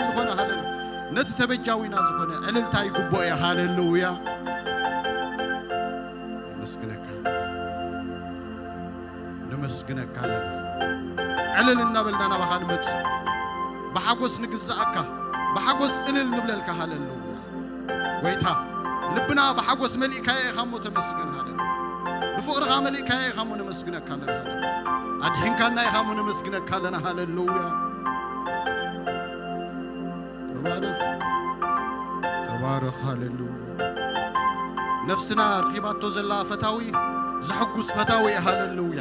ዝኾነ፣ ሃሌሉያ፣ ነቲ ተበጃዊና ዝኾነ ዕልልታ ይግብኦ እዩ። ሃሌሉያ። ነመስግነካ፣ ነመስግነካ ኣለና። ዕልል እናበልና ናባኻ ንመጽእ፣ ብሓጎስ ንግዛኣካ፣ ብሓጎስ እልል ንብለልካ። ሃሌሉያ። ጎይታ፣ ልብና ብሓጎስ መሊእካዮ ኢኻ እሞ ተመስገን። ሃሌሉያ። ብፍቕርኻ መሊእካዮ ኢኻ እሞ ነመስግነካ ኣለና። ሃሌሉያ። ኣድሒንካና ኢኻ እሞ ነመስግነካ ኣለና። ሃሌሉያ። ተባረኽ፣ ተባረኽ። ሃሌሉያ። ነፍስና ረኺባቶ ዘላ ፈታዊ፣ ዘሐጉስ ፈታዊ እዩ። ሃሌሉያ።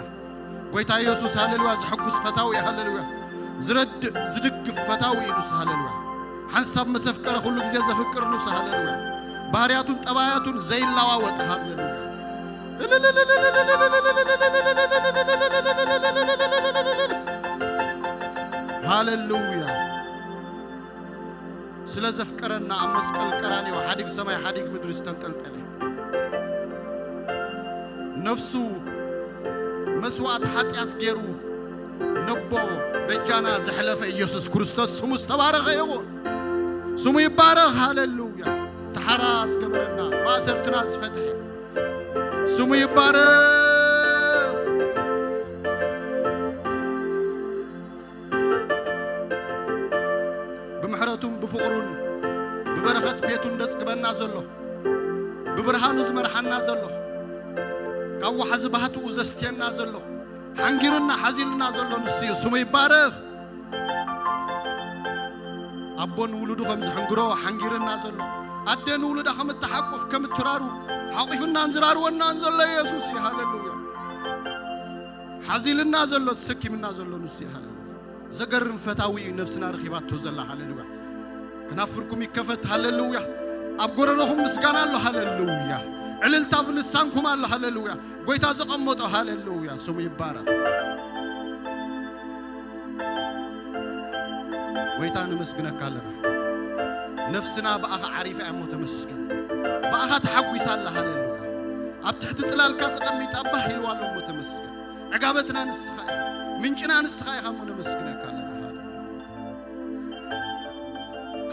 ጎይታ ኢየሱስ፣ ሃሌሉያ፣ ዘሐጉስ ፈታዊ እዩ። ሃሌሉያ። ዝረድእ፣ ዝድግፍ ፈታዊ እዩ ንሱ። ሃሌሉያ። ሓንሳብ መሰፍቀረ ኩሉ ግዜ ዘፍቅር ንሱ። ሃሌሉያ። ባህርያቱን ጠባያቱን ዘይለዋወጥ። ሃሌሉያ። ሃሌሉያ። ስለ ዘፍቀረና ኣብ መስቀል ቀራንዮ ሓዲግ ሰማይ ሓዲግ ምድሪ ዝተንጠልጠለ፣ ነፍሱ መስዋእቲ ሓጢኣት ገይሩ ነቦ በጃና ዘሕለፈ ኢየሱስ ክርስቶስ ስሙ ዝተባረኸ ይኹን። ስሙ ይባረኽ። ሃሌሉያ። ተሓራ ዝገበረና፣ ማእሰርትና ዝፈትሐ ስሙ ይባረኽ። ብምሕረቱን ብፍቕሩን ብበረኸት ቤቱን ዘጽግበና ዘሎ፣ ብብርሃኑ ዝመርሓና ዘሎ፣ ካብ ወሓዚ ባህትኡ ዘስትየና ዘሎ፣ ሓንጊርና ሓዚልና ዘሎ ንሱ እዩ። ስሙ ይባረኽ። ኣቦ ንውሉዱ ከም ዝሕንግሮ ሓንጊርና ዘሎ፣ ኣደ ንውሉዳ ከም እትሓቁፍ ከም እትራሩ፣ ሓቂፉናን ዝራርወናን ዘሎ ኢየሱስ እዩ። ሃሌሉያ። ሓዚልና ዘሎ፣ ተሰኪምና ዘሎ ንሱ እዩ። ሃሌሉያ። ዘገርም ፈታዊ እዩ ነብስና ረኺባቶ ዘላ። ሃሌሉያ። ከናፍርኩም ይከፈት። ሃሌሉያ። ኣብ ጎረሮኹም ምስጋና ኣሎ። ሃሌሉያ። ዕልልታ ብልሳንኩም ኣሎ። ሃሌሉያ። ጎይታ ዘቐመጦ። ሃሌሉያ። ስሙ ይባረኽ። ጎይታ ነመስግነካ ኣለና። ነፍስና ብኣኻ ዓሪፋ እያ እሞ ተመስገን። ብኣኻ ተሓጒሳ ኣላ። ሃሌሉያ። ኣብ ትሕቲ ጽላልካ ተቐሚጣ ባህ ኢልዋ ኣሎ እሞ ተመስገን። ዕጋበትና ንስኻ ኢኻ፣ ምንጭና ንስኻ ኢኻ እሞ ነመስግነካ ኣለና። ሃሌሉያ።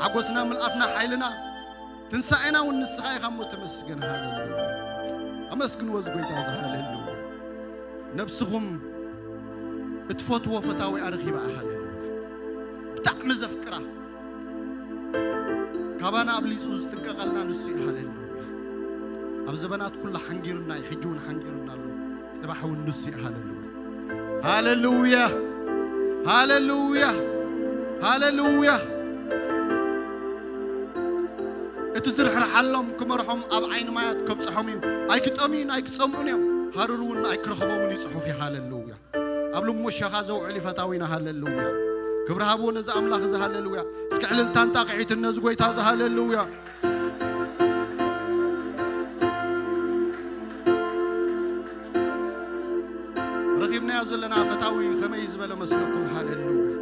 ሓጎስና፣ ምልኣትና፣ ሓይልና፣ ትንሳኤና እውን ንስኻ ኢኻ እሞ ተመስገን። ሃሌሉያ። ኣመስግንዎ እዚ ጎይታ እዚ። ሃሌሉያ። ነብስኹም እትፈትዎ ፈታዊኣ ረኺባ። ሃሌሉያ። ብጣዕሚ ዘፍቅራ፣ ካባና ኣብሊጹ ዝጥንቀቐልና ንሱ እዩ። ሃሌሉያ። ኣብ ዘበናት ኩላ ሓንጊሩና እዩ፣ ሕጂ እውን ሓንጊሩና ኣሎ፣ ጽባሕ እውን ንሱ እዩ። ሃሌሉያ። ሃሌሉያ። ሃሌሉያ። ሃሌሉያ። እቲ ዝርሕርሓሎም ክመርሖም ኣብ ዓይኒ ማያት ከብጽሖም እዩ። ኣይክጠምዩን ኣይክጸምኡን እዮም፣ ሃሩር እውን ኣይክረኽቦምን እዩ ጽሑፍ እዩ። ሃሌሉያ። ኣብ ልሙሸኻ ዘውዕል እዩ ፈታዊና። ሃሌሉያ። ክብሪ ሃብዎ ነዚ ኣምላኽ እዚ። ሃሌሉያ። እስኪ ዕልልታን ጣቕዒትን ነዚ ጎይታ እዚ። ሃሌሉያ። ረኺብናዮ ዘለና ፈታዊ ከመይ ዝበለ መስለኩም? ሃሌሉያ።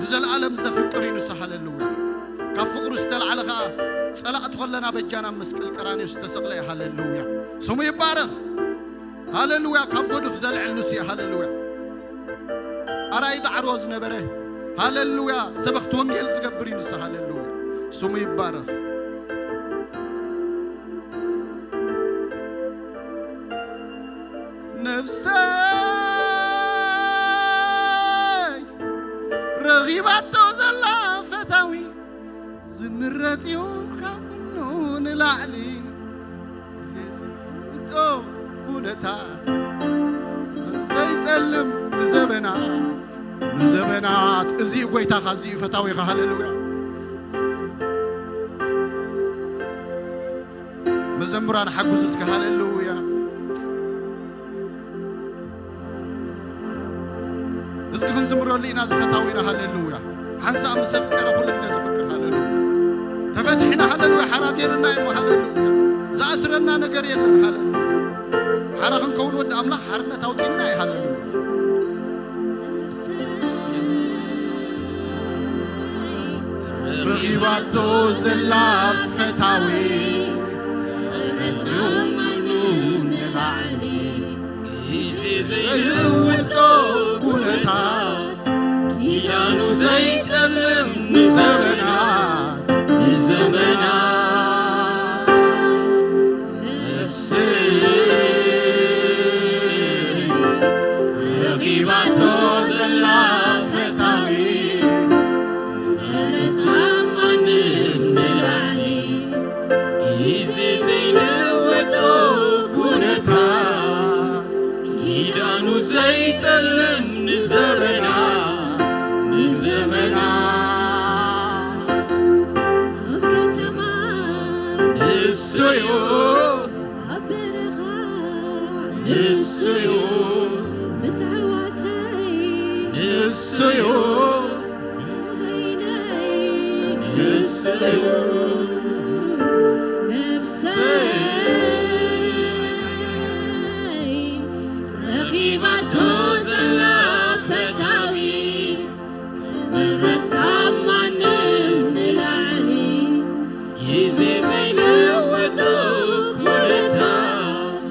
ንዘለኣለም ዘፍቅር እዩ ንሱ። ሃሌሉያ። ካብ ፍቕሩ ዝተላዕለ ኸኣ ጸላእቲ ኸለና በጃና ኣብ መስቀል ቀራንዮ ዝተሰቕለ እዩ። ሃሌሉያ። ስሙ ይባረኽ። ሃሌሉያ። ካብ ጎድፍ ዘልዕል ንሱ እዩ። ሃሌሉያ። ኣራይ ዳዕሮ ዝነበረ፣ ሃሌሉያ፣ ሰበኽቲ ወንጌል ዝገብር እዩ ንሱ። ሃሌሉያ። ስሙ ይባረኽ። ነፍሰይ ረኺባቶ ዘላ ፈታዊ፣ ዝምረጽ እዩ ካብ ኩሉ ንላዕሊ። ዘይዝንጦ ኩነታት ዘይጠልም ንዘበናት፣ ንዘበናት። እዚ እዩ ጎይታኻ፣ እዚ እዩ ፈታዊኻ። ሃሌሉያ። መዘምራን ሓጉዝ እስከ። ሃሌሉያ። እስኪ ክንዝምረሉ ኢና፣ ዝፈታዊና። ሃሌሉያ። ሓንሳእ ምስ ኣፍቀረ ኩሉ ግዜ ዝፍቅር። ሃሌሉያ። ተፈቲሕና። ሃሌሉያ። ሓራ ገይርና እዩ። ሃሌሉያ። ዝኣስረና ነገር የለን። ሃሌሉያ። ሓራ ክንከውን ወዲ ኣምላኽ ሓርነት ኣውፂእና እዩ። ሃሌሉያ። ረኺባቶ ዘላ ፈታዊ፣ ዝምረጽ እዩ ካብ ኩሉ ንላዕሊ። ግዜ ዘይልውጦ ኩነታት፣ ኪዳኑ ዘይጠልም ንዘበናት። ኣብ በረኻ ንስዩ፣ ምስ ኣሕዋተይ ንስዩ፣ በይነይ ንስዩ። ነብሰይ ረኺባቶ ዘላ ፈታዊ፣ ምረስ ካብ ማንም ንላዕሊ፣ ግዜ ዘይለወጦ ኩነታት፣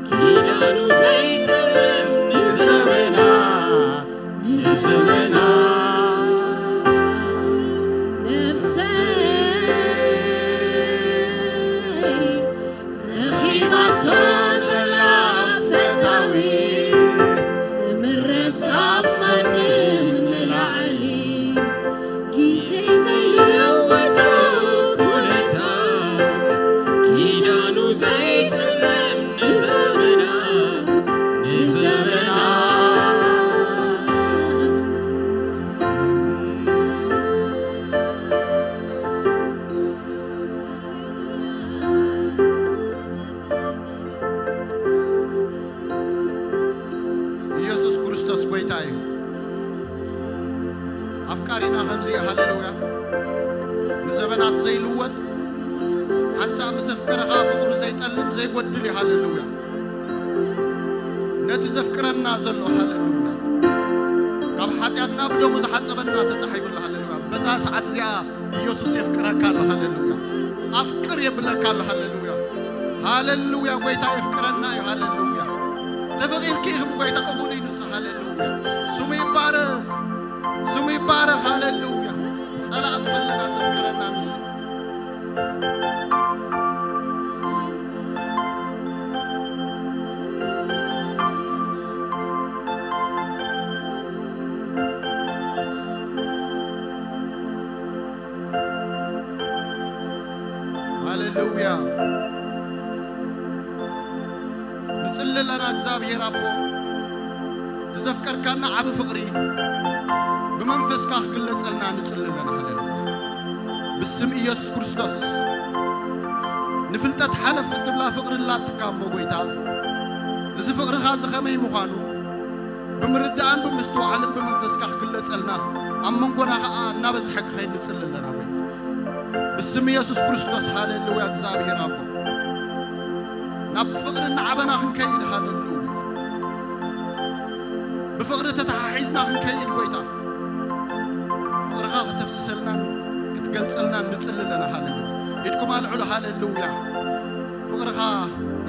ኪዳኑ ዘይቅረብ ንዘመናት፣ ንዘመናት። ነብሰይ ረኺባቶ ዘላ ፈታዊ፣ ዝምረስ ካብ ማንም ንላዕሊ፣ ግዜ ዘይለወጦ ኩነታት፣ ኪዳኑ ዘይቅረብ ንዘመናት፣ ንዘመናት። ኢየሱስ ክርስቶስ ጐይታ እዩ። ኣፍቃሪና ከምዚ እዩ። ሃሌሉያ። ንዘበናት ዘይልወጥ፣ ሓንሳእ ምስ ኣፍቀረኻ ፍቕሩ ዘይጠልም ዘይጎድል እዩ። ሃሌሉያ። ነቲ ዘፍቅረና ዘሎ፣ ሃሌሉያ፣ ካብ ሓጢኣትና ብደሙ ዝሓጸበና ተጻሒፉ ኣሎ። ሃሌሉያ። በዛ ሰዓት እዚኣ ኢየሱስ የፍቅረካ ኣሎ። ሃሌሉያ። ኣፍቅር የብለካ ኣሎ። ሃሌሉያ። ሃሌሉያ። ጐይታ የፍቅረና እዩ። ሃሌሉያ። ተፈቒርኪ ኢኹም፣ ጐይታ እኹል እዩ ንሱ። ሃሌሉያ። ስሙ ይባረኽ። ስሙ ይባረኽ። ሃሌሉያ። ጸላእቱ ከለና ዘፍቅረና ንሱ። ሃሌሉያ። ንጽሊ ኣለና። እግዚኣብሔር ኣቦ፣ እቲ ዘፍቀርካና ዓቢ ፍቕሪ ብመንፈስካ ክግለጸልና ንጽሊ ኣለና። ሃሌሉያ። ብስም ኢየሱስ ክርስቶስ፣ ንፍልጠት ሓለፍ እትብላ ፍቕሪ ኣላትካ እሞ ጐይታ፣ እዚ ፍቕርኻ እዚ ኸመይ ምዃኑ ብምርዳእን ብምስትውዓልን ብመንፈስካ ክግለጸልና፣ ኣብ መንጎና ኸኣ እናበዝሐ ክኸይድ ንጽሊ ኣለና ጐይታ። ብስም ኢየሱስ ክርስቶስ፣ ሃሌሉያ። እግዚኣብሔር ኣቦ፣ ናብ ፍቕሪ እናዓበና ክንከይድ፣ ሃሌሉያ። ብፍቕሪ ተተሓሒዝና ክንከይድ ጐይታ፣ ፍቕርኻ ከተፍስሰልናን ክትገልጸልናን ንጽሊ ኣለና። ሃሌሉያ። ኢድኩም ኣልዕሉ። ሃሌሉያ። ፍቕርኻ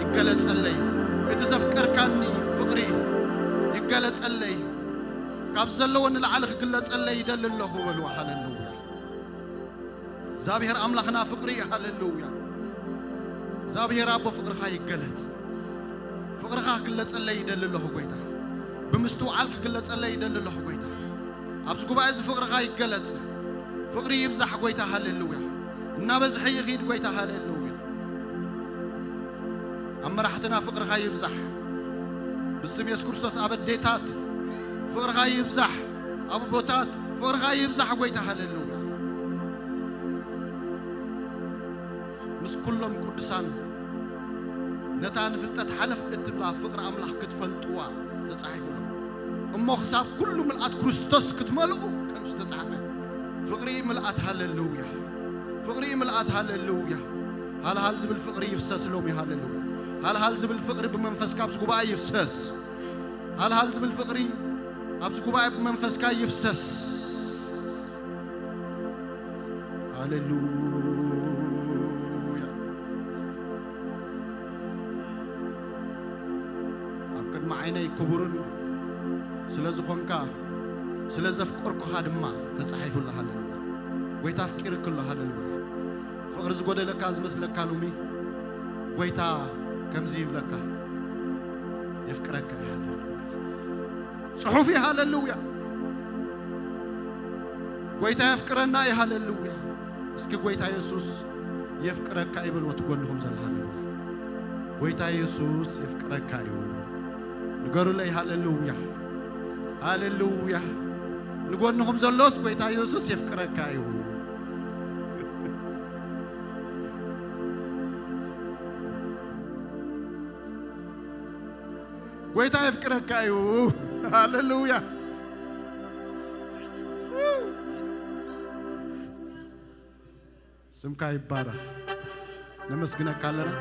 ይገለጸለይ። እቲ ዘፍቀርካኒ ፍቕሪ ይገለጸለይ። ካብ ዘለዎ ንላዕሊ ክግለጸለይ ይደሊ ኣለኹ በልዋ። ሃሌሉያ። እግዚኣብሔር ኣምላኽና ፍቕሪ እዩ። ሃሌሉያ። እግዚኣብሔር ኣቦ ፍቕርኻ ይገለጽ። ፍቕርኻ ክግለጸለይ ይደሊ ኣለኹ ጐይታ። ብምስትውዓል ክግለጸለይ ይደሊ ኣለኹ ጐይታ። ኣብዚ ጉባኤ እዚ ፍቕርኻ ይገለጽ። ፍቕሪ ይብዛሕ ጐይታ። ሃሌሉያ። እናበዝሐ ይኺድ ጐይታ። ሃሌሉያ። ኣብ መራሕትና ፍቕርኻ ይብዛሕ። ብስም የሱስ ክርስቶስ ኣብ ኣዴታት ፍቕርኻ ይብዛሕ። ኣብ ኣቦታት ፍቕርኻ ይብዛሕ ጐይታ። ሃሌሉያ። ምስ ኩሎም ቅዱሳን ነታ ንፍልጠት ሓለፍ እትብላ ፍቕሪ ኣምላኽ ክትፈልጥዋ ተጻሒፉ ኣሎ። እሞ ክሳብ ኩሉ ምልኣት ክርስቶስ ክትመልኡ ከም ዝተጻሕፈ ፍቕሪ ምልኣት። ሃሌሉያ። ፍቕሪ ምልኣት። ሃሌሉያ። ሃልሃል ዝብል ፍቕሪ ይፍሰስ ሎሚ። ሃሌሉያ። ሃልሃል ዝብል ፍቕሪ ብመንፈስካ ኣብዚ ጉባኤ ይፍሰስ። ሃልሃል ዝብል ፍቕሪ ኣብዚ ጉባኤ ብመንፈስካ ይፍሰስ። ሃሌሉያ። ኣብ ቅድሚ ዓይነይ ክቡርን ስለ ዝኾንካ፣ ስለ ዘፍቀርኩኻ ድማ ተጻሒፉ ኣሎ። ሃሌሉያ። ጐይታ ኣፍቂርክ ኣሎ። ሃሌሉያ። ፍቕሪ ዝጎደለካ ዝመስለካ ሎሚ ጐይታ ከምዚ ይብለካ፣ የፍቅረካ እዩ። ሃሌሉያ። ጽሑፍ እዩ። ሃሌሉያ። ጐይታ የፍቅረና እዩ። ሃሌሉያ። እስኪ ጐይታ የሱስ የፍቅረካ እዩ በልዎ፣ እቲ ጎንኹም ዘሎ። ሃሌሉያ። ጐይታ የሱስ የፍቅረካ እዩ። ንገሩለይ። ሃሌሉያ። ሃሌሉያ። ንጎንኹም ዘሎስ ጐይታ የሱስ የፍቅረካ እዩ። ጎይታ የፍቅረካ እዩ። ሃሌሉያ። ስምካ ይባረኽ። ነመስግነካ ኣለና።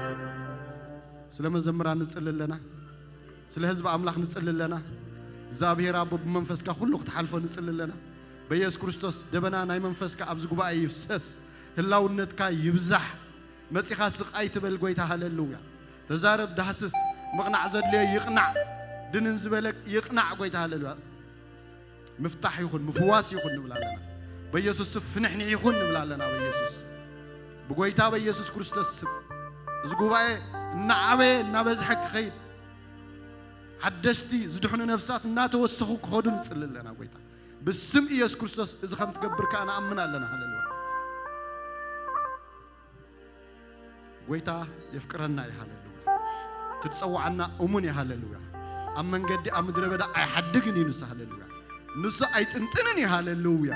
ስለ መዘምራን ንጽሊ ኣለና። ስለ ህዝቢ ኣምላኽ ንጽሊ ኣለና። እግዚኣብሔር ኣቦ ብመንፈስካ ኩሉ ክትሓልፎ ንጽሊ ኣለና። በየሱስ ክርስቶስ ደበና ናይ መንፈስካ ኣብዚ ጉባኤ ይፍሰስ። ህላውነትካ ይብዛሕ። መጺኻ ስቕ ኣይትበል ጎይታ። ሃሌሉያ። ተዛረብ፣ ዳህስስ። ምቕናዕ ዘድልዮ ይቕናዕ። ድንን ዝበለ ይቕናዕ ጎይታ። ሃሌሉያ። ምፍታሕ ይኹን፣ ምፍዋስ ይኹን ንብል ኣለና። በየሱስ ስም ፍንሕንሕ ይኹን ንብል ኣለና። በየሱስ፣ ብጎይታ በየሱስ ክርስቶስ ስም እዚ ጉባኤ እናዓበየ እናበዝሐ ክኸይድ፣ ሓደስቲ ዝድሕኑ ነፍሳት እናተወሰኹ ክኸዱ ንጽሊ ኣለና። ጎይታ፣ ብስም ኢየሱስ ክርስቶስ እዚ ከም ትገብር ከኣ ንኣምን ኣለና። ሃሌሉያ። ጎይታ የፍቅረና እዩ። ሃሌሉያ። ክትጸውዓና እሙን እዩ። ሃሌሉያ። ኣብ መንገዲ ኣብ ምድረ በዳ ኣይሓድግን እዩ ንሱ። ሃሌሉያ። ንሱ ኣይጥንጥንን እዩ። ሃሌሉያ።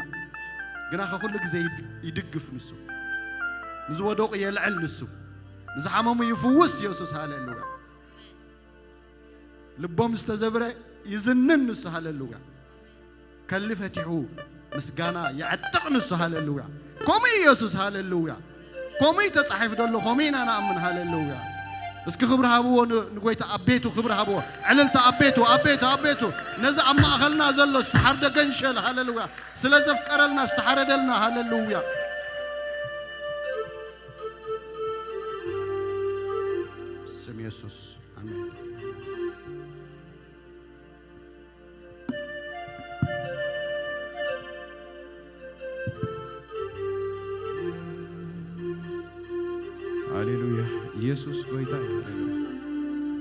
ግና ከኩሉ ግዜ ይድ-፣ ይድግፍ ንሱ። ንዝወደቑ የልዕል ንሱ። ንዝሓመሙ ይፍውስ ኢየሱስ። ሃሌሉያ። ልቦም ዝተዘብረ ይዝንን ንሱ። ሃሌሉያ። ከሊ ፈቲሑ ምስጋና የዕጥቕ ንሱ። ሃሌሉያ። ከምኡ እዩ ኢየሱስ። ሃሌሉያ። ከምኡ እዩ ተጻሒፉ ዘሎ፣ ከምኡ ኢና ንኣምን። ሃሌሉያ። እስኪ ክብሪ ሃብዎ ን-፣ ንጎይታ። ኣቤቱ ክብሪ ሃብዎ። ዕልልታ። ኣቤቱ፣ ኣቤቱ፣ ኣቤቱ፣ ነዚ ኣብ ማእኸልና ዘሎ ዝተሓርደ ገንሸል። ሃሌሉያ። ስለ ዘፍቀረልና፣ ዝተሓረደልና። ሃሌሉያ። ስም ኢየሱስ። ኣሜን። ሃሌሉያ። ኢየሱስ ጎይታ እዩ። ሃሌሉያ።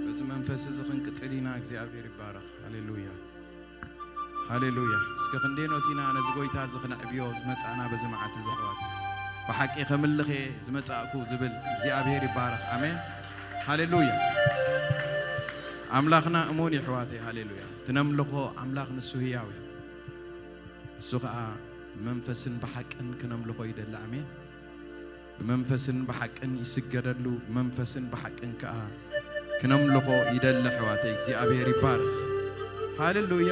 በዚ መንፈስ እዚ ክንቅጽል ኢና። እግዚኣብሔር ይባረኽ። ሃሌሉያ። ሃሌሉያ። እስከ ክንደይ ኖት ኢና ነዚ ጎይታ እዚ ክነዕብዮ ዝመጻእና በዚ መዓልቲ እዚ ኣሕዋት። ብሓቂ ከምልኽ እየ ዝመጻእኩ ዝብል እግዚኣብሔር ይባረኽ። ኣሜን። ሃሌሉያ። ኣምላኽና እሙን እዩ ኣሕዋተይ። ሃሌሉያ። ትነምልኾ ኣምላኽ ንሱ ህያው እዩ። እሱ ኸኣ ብመንፈስን ብሓቅን ክነምልኾ ይደሊ። ኣሜን። ብመንፈስን ብሓቅን ይስገደሉ፣ ብመንፈስን ብሓቅን ከኣ ክነምልኾ ይደሊ። ኣሕዋተይ፣ እግዚኣብሔር ይባረኽ። ሃሌሉያ።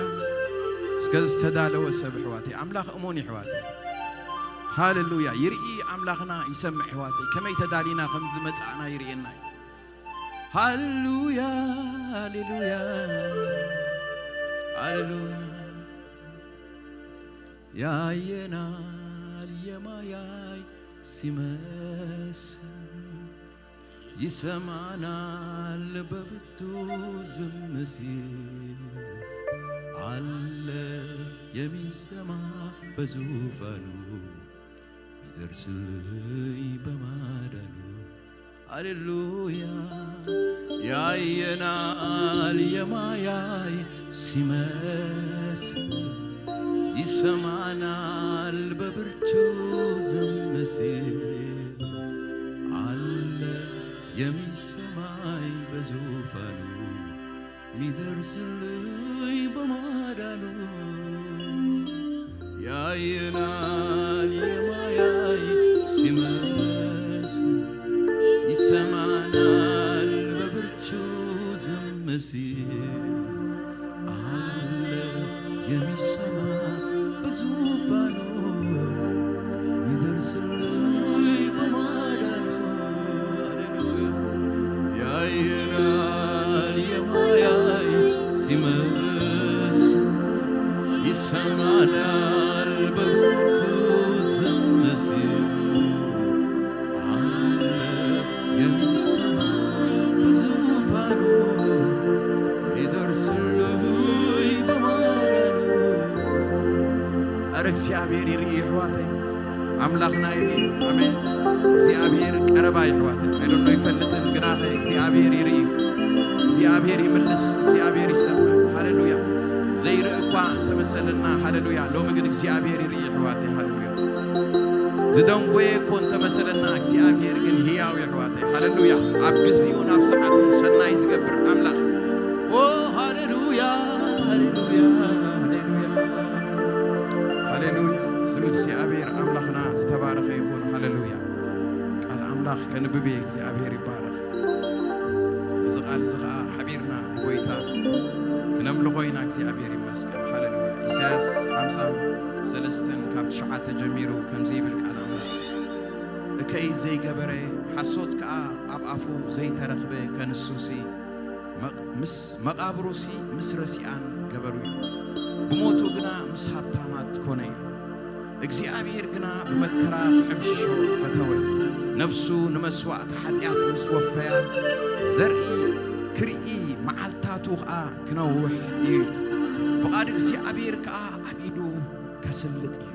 እስከ ዝተዳለወ ሰብ፣ ኣሕዋተይ፣ ኣምላኽ እሙን እዩ፣ ኣሕዋተይ። ሃሌሉያ። ይርኢ ኣምላኽና፣ ይሰምዕ፣ ኣሕዋተይ። ከመይ ተዳሊና ከም ዝመጻእና ይርእየና እዩ። ሃሌሉያ፣ ሃሌሉያ፣ ሃሌሉያ። ያየናል የማያይ ሲመስል፣ ይሰማናል በብርቱ ዝም ሲል፣ አለ የሚሰማ በዙፋኑ፣ ሚደርስልይ በማዳኑ። ሃሌሉያ። ያየናል የማያይ ሲመስል፣ ይሰማናል በብርቱ ዝም ሲል፣ አለ የሚሰማይ በዙፋኑ፣ ሚደርስልይ በማዳኑ። ያየናል የማያይ ሲመስል፣ ይሰማናል በብርቱ ዝም ሲል፣ አለ የሚሰማ በዙፋኑ፣ ሚደርስልይ በማዳኑ። ሃሌሉያ። ያየናል የማያይ ሲመስል፣ ይሰማናል በብርቱ ዝም ሲል፣ አለ የሚሰማ በዙፋኑ፣ ይደርስልይ በማዳኑ። ኧረ እግዚኣብሔር ይርኢ፣ ኣሕዋተይ። ኣምላኽና ይርኢ። ኣሜን። እግዚኣብሔር ቀረባ፣ ኣሕዋተይ። I don't know፣ ይፈልጥን ግናኸ እግዚኣብሔር ይርኢ። እግዚኣብሔር ይምልስ፣ እግዚኣብሔር ይሰምዕ። ሃሌሉያ። ዘይርኢ እኳ እንተመሰለና፣ ሃሌሉያ፣ ሎሚ ግን እግዚኣብሔር ይርኢ፣ ኣሕዋተይ። ሃሌሉያ። ዝደንጎየ እኮ እንተመሰለና፣ እግዚኣብሔር ግን ህያው እዩ፣ ኣሕዋተይ። ሃሌሉያ። ኣብ ግዚኡን ኣብ ሰዓቱን ሰናይ ዝገብር ኣምላኽ። ኦ፣ ሃሌሉያ፣ ሃሌሉያ፣ ሃሌሉያ፣ ሃሌሉያ። ስም እግዚኣብሔር ኣምላኽና ዝተባረኸ ይኹን። ሃሌሉያ። ቃል ኣምላኽ ከንብብ እየ። እግዚኣብሔር ይባረኽ። እዚ ቃል እዚ ኸዓ ሓቢርና ንጎይታ ዝኾይና እግዚኣብሔር ይመስገን። ሃሌሉያ። ኢሳያስ ሓምሳ ሰለስተን ካብ ትሽዓተ ጀሚሩ ከምዚ ይብል ቃል ኣምላኽ፣ እከይ ዘይገበረ ሓሶት ከኣ ኣብ ኣፉ ዘይተረኽበ ከንሱሲ፣ መቕ-፣ ምስ መቓብሩሲ ምስ ረሲኣን ገበሩ ኢሉ። ብሞቱ ግና ምስ ሃብታማት ኮነ ኢሉ። እግዚኣብሔር ግና ብመከራ ክሕምሽሾ ፈተወ። ነፍሱ ንመስዋእቲ ሓጢኣት ምስ ወፈያ፣ ዘርኢ ክርኢ መዓልታቱ ኸኣ ክነውሕ እዩ። ፍቓድ እግዚኣብሔር ከኣ ኣብ ኢዱ ከስልጥ እዩ።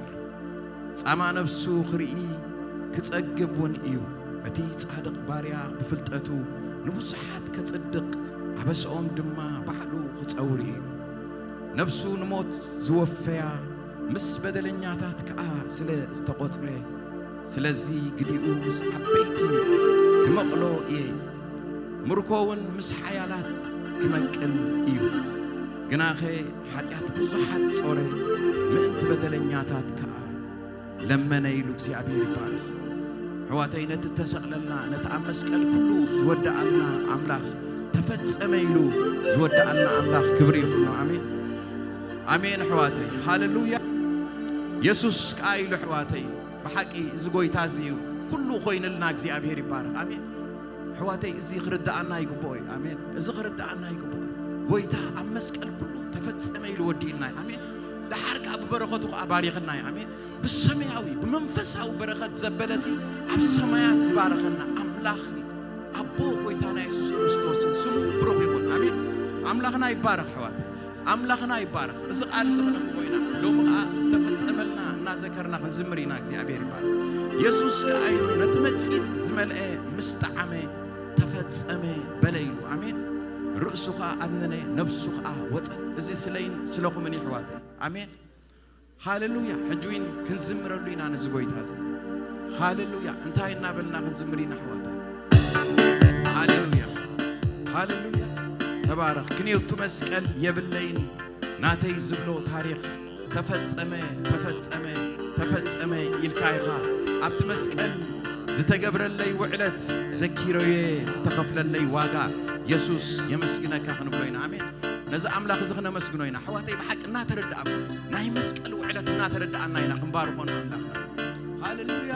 ጻማ ነፍሱ ክርኢ ክጸግብ እውን እዩ። እቲ ጻድቕ ባርያ ብፍልጠቱ ንብዙሓት ከጽድቕ፣ ኣበስኦም ድማ ባዕሉ ክጸውር እዩ። ነፍሱ ንሞት ዝወፈያ ምስ በደለኛታት ከኣ ስለ ዝተቖጽረ፣ ስለዚ ግዲኡ ምስ ዓበይቲ ክመቕሎ እየ፣ ምርኮ እውን ምስ ሓያላት ክመቅል እዩ። ግናኸ ሓጢኣት ብዙሓት ጾረ፣ ምእንቲ በደለኛታት ከኣ ለመነ ኢሉ እግዚኣብሔር ይባረኽ። ኣሕዋተይ፣ ነቲ እተሰቕለልና፣ ነቲ ኣብ መስቀል ኩሉ ዝወደኣልና ኣምላኽ፣ ተፈጸመ ኢሉ ዝወደኣልና ኣምላኽ ክብሪ ይኹኖ። ኣሜን፣ ኣሜን ኣሕዋተይ፣ ሃሌሉያ። የሱስ ከኣ ኢሉ ኣሕዋተይ፣ ብሓቂ እዚ ጎይታ እዚ እዩ፣ ኩሉ ኮይንልና እግዚኣብሔር ይባረኽ። ኣሜን ኣሕዋተይ፣ እዚ ክርድኣና ይግብኦ እዩ። ኣሜን፣ እዚ ክርድኣና ይግብኦ እዩ። ጎይታ ኣብ መስቀል ኩሉ ተፈጸመ ኢሉ ወዲእና እዩ። ኣሜን፣ ደሓር ከኣ ብበረኸቱ ከኣ ባሪኽና እዩ። ኣሜን፣ ብሰማያዊ ብመንፈሳዊ በረኸት ዘበለሲ ኣብ ሰማያት ዝባረኸና ኣምላኽ ኣቦ ጎይታና የሱስ ክርስቶስን ስሙ ብሩኽ ይኹን። ኣሜን፣ ኣምላኽና ይባረኽ ኣሕዋተይ። ኣምላኽና ይባረኽ። እዚ ቃል እዚ ክነንብቦ ኢና። ሎሚ ኸኣ ዝተፈጸመልና እናዘከርና ክንዝምር ኢና። እግዚኣብሔር ይባረኽ። የሱስ ከኣ ኢሉ ነቲ መጺጽ ዝመልአ ምስ ጠዓመ ተፈጸመ በለ ኢሉ። ኣሜን። ርእሱ ኸኣ ኣድነነ፣ ነፍሱ ኸኣ ወጸት። እዚ ስለይን ስለኹምን ይሕዋተ። ኣሜን። ሃሌሉያ። ሕጂ እውን ክንዝምረሉ ኢና ነዚ ጎይታ እዚ። ሃሌሉያ። እንታይ እናበልና ክንዝምር ኢና ኣሕዋተ? ሃሌሉያ፣ ሃሌሉያ። ተባረኽ። ክንዮቱ መስቀል የብለይን ናተይ ዝብሎ ታሪኽ ተፈጸመ፣ ተፈጸመ፣ ተፈጸመ ኢልካ ኢኻ። ኣብቲ መስቀል ዝተገብረለይ ውዕለት ዘኪረየ ዝተኸፍለለይ ዋጋ የሱስ የመስግነካ ክንብሎ ኢና። ኣሜን። ነዚ ኣምላኽ እዚ ክነመስግኖ ኢና። ኣሕዋተይ፣ ብሓቂ እናተረዳእኩም፣ ናይ መስቀል ውዕለት እናተረዳእና ኢና ክንባርኾ ንኣምላኽና። ሃሌሉያ።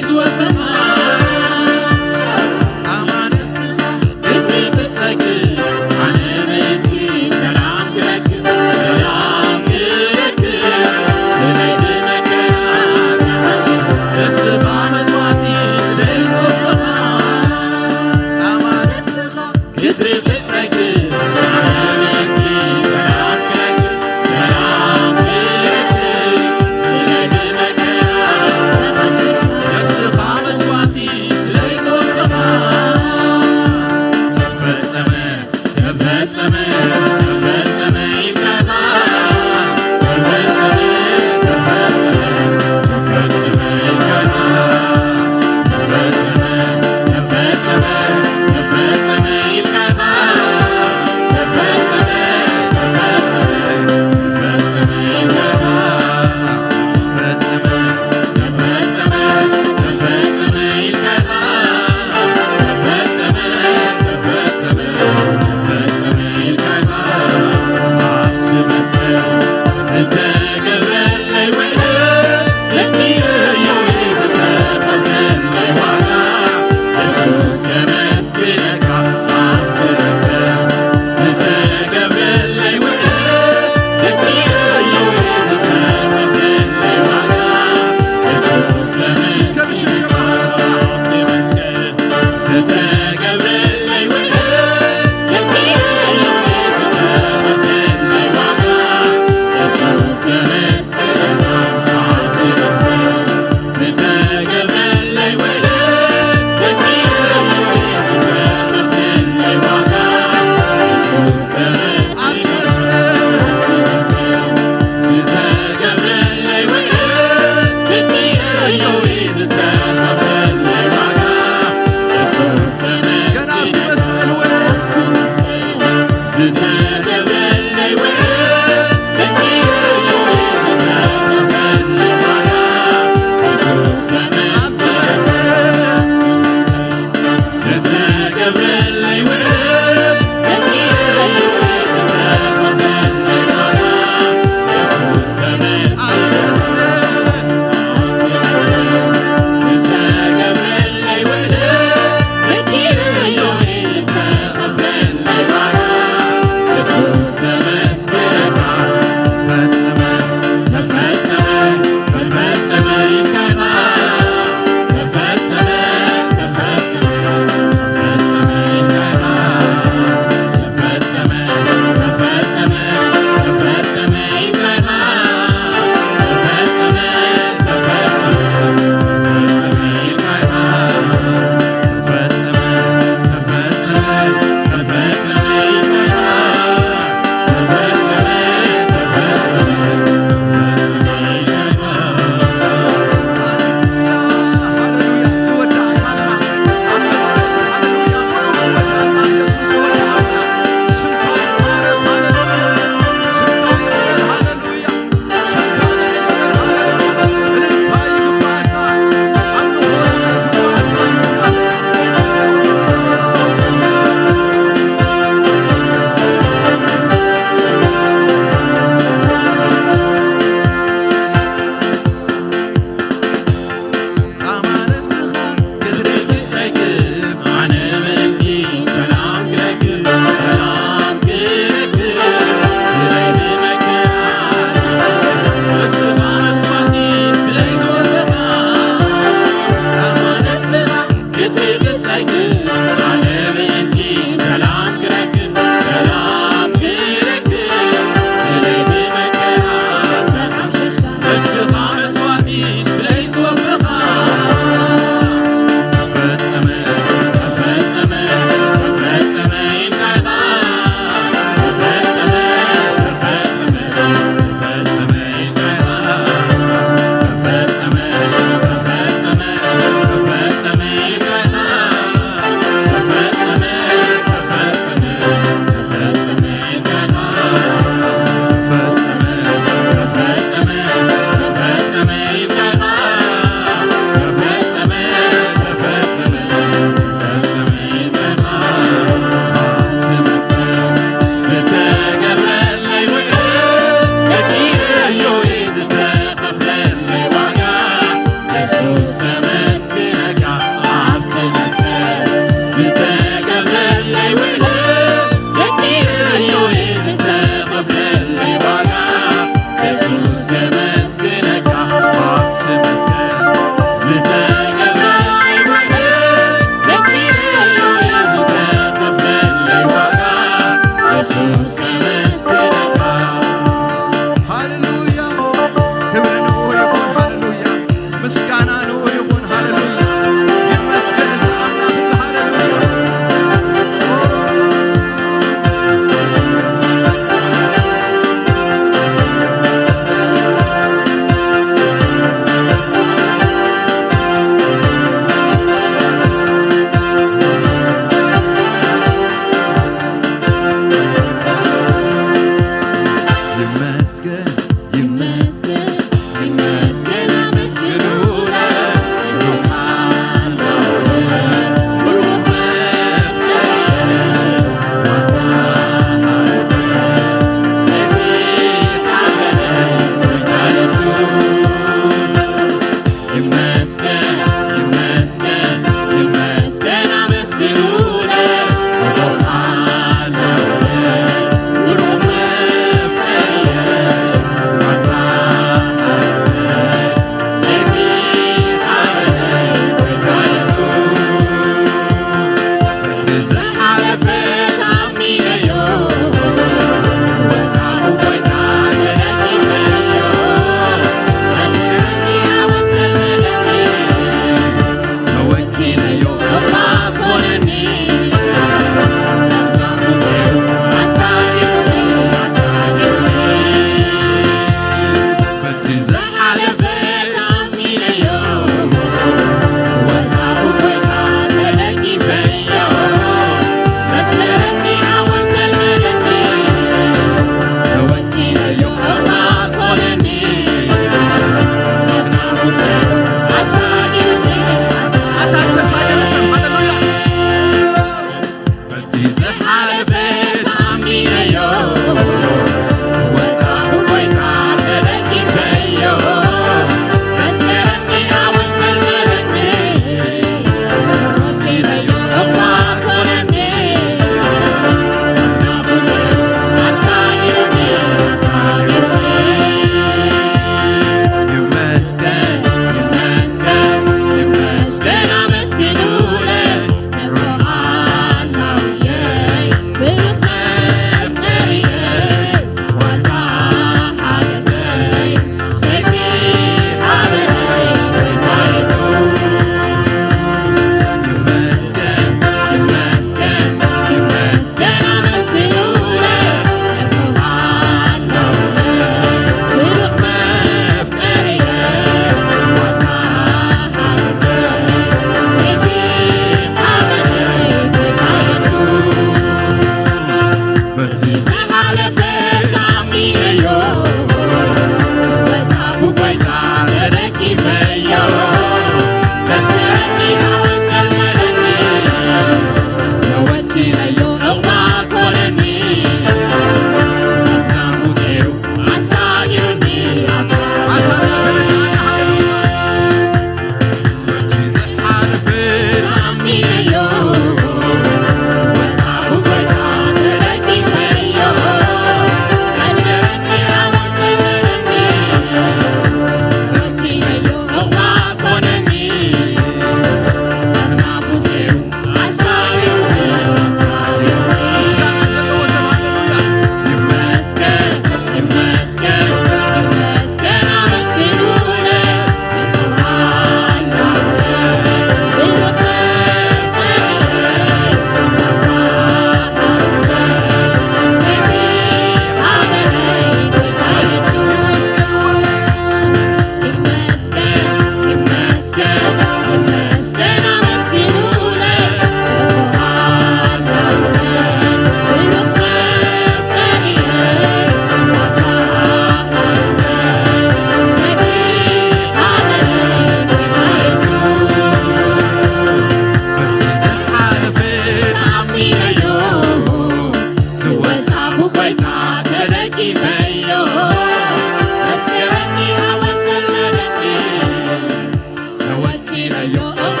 ኢለዮ እባ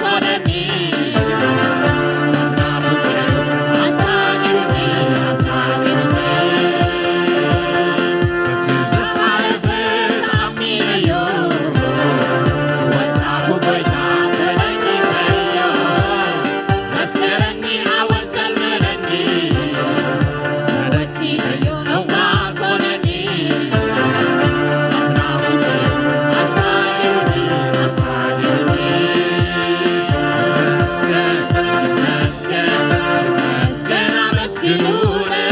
ኮነኒ። ናቡቴ ኣሳጊሩኒ፣ ኣሳጊሩኒ። በቲ ዝሓለፈ ተኣሚነዮ፣ ዝወጻኹ ጎይታ ተደጊፈዮ። ዘስገረኒ ዓወት ዘልመለኒ፣ ተደጊፈዮ እባ ኮነኒ። ናቡቴ ኣሳጊሩኒ፣ ኣሳጊሩኒ። ይመስገን፣ ይመስገን፣ ይመስገን፣ ኣመስግኑለይ።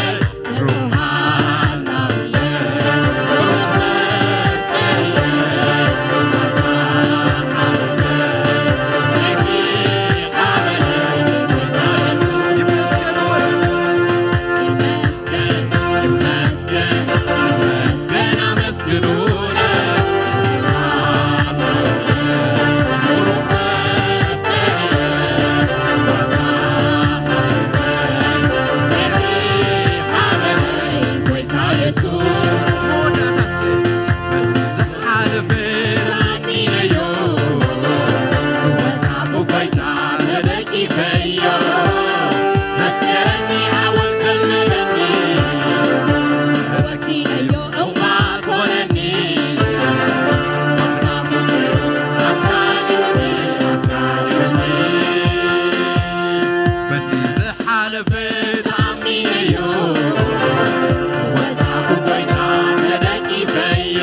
በቲ ዝሓለፈ ተኣሚነዮ፣ ዝወጻኹ ጎይታ ተደጊፈዮ፣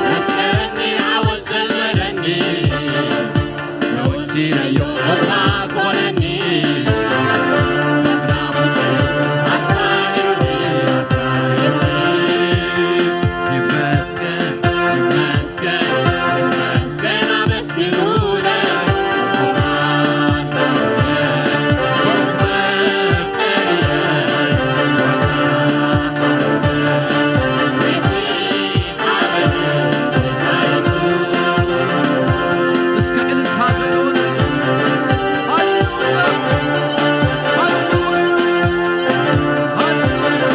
ዘስገረኒ ዓወት ዘልመለኒ፣ ተወኪለዮ እባ ኮነኒ። ናቡቴ ኣሳጊሩኒ፣ ኣሳጊሩኒ። ይመስገን፣ ይመስገን፣ ይመስገን፣ ኣመስግኑለይ። እስከ እልልታ ዘለዎን። ሃሌሉያ! ሃሌሉያ! ሃሌሉያ!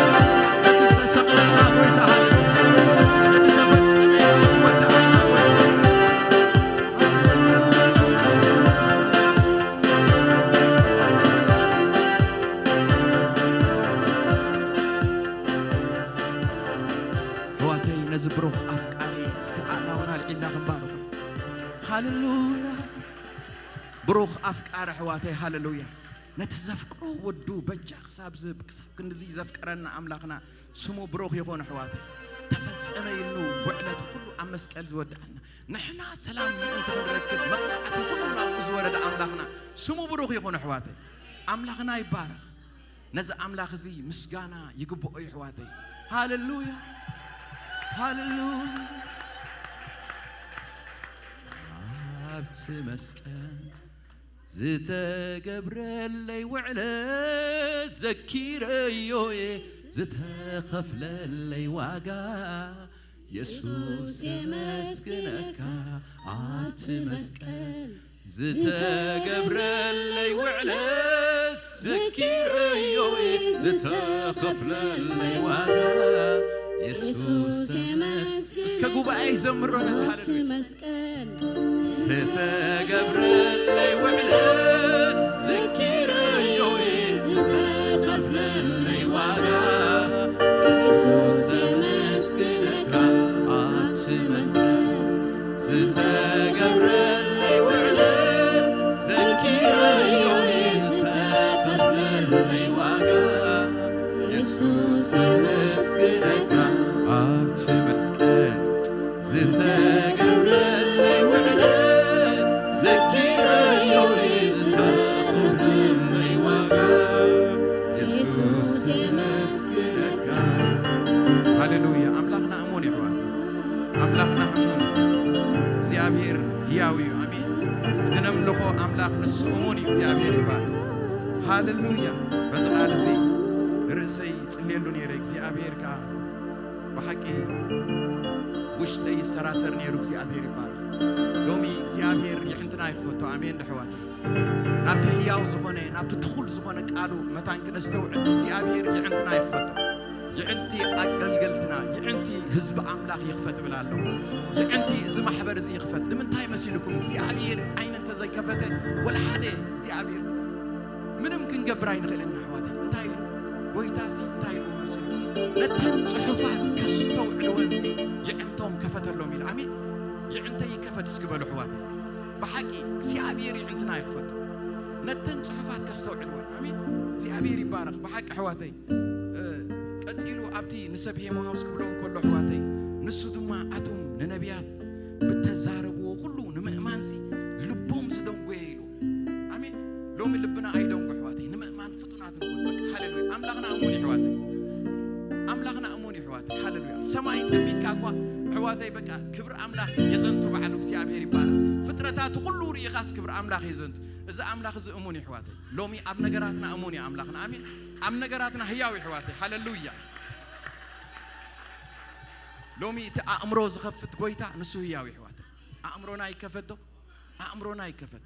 ነቲ ዝተሰቕለልና ጎይታ፣ ሃሌሉያ! ነቲ ዘፈጸመ፣ ነቲ ዝወደኣና ጎይታ። ኣሕዋተይ፣ ነዚ ብሩኽ ኣፍቃሪ እስከ ኣእዳውና ኣልዒልና ክንባርኾ። ሃሌሉያ! ብሩኽ ኣፍቃሪ ኣሕዋተይ፣ ሃሌሉያ! ነቲ ዘፍቅሮ ወዱ በጃ ክሳብ ዝህብ፣ ክሳብ ክንድዚ ዘፍቀረና ኣምላኽና ስሙ ብሩኽ ይኹን ኣሕዋተይ። ተፈጸመ ኢሉ ውዕለቱ ኩሉ ኣብ መስቀል ዝወድኣልና፣ ንሕና ሰላም ምእንቲ ክንረክብ መቕጻዕቲ ኩሉ ናብኡ ዝወረደ ኣምላኽና ስሙ ብሩኽ ይኹን ኣሕዋተይ። ኣምላኽና ይባረኽ። ነዚ ኣምላኽ እዚ ምስጋና ይግብኦ እዩ ኣሕዋተይ። ሃሌሉያ፣ ሃሌሉያ። ኣብቲ መስቀል ዝተገብረለይ ውዕለት ዘኪረዮ እየ፣ ዝተኸፍለለይ ዋጋ። የሱስ የመስግነካ ኣብቲ መስቀል ዝተገብረለይ ውዕለት ዘኪረዮ እየ፣ ዝተኸፍለለይ ዋጋ። የሱስ የመስግነካ እስከ ጉባኤ ይዘምሮ ነዚ ኣብቲ ሃሌሉያ። መስቀል ዝተገብረለይ ውዕለት ዘኪረዮ እየ፣ ዝተኸፍለለይ ዋጋ። የሱስ የመስግነካ ኣብቲ መስቀል ዝተገብረለይ ውዕለት ዘኪረዮ እየ፣ ዝተኸፍለለይ ዋጋ። የሱስ የመስግነካ ኣብቲ መስቀል ዝተገብረለይ ውዕለት ዘኪረዮ እየ፣ ዝተኸፍለለይ ዋጋ። የሱስ የመስግነካ። ሃሌሉያ። ኣምላኽና እሙን እዩ፣ ኣሕዋት። ኣምላኽና እሙን እዩ። እግዚኣብሔር ህያው እዩ። ኣሜን። እቲ ነምልኾ ኣምላኽ ንሱ እሙን እዩ። እግዚኣብሔር ይባረክ። ሃሌሉያ። በዚ ቃል እዚ ርእሰይ ይጽልየሉ ነይረ። እግዚኣብሔር ከኣ ብሓቂ ውሽጠይ ይሰራሰር ነይሩ። እግዚኣብሔር ይባረክ። ሎሚ እግዚኣብሔር የዕንትና ይኽፈቶ። ኣሜን ዶ ኣሕዋተይ? ናብቲ ህያው ዝኾነ፣ ናብቲ ትኹል ዝኾነ ቃሉ መታን ክነስተውዕል እግዚኣብሔር የዕንትና ይኽፈቶ። የዕንቲ ኣገልገልትና፣ የዕንቲ ህዝቢ ኣምላኽ ይኽፈት እብል ኣለኹ። የዕንቲ እዚ ማሕበር እዚ ይኽፈት። ንምንታይ መሲልኩም? እግዚኣብሔር ዓይኒ እንተዘይከፈተ፣ ወላ ሓደ እግዚኣብሔር ምንም ክንገብር ኣይንኽእልን ኣሕዋተይ። እንታይ ኢሉ? ጎይታ እዚ እንታይ ኢሉ መሲሉ? ነተን ጽሑፋት ከስተውዕልወንሲ የዕንቶም ከፈተሎም ኢሉ። ኣሜን። የዕንተይ ይከፈት እስኪ በሉ ኣሕዋተይ። ብሓቂ እግዚኣብሔር የዕንትና ይኽፈቱ። ነተን ጽሑፋት ከስተውዕልወን። ኣሜን። እግዚኣብሔር ይባረኽ። ብሓቂ ኣሕዋተይ፣ እ፣ ቀጺሉ ኣብቲ ንሰብ ሄሞ ሃውስ ክብሎም ከሎ ኣሕዋተይ፣ ንሱ ድማ ኣቱም ንነቢያት ብተዛረብዎ ኩሉ ንምእማንሲ ልቦም ዝደንጎየ ኢሉ። ኣሜን። ሎሚ ልብና ኣይደንጎ ኣሕዋተይ፣ ንምእማን ፍጡናት ንኹን። በቃ ሃሌሉያ። ኣምላኽና እሙን እዩ ኣሕዋተይ። ኣምላኽና እሙን እዩ ኣሕዋተይ። ሃሌሉያ። ሰማይ ጠሚትካ እኳ ኣሕዋተይ በቃ ክብሪ ኣምላኽ የዘንቱ ባዕሉ እግዚኣብሔር ይባረኽ። ፍጥረታት ኩሉ ርኢኻስ ክብሪ ኣምላኽ የዘንቱ። እዚ ኣምላኽ እዚ እሙን እዩ ኣሕዋተይ። ሎሚ ኣብ ነገራትና እሙን እዩ ኣምላኽና። ኣሜን። ኣብ ነገራትና ህያው እዩ ኣሕዋተይ። ሃሌሉያ። ሎሚ እቲ ኣእምሮ ዝኸፍት ጎይታ ንሱ ህያው እዩ ኣሕዋተይ። ኣእምሮና ይከፈት ዶ? ኣእምሮና ይከፈት።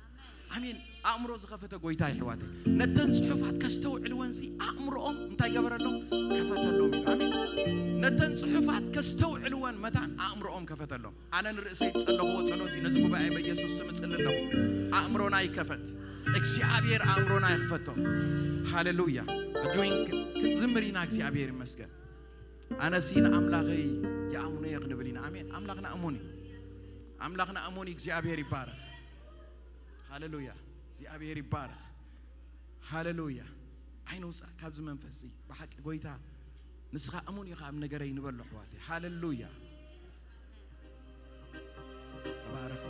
ኣሜን። ኣእምሮ ዝኸፈተ ጎይታ ኣሕዋተይ። ነተን ጽሑፋት ከስተውዕልወንሲ ኣእምሮኦም እንታይ ገበረሎም? ከፈተሎም እዩ። ኣሜን። ነተን ጽሑፋት ከስተውዕልወን መታን ኣእምሮኦም ከፈተሎም። ኣነ ንርእሰይ ዝጸለኽዎ ጸሎት እዩ። ነዚ ጉባኤ በኢየሱስ ስም እጽሊ ኣለኹ። ኣእምሮና ይከፈት። እግዚኣብሔር ኣእምሮና ይኽፈቶ። ሃሌሉያ። ሕጂ እውን ክ-፣ ክንዝምር ኢና። እግዚኣብሔር ይመስገን። ኣነሲ ንኣምላኸይ ይኣምኖ እየ ክንብል ኢና። ኣሜን። ኣምላኽና እሙን እዩ። ኣምላኽና እሙን እዩ። እግዚኣብሔር ይባረኽ። ሃሌሉያ። እግዚኣብሔር ይባረኽ። ሃሌሉያ። ዓይኒ ውፃእ ካብዚ መንፈስ እዚ። ብሓቂ ጎይታ ንስኻ እሙን ኢኻ ኣብ ነገረይ ንበሎ ኣሕዋተይ። ሃሌሉያ። ተባረኽ።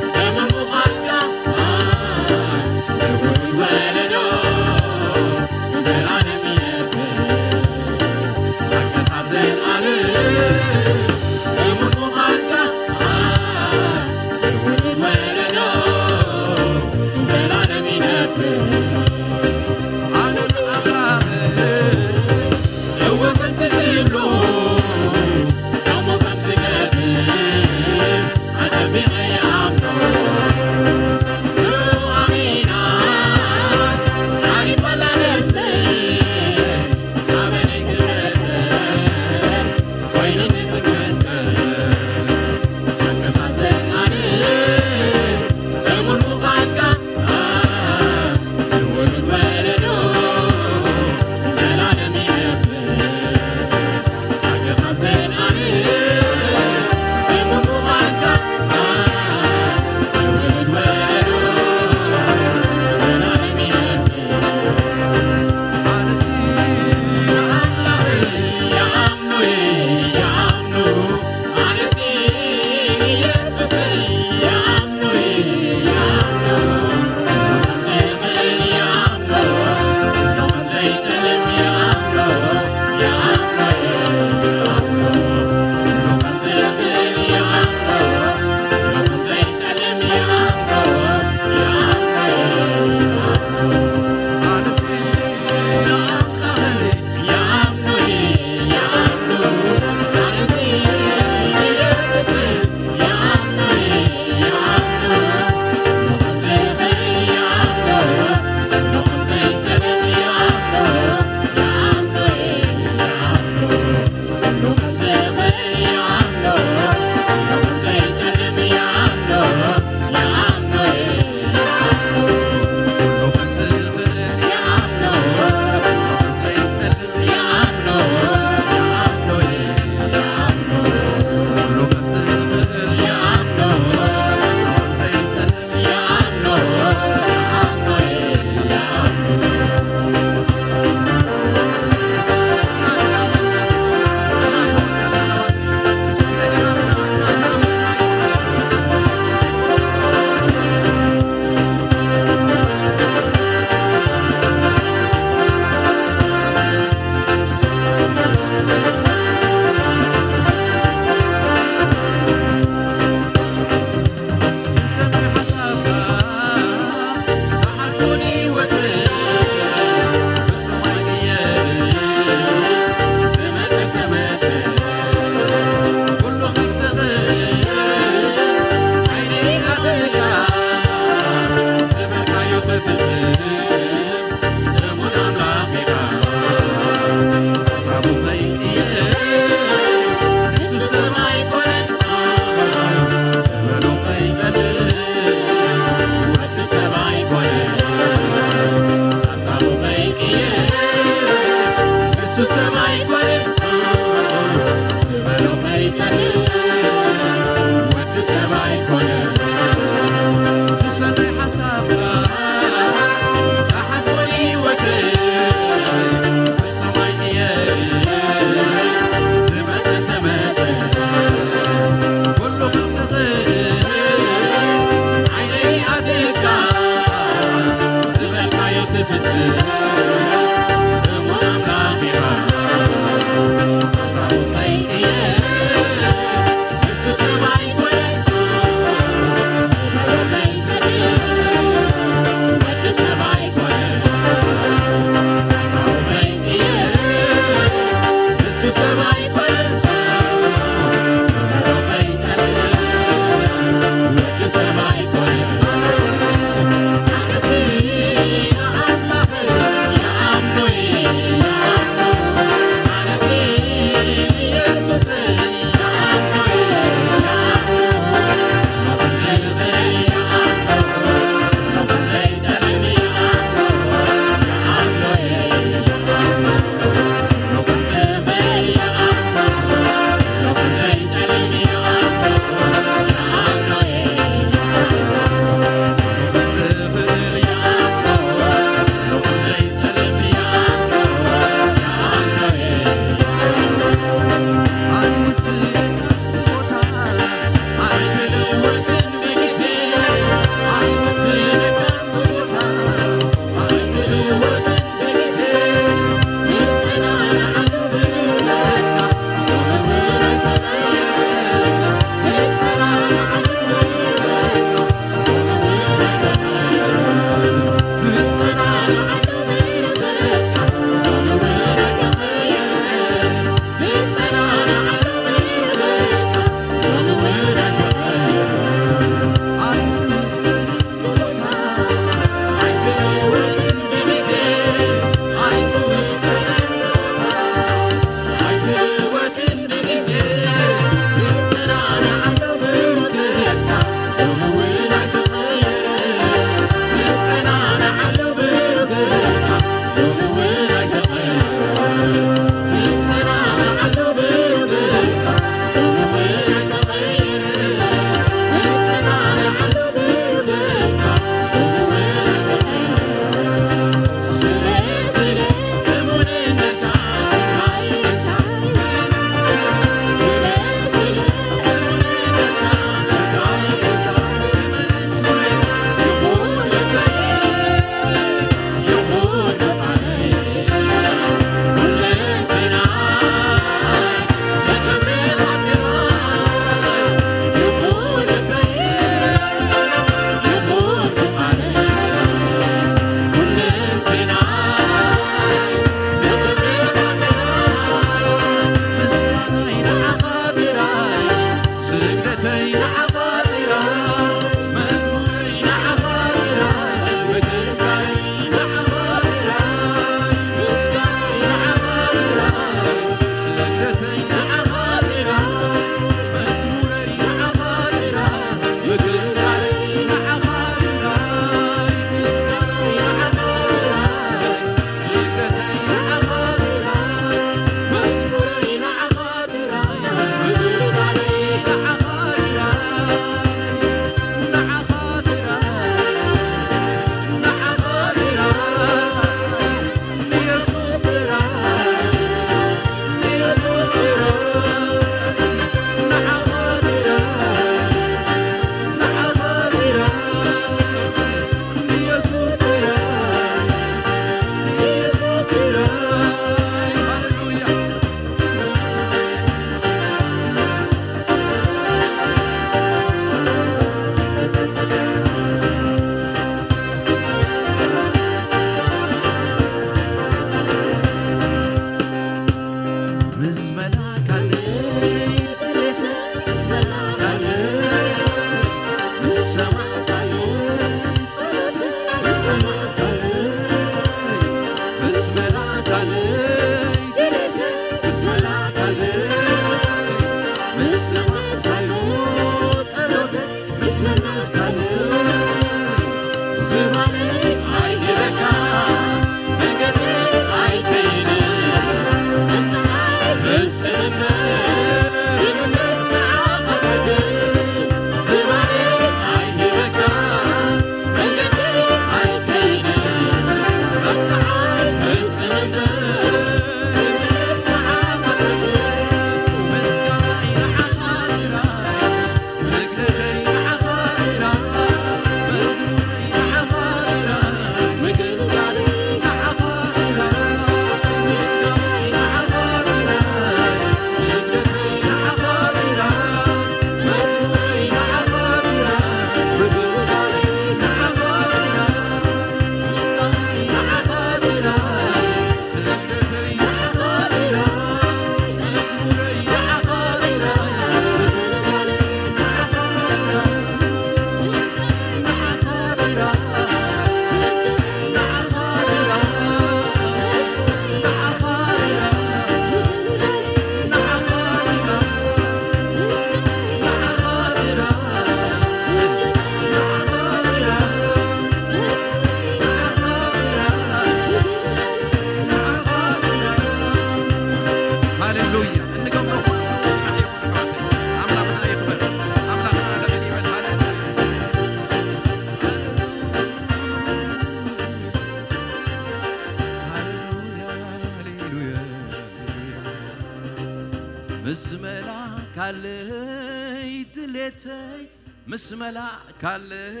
ካለይ ድሌተይ ምስ መላእካለይ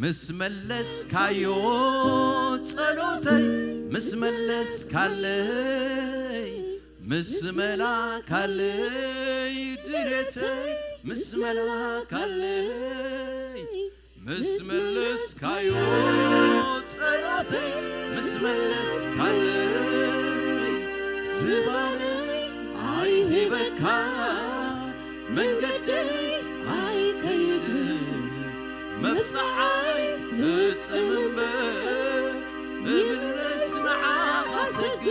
ምስ መለስካዮ ጸሎተይ ምስ መለስካለይ ምስ መላእካለይ ድሌተይ ምስ መላእካለይ ምስ መለስካዮ ጸሎተይ ምስ መለስካለይ ዝባነይ ኣይሂበካ መንገደይ ኣይከይድ መብጽዓይ ፍጽም እምበር እምለስ ንዓኻ ሰግድ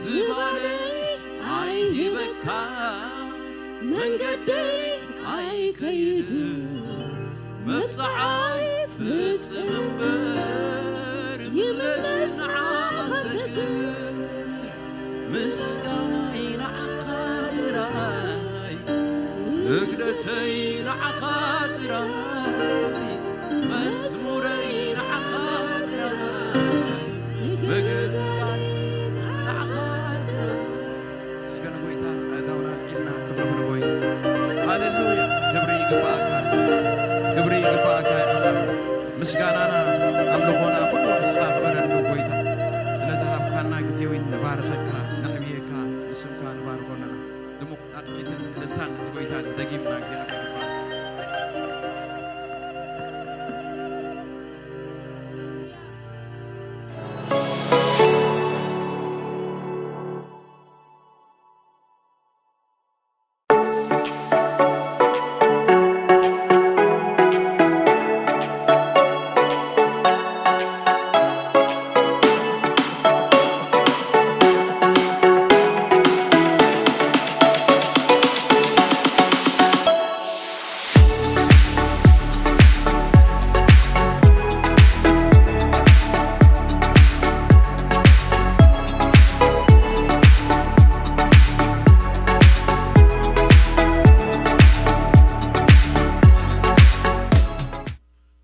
ዝባነይ ኣይሂበካ መንገደይ ኣይከይድ መብጽዓይ ፍጽም እምበር ይምለስ ንዓኻ ሰግድ ምስጋናይ ንዓኻ ጥራይ ስግደተይ ንዓኻ ጥራይ መዝሙረይ ንዓኻ ጥራይ ምግልጋል ንዓኻ ጥራይ እስከ ንጎይታ ኣእዳውና ኣልዒልና ክብሪ ክንጎይ ሃሌሉያ ክብሪ ይግባኣካ ክብሪ ይግባኣካ ይዕላ ምስጋናና ኣምልኾና ኩሉ ንስኻ ክበረሉ ጎይታ ስለ ዝሃብካና ግዜ ወይ ንባርኸካ ነዕብየካ ንስምካ ንባርኾ ኣለና ድሙቕ ጣጥዒትን እልልታን እዚ ጎይታ እዚ ደጊምና እግዚኣብሔር ይባረክ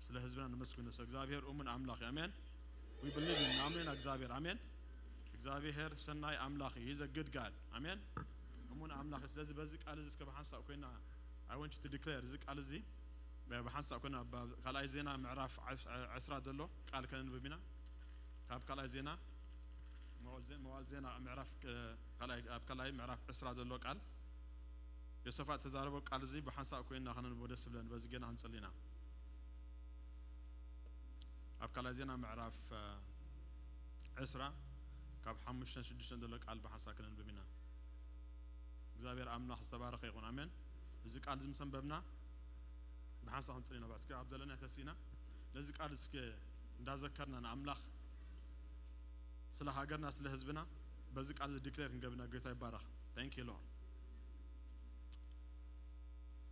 ስለ ህዝብና ነመስግኖ ስለ እግዚኣብሔር እሙን ኣምላኽ እዩ ኣሜን we believe in ኣሜን እግዚኣብሔር ኣሜን እግዚኣብሔር ሰናይ ኣምላኽ እዩ he's a good God ኣሜን እሙን ኣምላኽ እዩ ስለዚ በዚ ቃል እዚ እስከ ብሓንሳእ ኮይና I want you to declare እዚ ቃል እዚ ብሓንሳእ ኮይና ካልኣይ ዜና ምዕራፍ ዕስራ ዘሎ ቃል ከነንብብ ኢና ካብ ካልኣይ ዜና መዋል ዜና ምዕራፍ ኣብ ካልኣይ ምዕራፍ ዕስራ ዘሎ ቃል ዮሰፋጥ ተዛረቦ ቃል እዚ ብሓንሳእ ኮይና ከነንብቦ ደስ ዝብለን በዚ ጌና ክንጽሊ ኢና ኣብ ካልኣይ ዜና ምዕራፍ ዕስራ ካብ ሓሙሽተን ሽዱሽተን ዘሎ ቃል ብሓንሳእ ክነንብብ ኢና እግዚኣብሔር ኣምላኽ ዝተባረኸ ይኹን ኣሜን እዚ ቃል እዚ ምስ ኣንበብና ብሓንሳእ ክንጽሊ ኢና እስኪ ኣብ ዘለና ተሲና ነዚ ቃል እስኪ እንዳዘከርና ንኣምላኽ ስለ ሃገርና ስለ ህዝብና በዚ ቃል እዚ ዲክሌር ክንገብና ጌታ ይባረኽ thank you Lord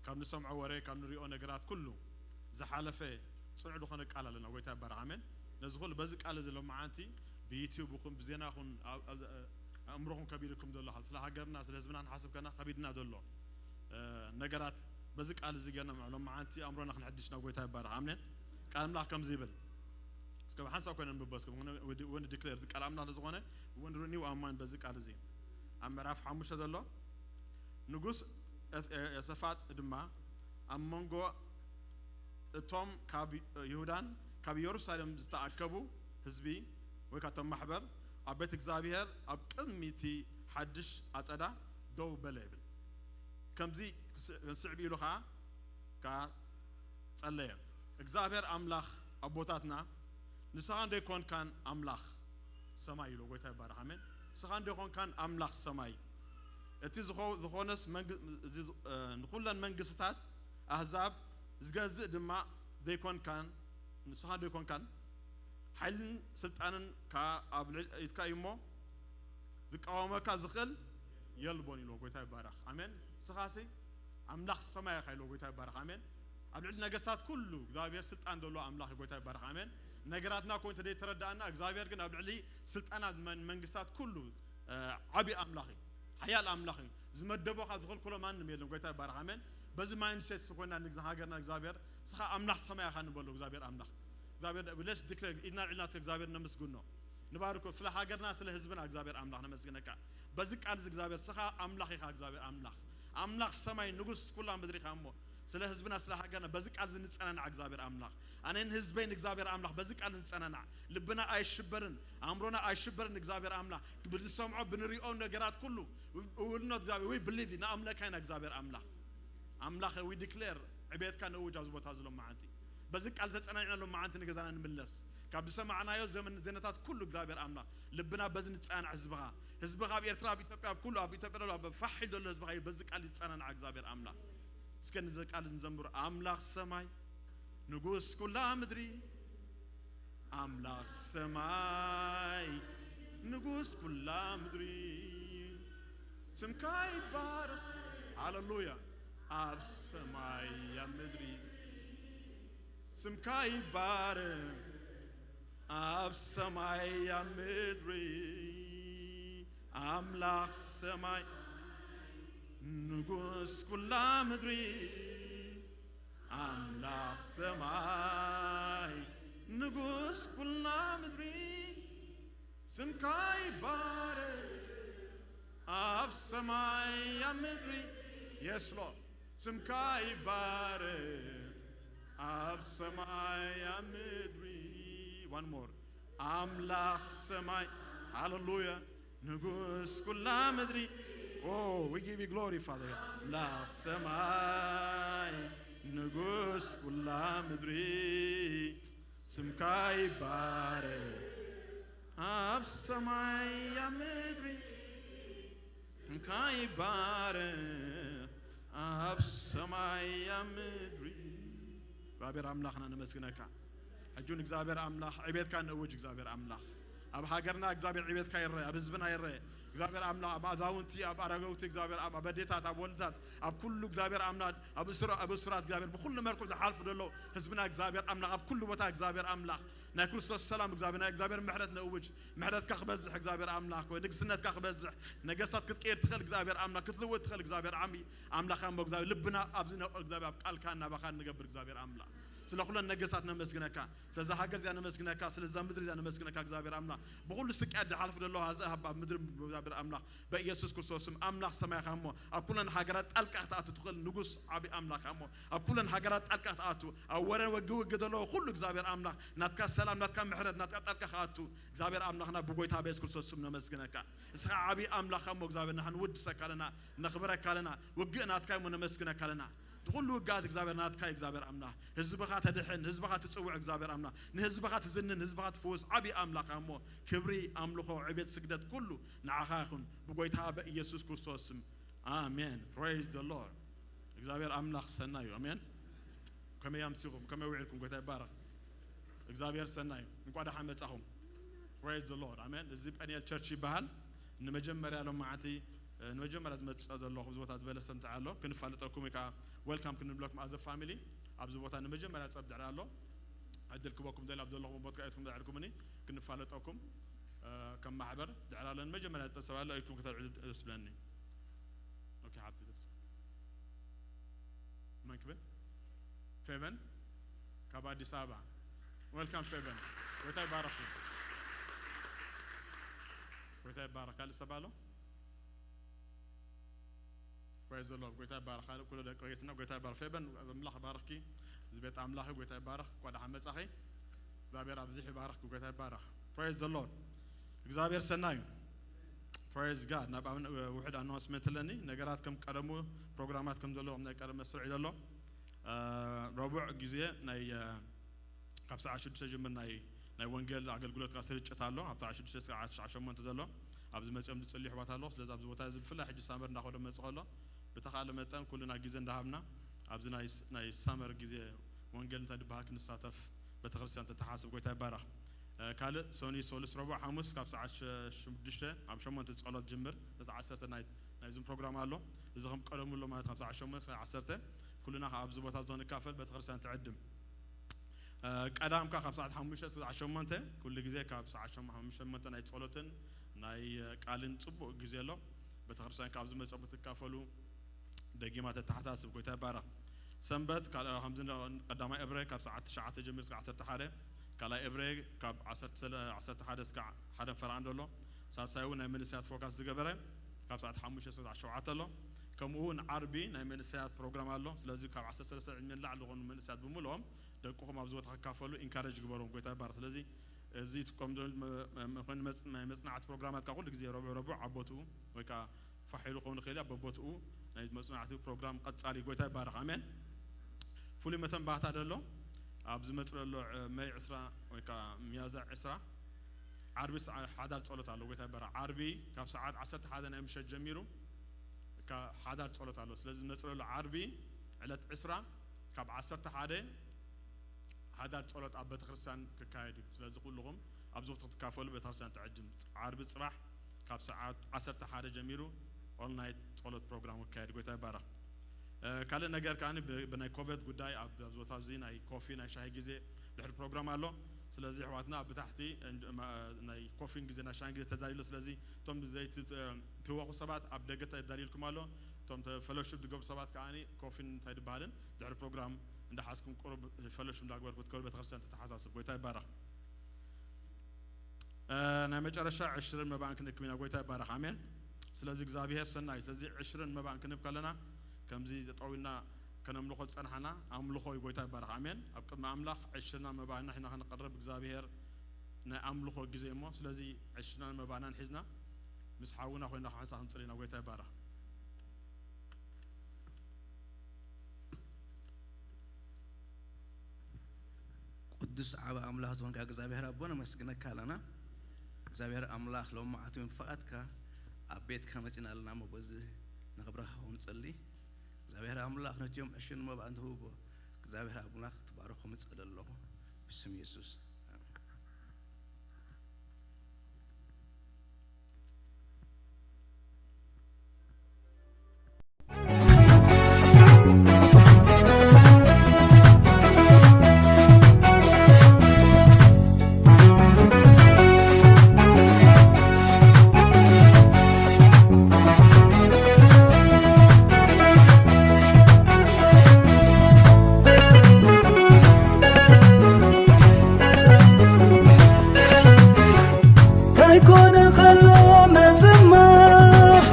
ካብ ንሰምዖ ወረ ካብ ንሪኦ ነገራት ኩሉ ዝሓለፈ ፅኑዕ ዝኾነ ቃል ኣለና ጎይታ ይባረኽ ኣሜን ነዚ ኩሉ በዚ ቃል እዚ ሎመዓንቲ ብዩትዩብ ይኹን ብዜና ይኹን ኣእምሮኹም ከቢድኩም ዘሎ ስለ ሃገርና ስለ ህዝብና ንሓስብ ከና ከቢድና ዘሎ ነገራት በዚ ቃል እዚ ጌርና ሎም መዓንቲ ኣእምሮና ክንሕድሽ ናብ ጎይታ ይባረኽ ኣምኔን ቃል ኣምላኽ ከምዚ ይብል እስከ ብሓንሳብ ኮይነ ንብቦ እስከ ወን ዲክሌር እዚ ቃል ኣምላኽ ዝኾነ ወን ሪኒው ኣማን በዚ ቃል እዚ ኣብ ምዕራፍ ሓሙሽተ ዘሎ ንጉስ የሰፋጥ ድማ ኣብ መንጎ እቶም ካብ ይሁዳን ካብ ኢየሩሳሌም ዝተኣከቡ ህዝቢ ወይ ካቶም ማሕበር ኣብ ቤት እግዚኣብሔር ኣብ ቅድሚ እቲ ሓድሽ ኣጸዳ ደው በለ ይብል። ከምዚ ክስዕብ ኢሉ ኸዓ ከኣ ጸለየ። እግዚኣብሔር ኣምላኽ ኣቦታትና ንስኻ እንዶ ኣይኮንካን ኣምላኽ ሰማይ ኢሉ ጎይታ ይባረኽ ኣሜን። ንስኻ እንዶ ኣይኮንካን ኣምላኽ ሰማይ እቲ ዝኾነስ ንኹለን መንግስትታት ኣህዛብ ዝገዝእ ድማ ዘይኮንካን ንስኻ እንዶ ኣይኮንካን ሓይልን ስልጣንን ከኣ ኣብ ልዕሊ ኢድካ እዩ እሞ ዝቃወመካ ዝኽእል የልቦን ኢልዎ ጎይታ ይባረኽ ኣሜን ንስኻሲ ኣምላኽ ሰማይ ኢኻ ኢልዎ ጎይታ ይባረኽ ኣሜን ኣብ ልዕሊ ነገስታት ኩሉ እግዚኣብሔር ስልጣን ዘሎ ኣምላኽ ጎይታ ይባረኽ ኣሜን ነገራትና እኮ እንተ ዘይተረዳእና እግዚኣብሔር ግን ኣብ ልዕሊ ስልጣናት መንግስታት ኩሉ ዓብዪ ኣምላኽ እዩ ሓያል ኣምላኽ እዩ ዝመደቦ ካብ ዝኸልክሎ ማንም የለን ጎይታ ይባረኽ ኣሜን በዚ ማይንድሴት ዝኾና ንግዛ ሃገርና እግዚኣብሔር ስኻ ኣምላኽ ሰማይ ኢኻ ንበሎ እግዚኣብሔር ኣምላኽ እግዚኣብሔር let's declare ኢድና ልዕልና እግዚኣብሔር ነመስግኖ ንባርኮ። ስለ ሃገርና ስለ ህዝብና እግዚኣብሔር ኣምላኽ ነመስግነካ። በዚ ቃል እዚ እግዚኣብሔር ስኻ ኣምላኽ ኢኻ እግዚኣብሔር ኣምላኽ፣ ኣምላኽ ሰማይ ንጉስ ኩላ ምድሪ ኢኻ። እሞ ስለ ህዝብና ስለ ሃገርና በዚ ቃል እዚ ንጸናናዕ እግዚኣብሔር ኣምላኽ። ኣነን ህዝበይን እግዚኣብሔር ኣምላኽ በዚ ቃል ንጸናናዕ። ልብና ኣይሽበርን፣ ኣእምሮና ኣይሽበርን እግዚኣብሔር ኣምላኽ። ብንሰምዖ ብንሪኦ ነገራት ኩሉ እውልኖት እግዚኣብሔር we believe ንኣምለካ ኢና እግዚኣብሔር ኣምላኽ። ኣምላኸ we declare ዕቤትካ ነእውጅ ኣብዚ ቦታ እዚ ሎም መዓንቲ። በዚ ቃል ተጸናኒዕና ሎም መዓንቲ ንገዛና ንምለስ። ካብ ዝሰማዕናዮ ዘመን ዜናታት ኩሉ እግዚኣብሔር ኣምላኽ ልብና በዚ ንጸናናዕ ህዝብኻ። ህዝብኻ ኣብ ኤርትራ፣ ኣብ ኢትዮጵያ፣ ኣብ ኩሉ ኣብ ኢትዮጵያ ዘሎ ኣብ ፋሕ ኢሉ ዘሎ ህዝብኻ በዚ ቃል ይጸናናዕ እግዚኣብሔር ኣምላኽ። እስከ ንዚ ቃል እዚ ንዘምሩ። ኣምላኽ ሰማይ ንጉስ ኩላ ምድሪ፣ ኣምላኽ ሰማይ ንጉስ ኩላ ምድሪ፣ ስምካ ይባረኽ። ሃሌሉያ። ኣብ ሰማይ ኣብ ምድሪ ስምካ ይባረኽ። ኣብ ሰማይ ኣብ ምድሪ ኣምላኽ ሰማይ ንጉስ ኩላ ምድሪ፣ ኣምላኽ ሰማይ ንጉስ ኩላ ምድሪ፣ ስምካ ይባረኽ ኣብ ሰማይ ኣብ ምድሪ። Yes Lord፣ ስምካ ይባረኽ ኣብ ሰማይ ኣብ ምድሪ። One more። ኣምላኽ ሰማይ፣ ሃሌሉያ፣ ንጉስ ኩላ ምድሪ። Oh, we give you glory, Father God። ኣምላኽ ሰማይ ንጉስ ኩላ ምድሪ፣ ስምካ ይባረኽ ኣብ ሰማይ ኣብ ምድሪ፣ ስምካ ይባረኽ ኣብ ሰማይ ኣብ ምድሪ። እግዚኣብሔር ኣምላኽና ነመስግነካ። ሕጂ እውን እግዚኣብሔር ኣምላኽ ዕቤትካ ነእውጅ። እግዚኣብሔር ኣምላኽ ኣብ ሃገርና እግዚኣብሔር ዕቤትካ ይረአ፣ ኣብ ህዝብና ይረአ። እግዚኣብሔር ኣምላኽ ኣብ ኣዛውንቲ፣ ኣብ ኣረገውቲ፣ እግዚኣብሔር ኣብ ኣበዴታት፣ ኣብ ወልድታት፣ ኣብ ኩሉ እግዚኣብሔር ኣምላኽ ኣብ እስሩ-፣ ኣብ እሱራት እግዚኣብሔር ብኩሉ መልክዑ ዝሓልፉ ዘለዉ ህዝብና እግዚኣብሔር ኣምላኽ ኣብ ኩሉ ቦታ እግዚኣብሔር ኣምላኽ ናይ ክርስቶስ ሰላም እግዚኣብሔር፣ ናይ እግዚኣብሔር ምሕረት ነእውጅ። ምሕረትካ ክበዝሕ እግዚኣብሔር ኣምላኽ ወይ ንግስነትካ ክበዝሕ፣ ነገስታት ክትቀይር ትኽእል እግዚኣብሔር ኣምላኽ፣ ክትልውጥ ትኽእል እግዚኣብሔር ዓሚ ኣምላኽ እሞ እግዚኣብሔር ልብና ኣብዚ ነቕል እግዚኣብሔር ኣብ ቃልካ እናባኻ ንገብር እግዚኣብሔር ኣምላኽ። ስለ ኩለን ነገስታት ነመስግነካ፣ ስለዛ ሃገር እዚኣ ነመስግነካ፣ ስለዛ ምድሪ እዚኣ ነመስግነካ እግዚኣብሔር ኣምላኽ። ብኹሉ ስቅያት ዝሓልፉ ዘለዉ ኣዝኣብ ኣብ ምድሪ እግዚኣብሔር ኣምላኽ በኢየሱስ ክርስቶስ ስም ኣምላኽ ሰማይኻ እሞ ኣብ ኩለን ሃገራት ጣልቃ ክትኣቱ ትኽእል ንጉስ ዓቢ ኣምላኽ እሞ ኣብ ኩለን ሃገራት ጣልቃ ክትኣቱ ኣብ ወረ ወጊ ውጊ ዘለዉ ኩሉ እግዚኣብሔር ኣምላኽ ናትካ ሰላም ናትካ ምሕረት ናትካ ጣልቃ ክኣቱ እግዚኣብሔር ኣምላኽና ብጎይታ በየሱስ ክርስቶስ ስም ነመስግነካ። እስኻ ዓቢ ኣምላኽ እሞ እግዚኣብሔር ንሕና ንውድሰካ ኣለና ነኽብረካ ኣለና። ውግእ ናትካ እሞ ነመስግነካ ኣለና። ንኹሉ ውግኣት እግዚኣብሔር ናትካ እዩ እግዚኣብሔር ኣምላኽ። ህዝብኻ ተድሕን ህዝብኻ ትጽውዕ እግዚኣብሔር ኣምላኽ ንህዝብኻ ትዝንን ህዝብኻ ትፍውስ ዓቢ ኣምላኽ እሞ ክብሪ ኣምልኾ ዕቤት ስግደት ኩሉ ንዓኻ ይኹን ብጎይታ በኢየሱስ ክርስቶስ ስም ኣሜን። Praise the Lord። እግዚኣብሔር ኣምላኽ ሰናይ እዩ። ኣሜን። ከመይ ኣምሲኹም ከመይ ውዒልኩም ጎይታ ይባረኽ። እግዚኣብሔር ሰናይ እዩ። እንኳ ደሓን መጻኹም። Praise the Lord። ኣሜን። እዚ ጴንኤል ቸርች ይበሃል። ንመጀመርያ ሎም መዓልቲ ንመጀመርያ ዝመጽእ ዘለኹ ኣብዚ ቦታ ዝበለ ሰምትዕ ኣሎ ክንፋለጠኩም ወይ ከዓ ወልካም ክንብለኩም ኣዘ ፋሚሊ ኣብዚ ቦታ ንመጀመርያ ጸብ ድዕር ኣሎ ዕድል ክበኩም ደል ኣብ ዘለኹም ቦትካ ኢትኩም ድዕርኩምኒ ክንፋለጠኩም ከም ማሕበር ድዕር ኣሎ ንመጀመርያ ዝጠሰብ ኣሎ ኢልኩም ከተልዕሉ ደስ ብለኒ። ኦኬ ሓብቲ ደስ መን ክብል ፌቨን ካብ ኣዲስ ኣበባ። ወልካም ፌቨን። ጎይታ ይባረክ። ጎይታ ይባረክ። ካልእ ሰብ ኣሎ? Praise the Lord። ጎይታ ይባረክ። ካልእ ኩሉ ደቂ ቤትና ጎይታ ይባረክ። ፌቨን ኣምላኽ ይባረክኪ። እዚ ቤት ኣምላኽ እዩ። ጎይታ ይባረክ። እንኳዕ ደሓን መጻኺ። እግዚኣብሔር ኣብዚሕ ይባረክ። ጎይታ ይባረክ። Praise the Lord። እግዚኣብሔር ሰናይ እዩ። Praise God። ናብ ኣምን ውሕድ ኣናውንስመንት ኣለኒ። ነገራት ከም ቀደሙ ፕሮግራማት ከም ዘለዎ ናይ ቀደም መስርዕ እዩ ዘሎ። ረቡዕ ግዜ ናይ ካብ ሰዓት ሽዱሽተ ጅምር ናይ ናይ ወንጌል ኣገልግሎት ስርጭት ኣሎ። ኣብ ሰዓት ሽዱሽተ ስዓት ሸሞንተ ዘሎ ኣብዚ መጺኦም ዝጽልዩ ኣሕዋት ኣለዉ። ስለዚ ኣብዚ ቦታ እዚ ብፍላይ ሕጂ ሳመር እንዳኸደ መጽእ ከሎ ብተኻእለ መጠን ኩልና ግዜ እንዳሃብና ኣብዚ ናይ ናይ ሳመር ግዜ ወንጌል እንታይ ድበሃል ክንሳተፍ ቤተክርስትያን ተተሓስብ ጎይታ ይባረኽ። ካልእ ሰኑይ ሰሉስ ረቡዕ ሓሙስ ካብ ሰዓት ሽዱሽተ ኣብ ሸሞንተ ጸሎት ጅምር ነቲ ዓሰርተ ናይ ናይዚ ፕሮግራም ኣሎ። እዚ ከም ቀደሙ ኣሎ ማለት ካብ ሰዓት ሸሞንተ ክሳብ ዓሰርተ ኩልና ካብ ኣብዚ ቦታ እዚ ንካፈል ቤተክርስትያን ትዕድም። ቀዳምካ ካብ ሰዓት ሓሙሽተ ክሳብ ሸሞንተ ኩሉ ግዜ ካብ ሰዓት ሸሞንተ ናይ ጸሎትን ናይ ቃልን ጽቡቕ ግዜ ኣሎ። ቤተክርስትያን ካብ ዝመጸ ብትካፈሉ ደጊማ ተተሓሳስብ ጎይታ ይባረኽ። ሰንበት ካልኣ ከምዚ ቀዳማይ እብረ ካብ ሰዓት ትሽዓተ ጀሚሩ እስከ ዓሰርተ ሓደ ካልኣይ እብረ ካብ ዓሰርተ ሓደ እስካዕ ሓደ ፈረቓ እንዶ ኣሎ። ሳልሳይ እውን ናይ መንእሰያት ፎካስ ዝገበረ ካብ ሰዓት ሓሙሽተ እስካዕ ሸውዓተ ኣሎ። ከምኡ እውን ዓርቢ ናይ መንእሰያት ፕሮግራም ኣሎ። ስለዚ ካብ ዓሰርተ ሰለስተ ዕድመ ንላዕሊ ዝኾኑ መንእሰያት ብምልኦም ደቅኹም ኣብዚ ቦታ ክካፈሉ ኢንካሬጅ ግበሮም። ጎይታ ይባርኽ። ስለዚ እዚ ትቆም ዶ መ- መ- መ- መጽ- ናይ መጽናዕቲ ፕሮግራማት ካብ ኩሉ ግዜ ረቡዕ ረቡዕ ኣብ ቦትኡ ወይ ከዓ ፋሕ ኢሉ ክኸውን ይኽእል እዩ። ኣብ ቦትኡ ናይ መጽናዕቲ ፕሮግራም ቀጻሊ። ጎይታ ይባረኽ። ኣሜን። ፍሉይ መተንባህታ ደሎ ኣብ ዝመጽእ ዘሎ ዕ- መይ ዕስራ ወይ ከዓ ሚያዝያ ዕስራ ዓርቢ ሰዓ- ሓዳር ጸሎት ኣሎ። ጎይታ ይባረኽ። ዓርቢ ካብ ሰዓት ዓሰርተ ሓደ ናይ ምሸት ጀሚሩ ካብ ሓዳር ጸሎት ኣሎ። ስለዚ ዝመጽእ ዘሎ ዓርቢ ዕለት ዕስራ ካብ ዓሰርተ ሓደ ሓዳር ጸሎት ኣብ ቤተክርስትያን ክካየድ እዩ። ስለዚ ኩልኹም ኣብዚ ክትካፈሉ ቤተክርስትያን ትዕድም። ዓርቢ ጽባሕ ካብ ሰዓት ዓሰርተ ሓደ ጀሚሩ ኦል ናይት ጸሎት ፕሮግራም ክካየድ። ጎይታ ይባረኽ። እ፣ ካልእ ነገር ከኣ ብ- ብናይ ኮቪድ ጉዳይ ኣብ ኣብዚ ቦታ እዚ ናይ ኮፊ ናይ ሻሂ ግዜ ድሕሪ ፕሮግራም ኣሎ። ስለዚ ኣሕዋትና ኣብ ብታሕቲ እንድ- ማ- ናይ ኮፊን ግዜ ናይ ሻሂን ግዜ ተዳልዩ ኣሎ። ስለዚ እቶም ዘይትህወኹ ሰባት ኣብ ደገ ተዳልዩልኩም ኣሎ። እቶም ተ- ፈሎሺፕ ዝገብሩ ሰባት ከኣ ኮፊን እንታይ ዝበሃልን ድሕሪ ፕሮግራም እንዳሓዝኩም ቁሩብ ፈሎሺፕ እንዳግበርኩም ክትከዱ ቤተክርስትያን ተተሓሳስብ። ጎይታ ይባረኽ። እ፣ ናይ መጨረሻ ዕሽርን መባእን ክንእክብ ኢና። ጎይታ ይባረኽ። ኣሜን። ስለዚ እግዚኣብሔር ሰናይ። ስለዚ ዕሽርን መባእን ክንህብ ከለና ከምዚ ጠጠው ኢልና ከነምልኾ ዝጸናሕና ኣምልኾ እዩ። ጎይታ ይባረኽ። ኣሜን። ኣብ ቅድሚ ኣምላኽ ዕሽርና መባእና ሒና ክንቀርብ እግዚኣብሔር ናይ ኣምልኾ ግዜ እሞ ስለዚ ዕሽርናን መባእናን ሒዝና ምስ ሓውና ኮይና ሓንሳ ክንጽሊ ኢና። ጎይታ ይባረኽ። ቅዱስ ዓብ ኣምላኽ ዝኾንካ እግዚኣብሔር ኣቦ ነመስግነካ ኣለና። እግዚኣብሔር ኣምላኽ ሎማዓት እውን ብፍቓድካ ኣብ ቤትካ መጺና ኣለና እሞ በዚ ንኽብረኻ ንጸሊ። እግዚኣብሔር ኣምላኽ ነቲኦም ዕሽን መባእን ትህቦ እግዚኣብሔር ኣምላኽ ትባርኾም እጸሊ ኣለኹ ብስም የሱስ። ኣሜን። ከይኮነ ከሎ ምዝማር፣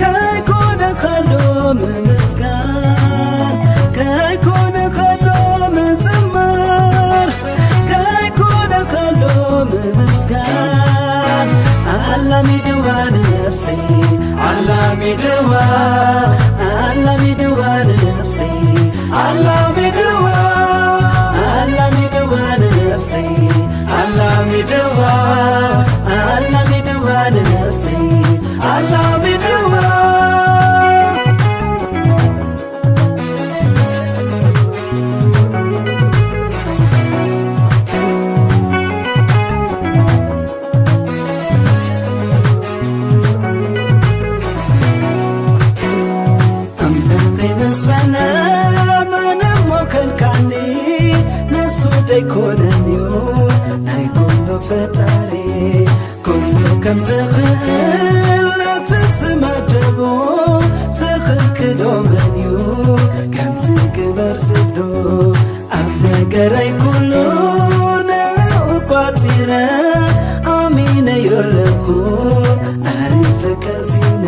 ከይኮነ ከሎ ምምስጋን፣ ከይኮነ ከሎ ምዝማር፣ ከይኮነ ከሎ ምምስጋን። ኣላሚድዋ ንነፍሰይ፣ ኣላሚድዋ፣ ኣላሚድዋ ንነፍሰይ፣ ኣላሚድዋ፣ ኣላሚድዋ ንነፍሰይ፣ ኣላሚድዋ፣ ኣላሚድዋ ንነፍሰይ፣ ኣላሚድዋ። ኣምላኸይ ምስ በለ፣ መን እሞ ከልካኒ? ንሱ ደይኮነን እዩ ናይ ኩሉ ፈጣሪ። ኩሉ ከም ዝኽእል ነቲ ዝመደቦ፣ ዝኽልክሎ መን እዩ? ከምዚ ግበር ዝብሎ፣ ኣብ ነገረይ ኩሉ ንዕኡ ቋጺረ፣ ኣሚነዮ ኣለኹ ኣሪፈ ቀሲነ።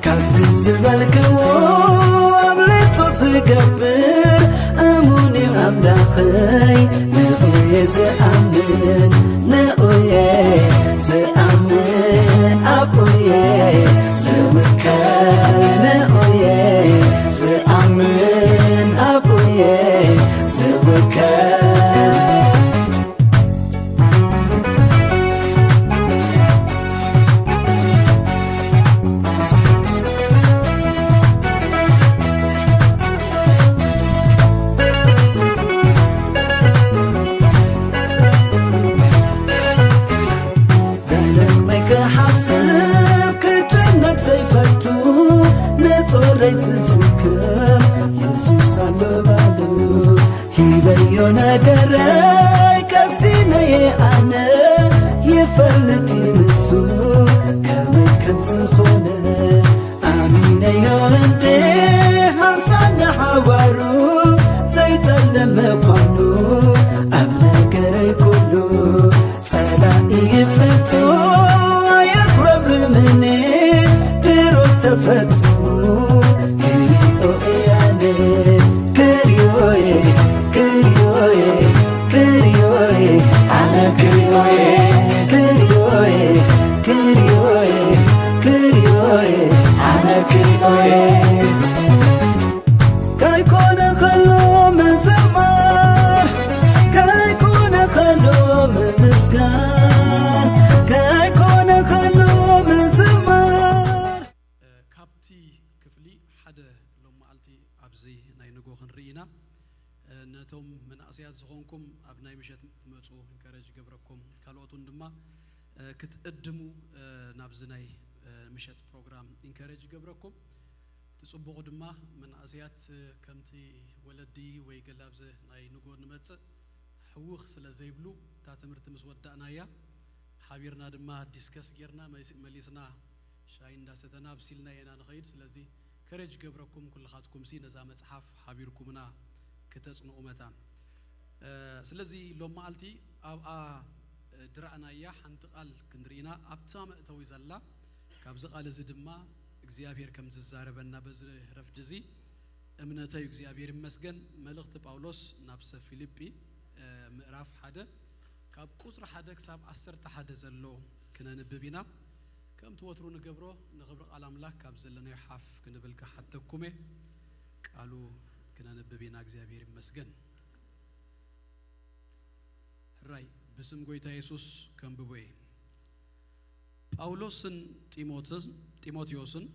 ካብቲ ዝበልክዎ ኣብልጹ ዝገብር፣ እሙን እዩ ኣምላኸይ፣ ንዑየ ዝኣምን፣ ንዑየ ዝኣምን፣ ኣብኡየ ዝውከል፣ ንዑየ ዝኣምን፣ ኣብኡየ ዝውከል። ብልበይ ክሓስብ ክጭነቅ ዘይፈቱ፣ ንጾረይ ዝስክም የሱስ ኣሎ ባሉ። ሂበዮ ነገረይ ቀሲነየ ኣነ፣ ይፈልጥ ንሱ ከመይ ከም ዝኾነ። ኣሚነዮ እንዴ ሃንሳና ሓዋሩ፣ ዘይጸልም ምዃኑ ኣብ ነገረይ ፈጽሙ ክሪኦ እየ ኣነ፣ ክሪኦ እየ፣ ክሪኦ እየ፣ ክሪኦ እየ፣ ኣነ ክሪኦ እየ፣ ክሪኦ እየ፣ ክሪኦ እየ፣ ክሪኦ እየ፣ ኣነ ክሪኦ እየ። ከይኮነ ከሎ ምዝማር፣ ከይኮነ ከሎ ምምስጋን፣ ከይኮነ ከሎ ምዝማር። እ፣ ካብቲ ክፍሊ ሓደ ሎም መዓልቲ ኣብዚ ናይ ንጎ ክንርኢ ኢና። እ፣ ነቶም መናእሰያት ዝኾንኩም ኣብ ናይ ምሸት ክትመጹ ኢንካሬጅ ይገብረኩም። ካልኦት እውን ድማ፣ እ፣ ክትእድሙ፣ እ፣ ናብዚ ናይ፣ እ፣ ምሸት ፕሮግራም ኢንካሬጅ ይገብረኩም። እቲ ጽቡቕ ድማ መናእሰያት፣ እ፣ ከምቲ ወለዲ ወይ ገለ ኣብዚ ናይ ንጎ ንመጽእ ሕውኽ ስለ ዘይብሉ እታ ትምህርቲ ምስ ወዳእናያ ሓቢርና ድማ ዲስከስ ጌርና መሊስ-፣ መሊስና ሻሂ እንዳሰተና ኣብሲልናዮ ኢና ንኸይድ። ስለዚ ኢንካሬጅ ገብረኩም ኩልኻትኩም ሲ ነዛ መጽሓፍ ሓቢርኩምና ክተጽንኡ መታን። እ፣ ስለዚ ሎም መዓልቲ ኣብኣ፣ እ፣ ድራእናያ ሓንቲ ቃል ክንርኢ ኢና። ኣብታ መእተዊ ዘላ፣ ካብዚ ቃል እዚ ድማ እግዚኣብሔር ከም ዝዛረበና በዚ ረፍዲ እዚ እምነተይ እዩ። እግዚኣብሔር ይመስገን። መልእኽቲ ጳውሎስ ናብ ሰብ ፊልጲ፣ እ፣ ምዕራፍ ሓደ ካብ ቁጽሪ ሓደ ክሳብ ዓሰርተ ሓደ ዘሎ ክነንብብ ኢና። ከምቲ ወትሩ ንገብሮ ንኽብሪ ቃል ኣምላክ ካብ ዘለናዮ ሓፍ ክንብል ክሓተኩም እየ። ቃሉ ክነንብብ ኢና። እግዚኣብሔር ይመስገን። ሕራይ ብስም ጎይታ የሱስ ከንብቦ እየ። ጳውሎስን ጢሞትን-፣ ጢሞቴዎስን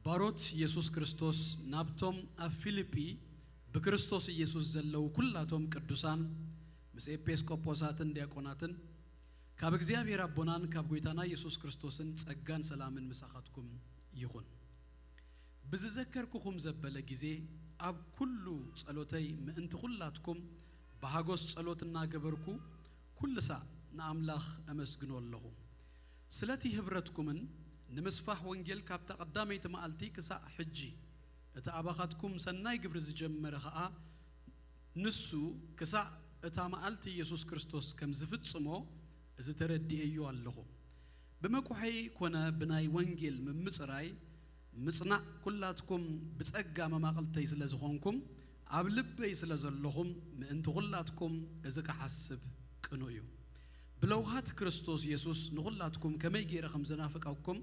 ባሮት የሱስ ክርስቶስ ናብቶም ኣብ ፊልጲ ብክርስቶስ ኢየሱስ ዘለዉ ኩላቶም ቅዱሳን ምስ ኤጲስቆጶሳትን ዲያቆናትን ካብ እግዚኣብሔር ኣቦናን ካብ ጎይታና የሱስ ክርስቶስን ጸጋን ሰላምን ምሳኻትኩም ይኹን። ብዝዘከርኩኹም ዘበለ ግዜ ኣብ ኩሉ ጸሎተይ ምእንቲ ኹላትኩም ብሃጎስ ጸሎት እናገበርኩ ኩሉ ሳዕ ንኣምላኽ ኣመስግኖ ኣለኹ። ስለቲ ህብረትኩምን ንምስፋሕ ወንጌል ካብታ ቀዳመይቲ መዓልቲ ክሳዕ ሕጂ እቲ ኣባኻትኩም ሰናይ ግብሪ ዝጀመረ ኸኣ ንሱ ክሳዕ እታ መዓልቲ የሱስ ክርስቶስ ከም ዝፍጽሞ እዚ ተረዲኤዮ ኣለኹ። ብመቁሐይ ኮነ ብናይ ወንጌል ምምጽራይ ምጽናዕ ኩላትኩም ብጸጋ መማቕልተይ ስለ ዝኾንኩም ኣብ ልበይ ስለ ዘለኹም ምእንቲ ኩላትኩም እዚ ክሓስብ ቅኑእ እዩ። ብለውሃት ክርስቶስ የሱስ ንኹላትኩም ከመይ ገይረ ከም ዝናፍቀኩም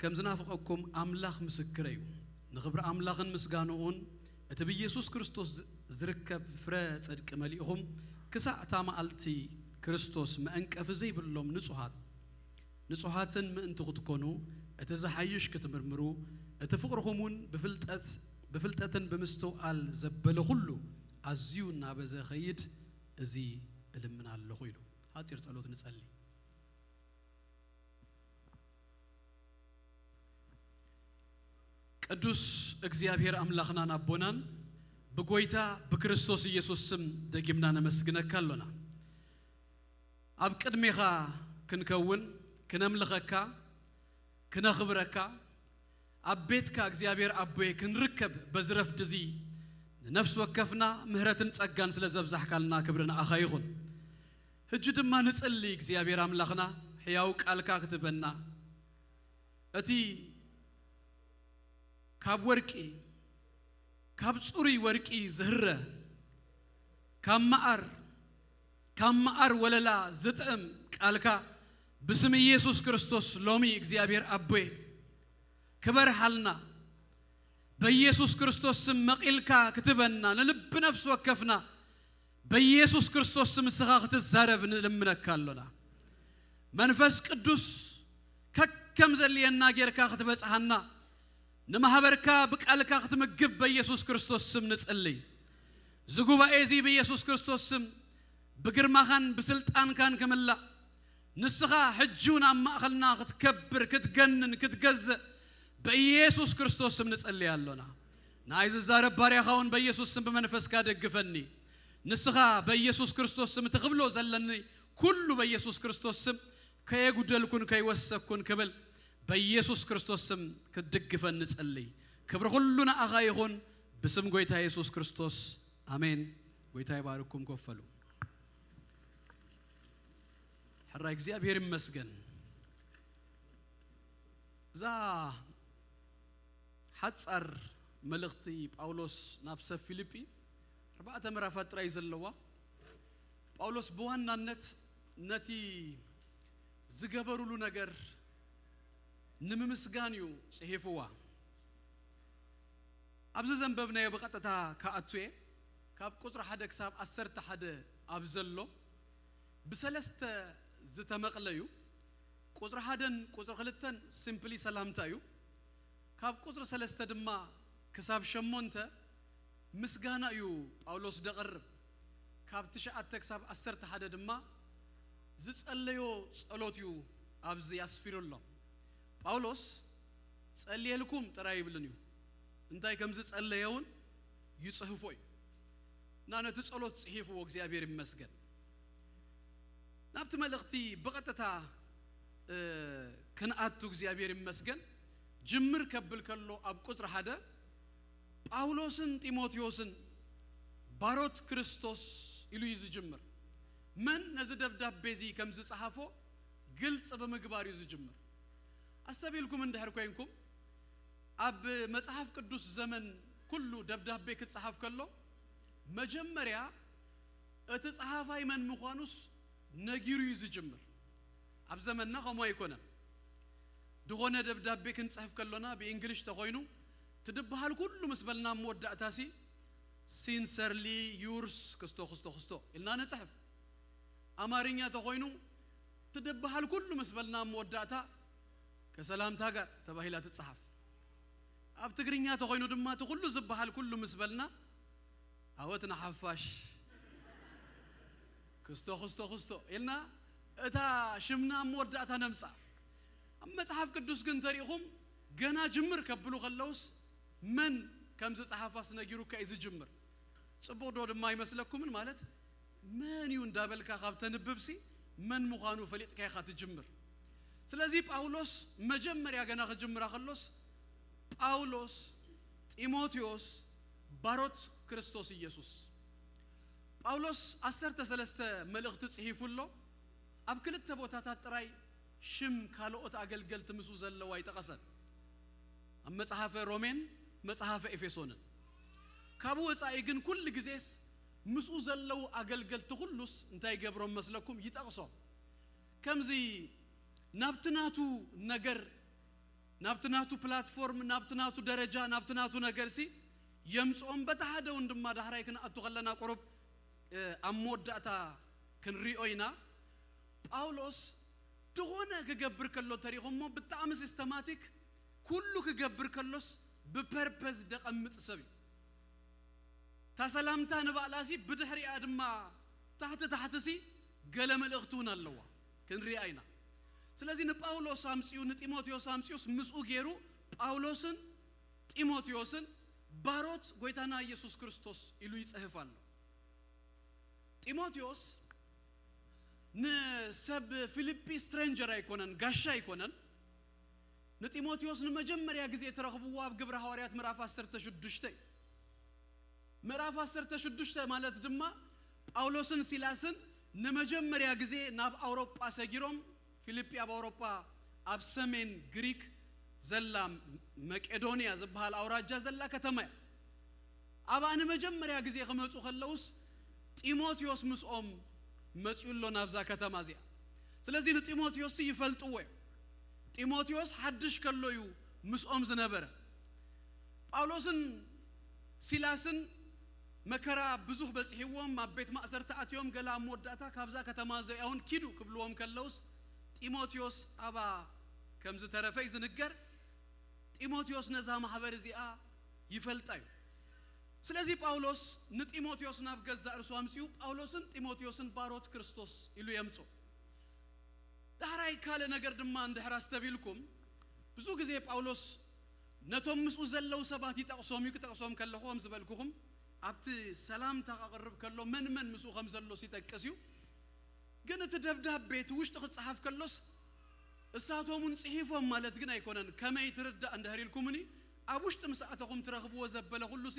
ከም ዝናፍቐኩም ኣምላኽ ምስክረይ እዩ። ንኽብሪ ኣምላኽን ምስጋንኡን እቲ ብኢየሱስ ክርስቶስ ዝርከብ ፍረ ጽድቂ መሊእኹም ክሳዕ እታ መዓልቲ ክርስቶስ መዐንቀፊ ዘይብሎም ንጹሃት፣ ንጹሃትን ምእንቲ ክትኮኑ እቲ ዝሓይሽ ክትምርምሩ እቲ ፍቕርኹም እውን ብፍልጠት፣ ብፍልጠትን ብምስትውዓል ዘበለ ኩሉ ኣዝዩ እናበዘ ኸይድ እዚ እልምን ኣለኹ ኢሉ። ሓጺር ጸሎት ንጸሊ። ቅዱስ እግዚኣብሔር ኣምላኽናን ኣቦናን ብጎይታ ብክርስቶስ ኢየሱስ ስም ደጊምና ነመስግነካ ኣሎና። ኣብ ቅድሜኻ ክንከውን፣ ክነምልኸካ፣ ክነኽብረካ፣ ኣብ ቤትካ እግዚኣብሔር ኣቦየ ክንርከብ በዚ ረፍዲ እዚ ንነፍሲ ወከፍና ምህረትን ጸጋን ስለ ዘብዛሕካልና ክብሪ ንኣኻ ይኹን። ሕጂ ድማ ንጽሊ እግዚኣብሔር ኣምላኽና ሕያው ቃልካ ክትበና እቲ ካብ ወርቂ፣ ካብ ጽሩይ ወርቂ ዝህረ፣ ካብ መዓር፣ ካብ መዓር ወለላ ዝጥዕም ቃልካ ብስም ኢየሱስ ክርስቶስ ሎሚ እግዚኣብሔር ኣቦይ ክበርሃልና፣ በኢየሱስ ክርስቶስ ስም መቒልካ ክትበና፣ ንልቢ ነፍሲ ወከፍና በኢየሱስ ክርስቶስ ስም ንስኻ ክትዛረብ ንልምነካ ኣሎና። መንፈስ ቅዱስ ከከም ዘድልየና ጌርካ ክትበጽሓና፣ ንማህበርካ ብቃልካ ክትምግብ በኢየሱስ ክርስቶስ ስም ንጽልይ። እዚ ጉባኤ እዚ ብኢየሱስ ክርስቶስ ስም ብግርማኻን ብስልጣንካን ክምላእ፣ ንስኻ ሕጂ እውን ኣብ ማእኸልና ክትከብር፣ ክትገንን፣ ክትገዝእ በኢየሱስ ክርስቶስ ስም ንጸልይ ኣሎና። ንኣይ ዝዛረብ ባርያኻ እውን በኢየሱስ ስም ብመንፈስካ ደግፈኒ። ንስኻ በኢየሱስ ክርስቶስ ስም እቲ ክብሎ ዘለኒ ኩሉ በኢየሱስ ክርስቶስ ስም ከየጉደልኩን ከይወሰኩን ክብል በኢየሱስ ክርስቶስ ስም ክትድግፈኒ ንጸልይ። ክብሪ ኩሉ ንኣኻ ይኹን፣ ብስም ጎይታ የሱስ ክርስቶስ ኣሜን። ጎይታ ይባርኩም። ኮፍ በሉ። ሕራይ እግዚኣብሔር ይመስገን። እዛ ሓጻር መልእኽቲ ጳውሎስ ናብ ሰብ ፊልጲ ኣርባዕተ ምዕራፋት ጥራይ ዘለዋ፣ ጳውሎስ ብዋናነት ነቲ ዝገበሩሉ ነገር ንምምስጋን እዩ ጽሒፍዋ። ኣብዚ ዘንበብናዮ ብቐጥታ ክኣቱ እየ። ካብ ቁጽሪ ሓደ ክሳብ ዓሰርተ ሓደ ኣብ ዘሎ ብሰለስተ ዝተመቕለ እዩ። ቁጽሪ ሓደን ቁጽሪ ክልተን ሲምፕሊ ሰላምታ እዩ። ካብ ቁጽሪ ሰለስተ ድማ ክሳብ ሸሞንተ ምስጋና እዩ ጳውሎስ ደቕርብ። ካብ ትሽዓተ ክሳብ ዓሰርተ ሓደ ድማ ዝጸለዮ ጸሎት እዩ ኣብዚ ኣስፊሩ ኣሎ። ጳውሎስ ጸልየልኩም ጥራይ ይብልን እዩ። እንታይ ከም ዝጸለየ እውን ይጽህፎ እዩ። እና ነቲ ጸሎት ጽሒፍዎ፣ እግዚኣብሔር ይመስገን። ናብቲ መልእኽቲ ብቐጥታ፣ እ፣ ክንኣቱ እግዚኣብሔር ይመስገን። ጅምር ከብል ከሎ ኣብ ቁጽሪ ሓደ ጳውሎስን ጢሞቴዎስን ባሮት ክርስቶስ ኢሉ እዩ ዝጅምር። መን ነዚ ደብዳቤ እዚ ከም ዝጸሓፎ ግልጽ ብምግባር እዩ ዝጅምር። ኣስተብሂልኩም እንድሕር ኮይንኩም፣ ኣብ መጽሓፍ ቅዱስ ዘመን ኩሉ ደብዳቤ ክጸሓፍ ከሎ መጀመርያ እቲ ጸሓፋይ መን ምዃኑስ ነጊሩ እዩ ዝጅምር። ኣብ ዘመንና ከምኡ ኣይኮነን። ድኾነ ደብዳቤ ክንጽሕፍ ከሎና ብእንግሊሽ ተኾይኑ ትድበሃል ኩሉ ምስ በልና ኣብ መወዳእታሲ ሲንሰርሊ ዩርስ ክስቶ ክስቶ ክስቶ ኢልና ንጽሕፍ። ኣማርኛ ተኾይኑ ትድበሃል ኩሉ ምስ በልና ኣብ መወዳእታ ከሰላምታ ጋር ተባሂላ ትጽሓፍ። ኣብ ትግርኛ ተኾይኑ ድማ እቲ ኩሉ ዝበሃል ኩሉ ምስ በልና ኣወት ንሓፋሽ ክስቶ ክስቶ ክስቶ ኢልና እታ ሽምና ኣብ መወዳእታ ነምጻ። ኣብ መጽሓፍ ቅዱስ ግን ተሪእኹም ገና ጅምር ከብሉ ከለውስ መን ከም ዝጸሓፋስ ነጊሩካ እዩ ዝጅምር። ጽቡቕ ዶ ድማ ኣይመስለኩምን? ማለት መን እዩ እንዳበልካ ካብ ተንብብሲ መን ምዃኑ ፈሊጥካ ኢኻ ትጅምር። ስለዚ ጳውሎስ መጀመርያ ገና ክጅምራ ከሎስ ጳውሎስ ጢሞቴዎስ ባሮት ክርስቶስ ኢየሱስ። ጳውሎስ ዓሰርተ ሰለስተ መልእኽቲ ጽሒፉ ኣሎ። ኣብ ክልተ ቦታታት ጥራይ ሽም ካልኦት ኣገልገልቲ ምስኡ ዘለዉ ኣይጠቐሰን። ኣብ መጽሓፈ ሮሜን መጽሓፈ ኤፌሶንን። ካብኡ ወጻኢ ግን ኩሉ ግዜስ ምስኡ ዘለዉ ኣገልገልቲ ኩሉስ እንታይ ይገብሮም መስለኩም? ይጠቕሶም። ከምዚ ናብቲ ናቱ ነገር፣ ናብቲ ናቱ ፕላትፎርም፣ ናብቲ ናቱ ደረጃ፣ ናብቲ ናቱ ነገርሲ የምጽኦም። በቲ ሓደ እውን ድማ ዳሕራይ ክንኣቱ ከለና ቁሩብ፣ እ፣ ኣብ መወዳእታ ክንሪኦ ኢና። ጳውሎስ ዝኾነ ክገብር ከሎ ተሪኹሞ ብጣዕሚ ሲስተማቲክ፣ ኩሉ ክገብር ከሎስ ብፐርፐዝ ደቐምጥ ሰብ እዩ። እታ ሰላምታ ንባዕላሲ ብድሕሪኣ ድማ ታሕቲ ታሕትሲ ገለ መልእኽቲ እውን ኣለዋ፣ ክንሪኣ ኢና። ስለዚ ንጳውሎስ ኣምጺኡ፣ ንጢሞቴዎስ ኣምጺኡስ ምስኡ ገይሩ ጳውሎስን ጢሞቴዎስን ባሮት ጎይታና ኢየሱስ ክርስቶስ ኢሉ ይጽህፍ ኣሎ። ጢሞቴዎስ ንሰብ ፊልጲ ስትሬንጀር ኣይኮነን፣ ጋሻ ኣይኮነን። ንጢሞቴዎስ ንመጀመርያ ግዜ ትረኽብዎ ኣብ ግብረ ሃዋርያት ምዕራፍ ዓሰርተ ሽዱሽተ እዩ። ምዕራፍ ዓሰርተ ሽዱሽተ ማለት ድማ ጳውሎስን ሲላስን ንመጀመርያ ግዜ ናብ ኣውሮጳ ሰጊሮም፣ ፊልጲ ኣብ ኣውሮጳ ኣብ ሰሜን ግሪክ ዘላ መቄዶንያ ዝበሃል ኣውራጃ ዘላ ከተማ እያ። ኣብኣ ንመጀመርያ ግዜ ክመጹ ከለውስ ጢሞቴዎስ ምስኦም መጺኡ ኣሎ ናብዛ ከተማ እዚኣ። ስለዚ ንጢሞቴዎስ ይፈልጥዎ እዮም። ጢሞቴዎስ ሓድሽ ከሎ እዩ ምስኦም ዝነበረ። ጳውሎስን ሲላስን መከራ ብዙሕ በጺሕዎም ኣብ ቤት ማእሰርቲ ኣትዮም፣ ገለ ኣብ መወዳእታ ካብዛ ከተማ እዚኣ እውን ኪዱ ክብልዎም ከለውስ ጢሞቴዎስ ኣብኣ ከም ዝተረፈ እዩ ዝንገር። ጢሞቴዎስ ነዛ ማሕበር እዚኣ ይፈልጣ እዩ። ስለዚ ጳውሎስ ንጢሞቴዎስ ናብ ገዛእ ርእሱ ኣምጺኡ ጳውሎስን ጢሞቴዎስን ባሮት ክርስቶስ ኢሉ የምጽኦ። ዳሕራይ ካልእ ነገር ድማ እንድሕር ኣስተብሂልኩም፣ ብዙ ግዜ ጳውሎስ ነቶም ምስኡ ዘለዉ ሰባት ይጠቕሶም እዩ። ክጠቕሶም ከለኹ ከም ዝበልኩኹም ኣብቲ ሰላምታ ከቕርብ ከሎ መን መን ምስኡ ከም ዘሎስ ይጠቅስ እዩ። ግን እቲ ደብዳቤ እቲ ውሽጢ ክጸሓፍ ከሎስ እሳቶም እውን ጽሒፎም ማለት ግን ኣይኮነን። ከመይ ትርዳእ እንድሕር ኢልኩምኒ ኣብ ውሽጢ ምስ ኣተኹም ትረኽብዎ ዘበለ ኩሉሲ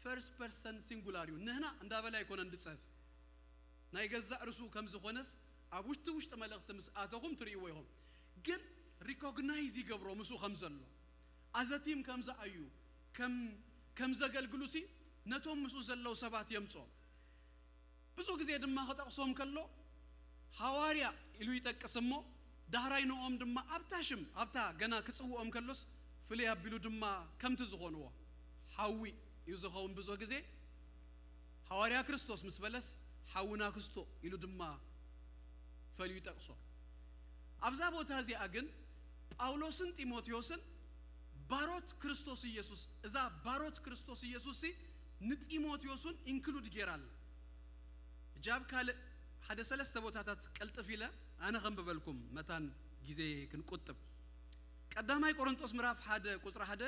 ፈርስት ፐርሰን ሲንጉላር እዩ። ንህና እንዳበለ ኣይኮነን ዝጽሕፍ። ናይ ገዛእ ርእሱ ከም ዝኾነስ ኣብ ውሽጢ ውሽጢ መልእኽቲ ምስ ኣተኹም ትርእይዎ ኢኹም። ግን ሪኮግናይዝ ይገብሮ ምስኡ ከም ዘሎ፣ ኣዘቲም ከም ዝኣዩ፣ ከም ከም ዘገልግሉ ሲ ነቶም ምስኡ ዘለዉ ሰባት የምጾም። ብዙ ግዜ ድማ ክጠቕሶም ከሎ ሃዋርያ ኢሉ ይጠቅስ እሞ፣ ዳሕራይ ንኦም ድማ ኣብታ ሽም ኣብታ ገና ክጽውኦም ከሎስ ፍልይ ኣቢሉ ድማ ከምቲ ዝኾንዎ ሓዊ እዩ ዝኸውን። ብዙ ግዜ ሃዋርያ ክርስቶስ ምስ በለስ ሓውና ክስቶ ኢሉ ድማ ፈልዩ ይጠቅሶ። ኣብዛ ቦታ እዚኣ ግን ጳውሎስን ጢሞቴዎስን ባሮት ክርስቶስ ኢየሱስ፣ እዛ ባሮት ክርስቶስ ኢየሱስ ሲ ንጢሞቴዎስ እውን ኢንክሉድ ጌራ ኣላ። እጃብ ካልእ ሓደ ሰለስተ ቦታታት ቀልጥፍ ኢለ ኣነ ከንብበልኩም መታን ግዜ ክንቁጥብ። ቀዳማይ ቆሮንጦስ ምዕራፍ ሓደ ቁጽሪ ሓደ፣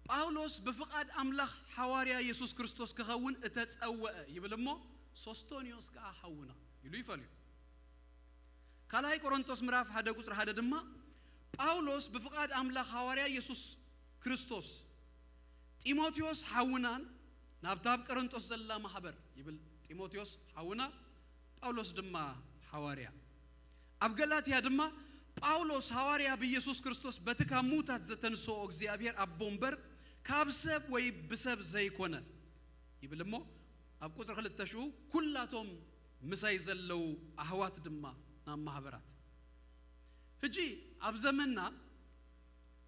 ጳውሎስ ብፍቓድ ኣምላኽ ሓዋርያ የሱስ ክርስቶስ ክኸውን እተጸውዐ ይብል እሞ፣ ሶስቶንዮስ ከኣ ሓውና ኢሉ ይፈልዮ። ካልኣይ ቆሮንጦስ ምዕራፍ ሓደ ቁጽሪ ሓደ ድማ፣ ጳውሎስ ብፍቓድ ኣምላኽ ሓዋርያ የሱስ ክርስቶስ፣ ጢሞቴዎስ ሓውናን ናብታ ኣብ ቆሮንጦስ ዘላ ማሕበር ይብል። ጢሞቴዎስ ሓውና፣ ጳውሎስ ድማ ሓዋርያ። ኣብ ገላትያ ድማ ጳውሎስ ሃዋርያ ብኢየሱስ ክርስቶስ በቲ ካብ ምዉታት ዘተንስኦ እግዚኣብሔር ኣቦ እምበር ካብ ሰብ ወይ ብሰብ ዘይኮነ ይብል እሞ፣ ኣብ ቁጽሪ ክልተ ሽዑ ኩላቶም ምሳይ ዘለዉ ኣሕዋት ድማ ናብ ማሕበራት። ሕጂ ኣብ ዘመንና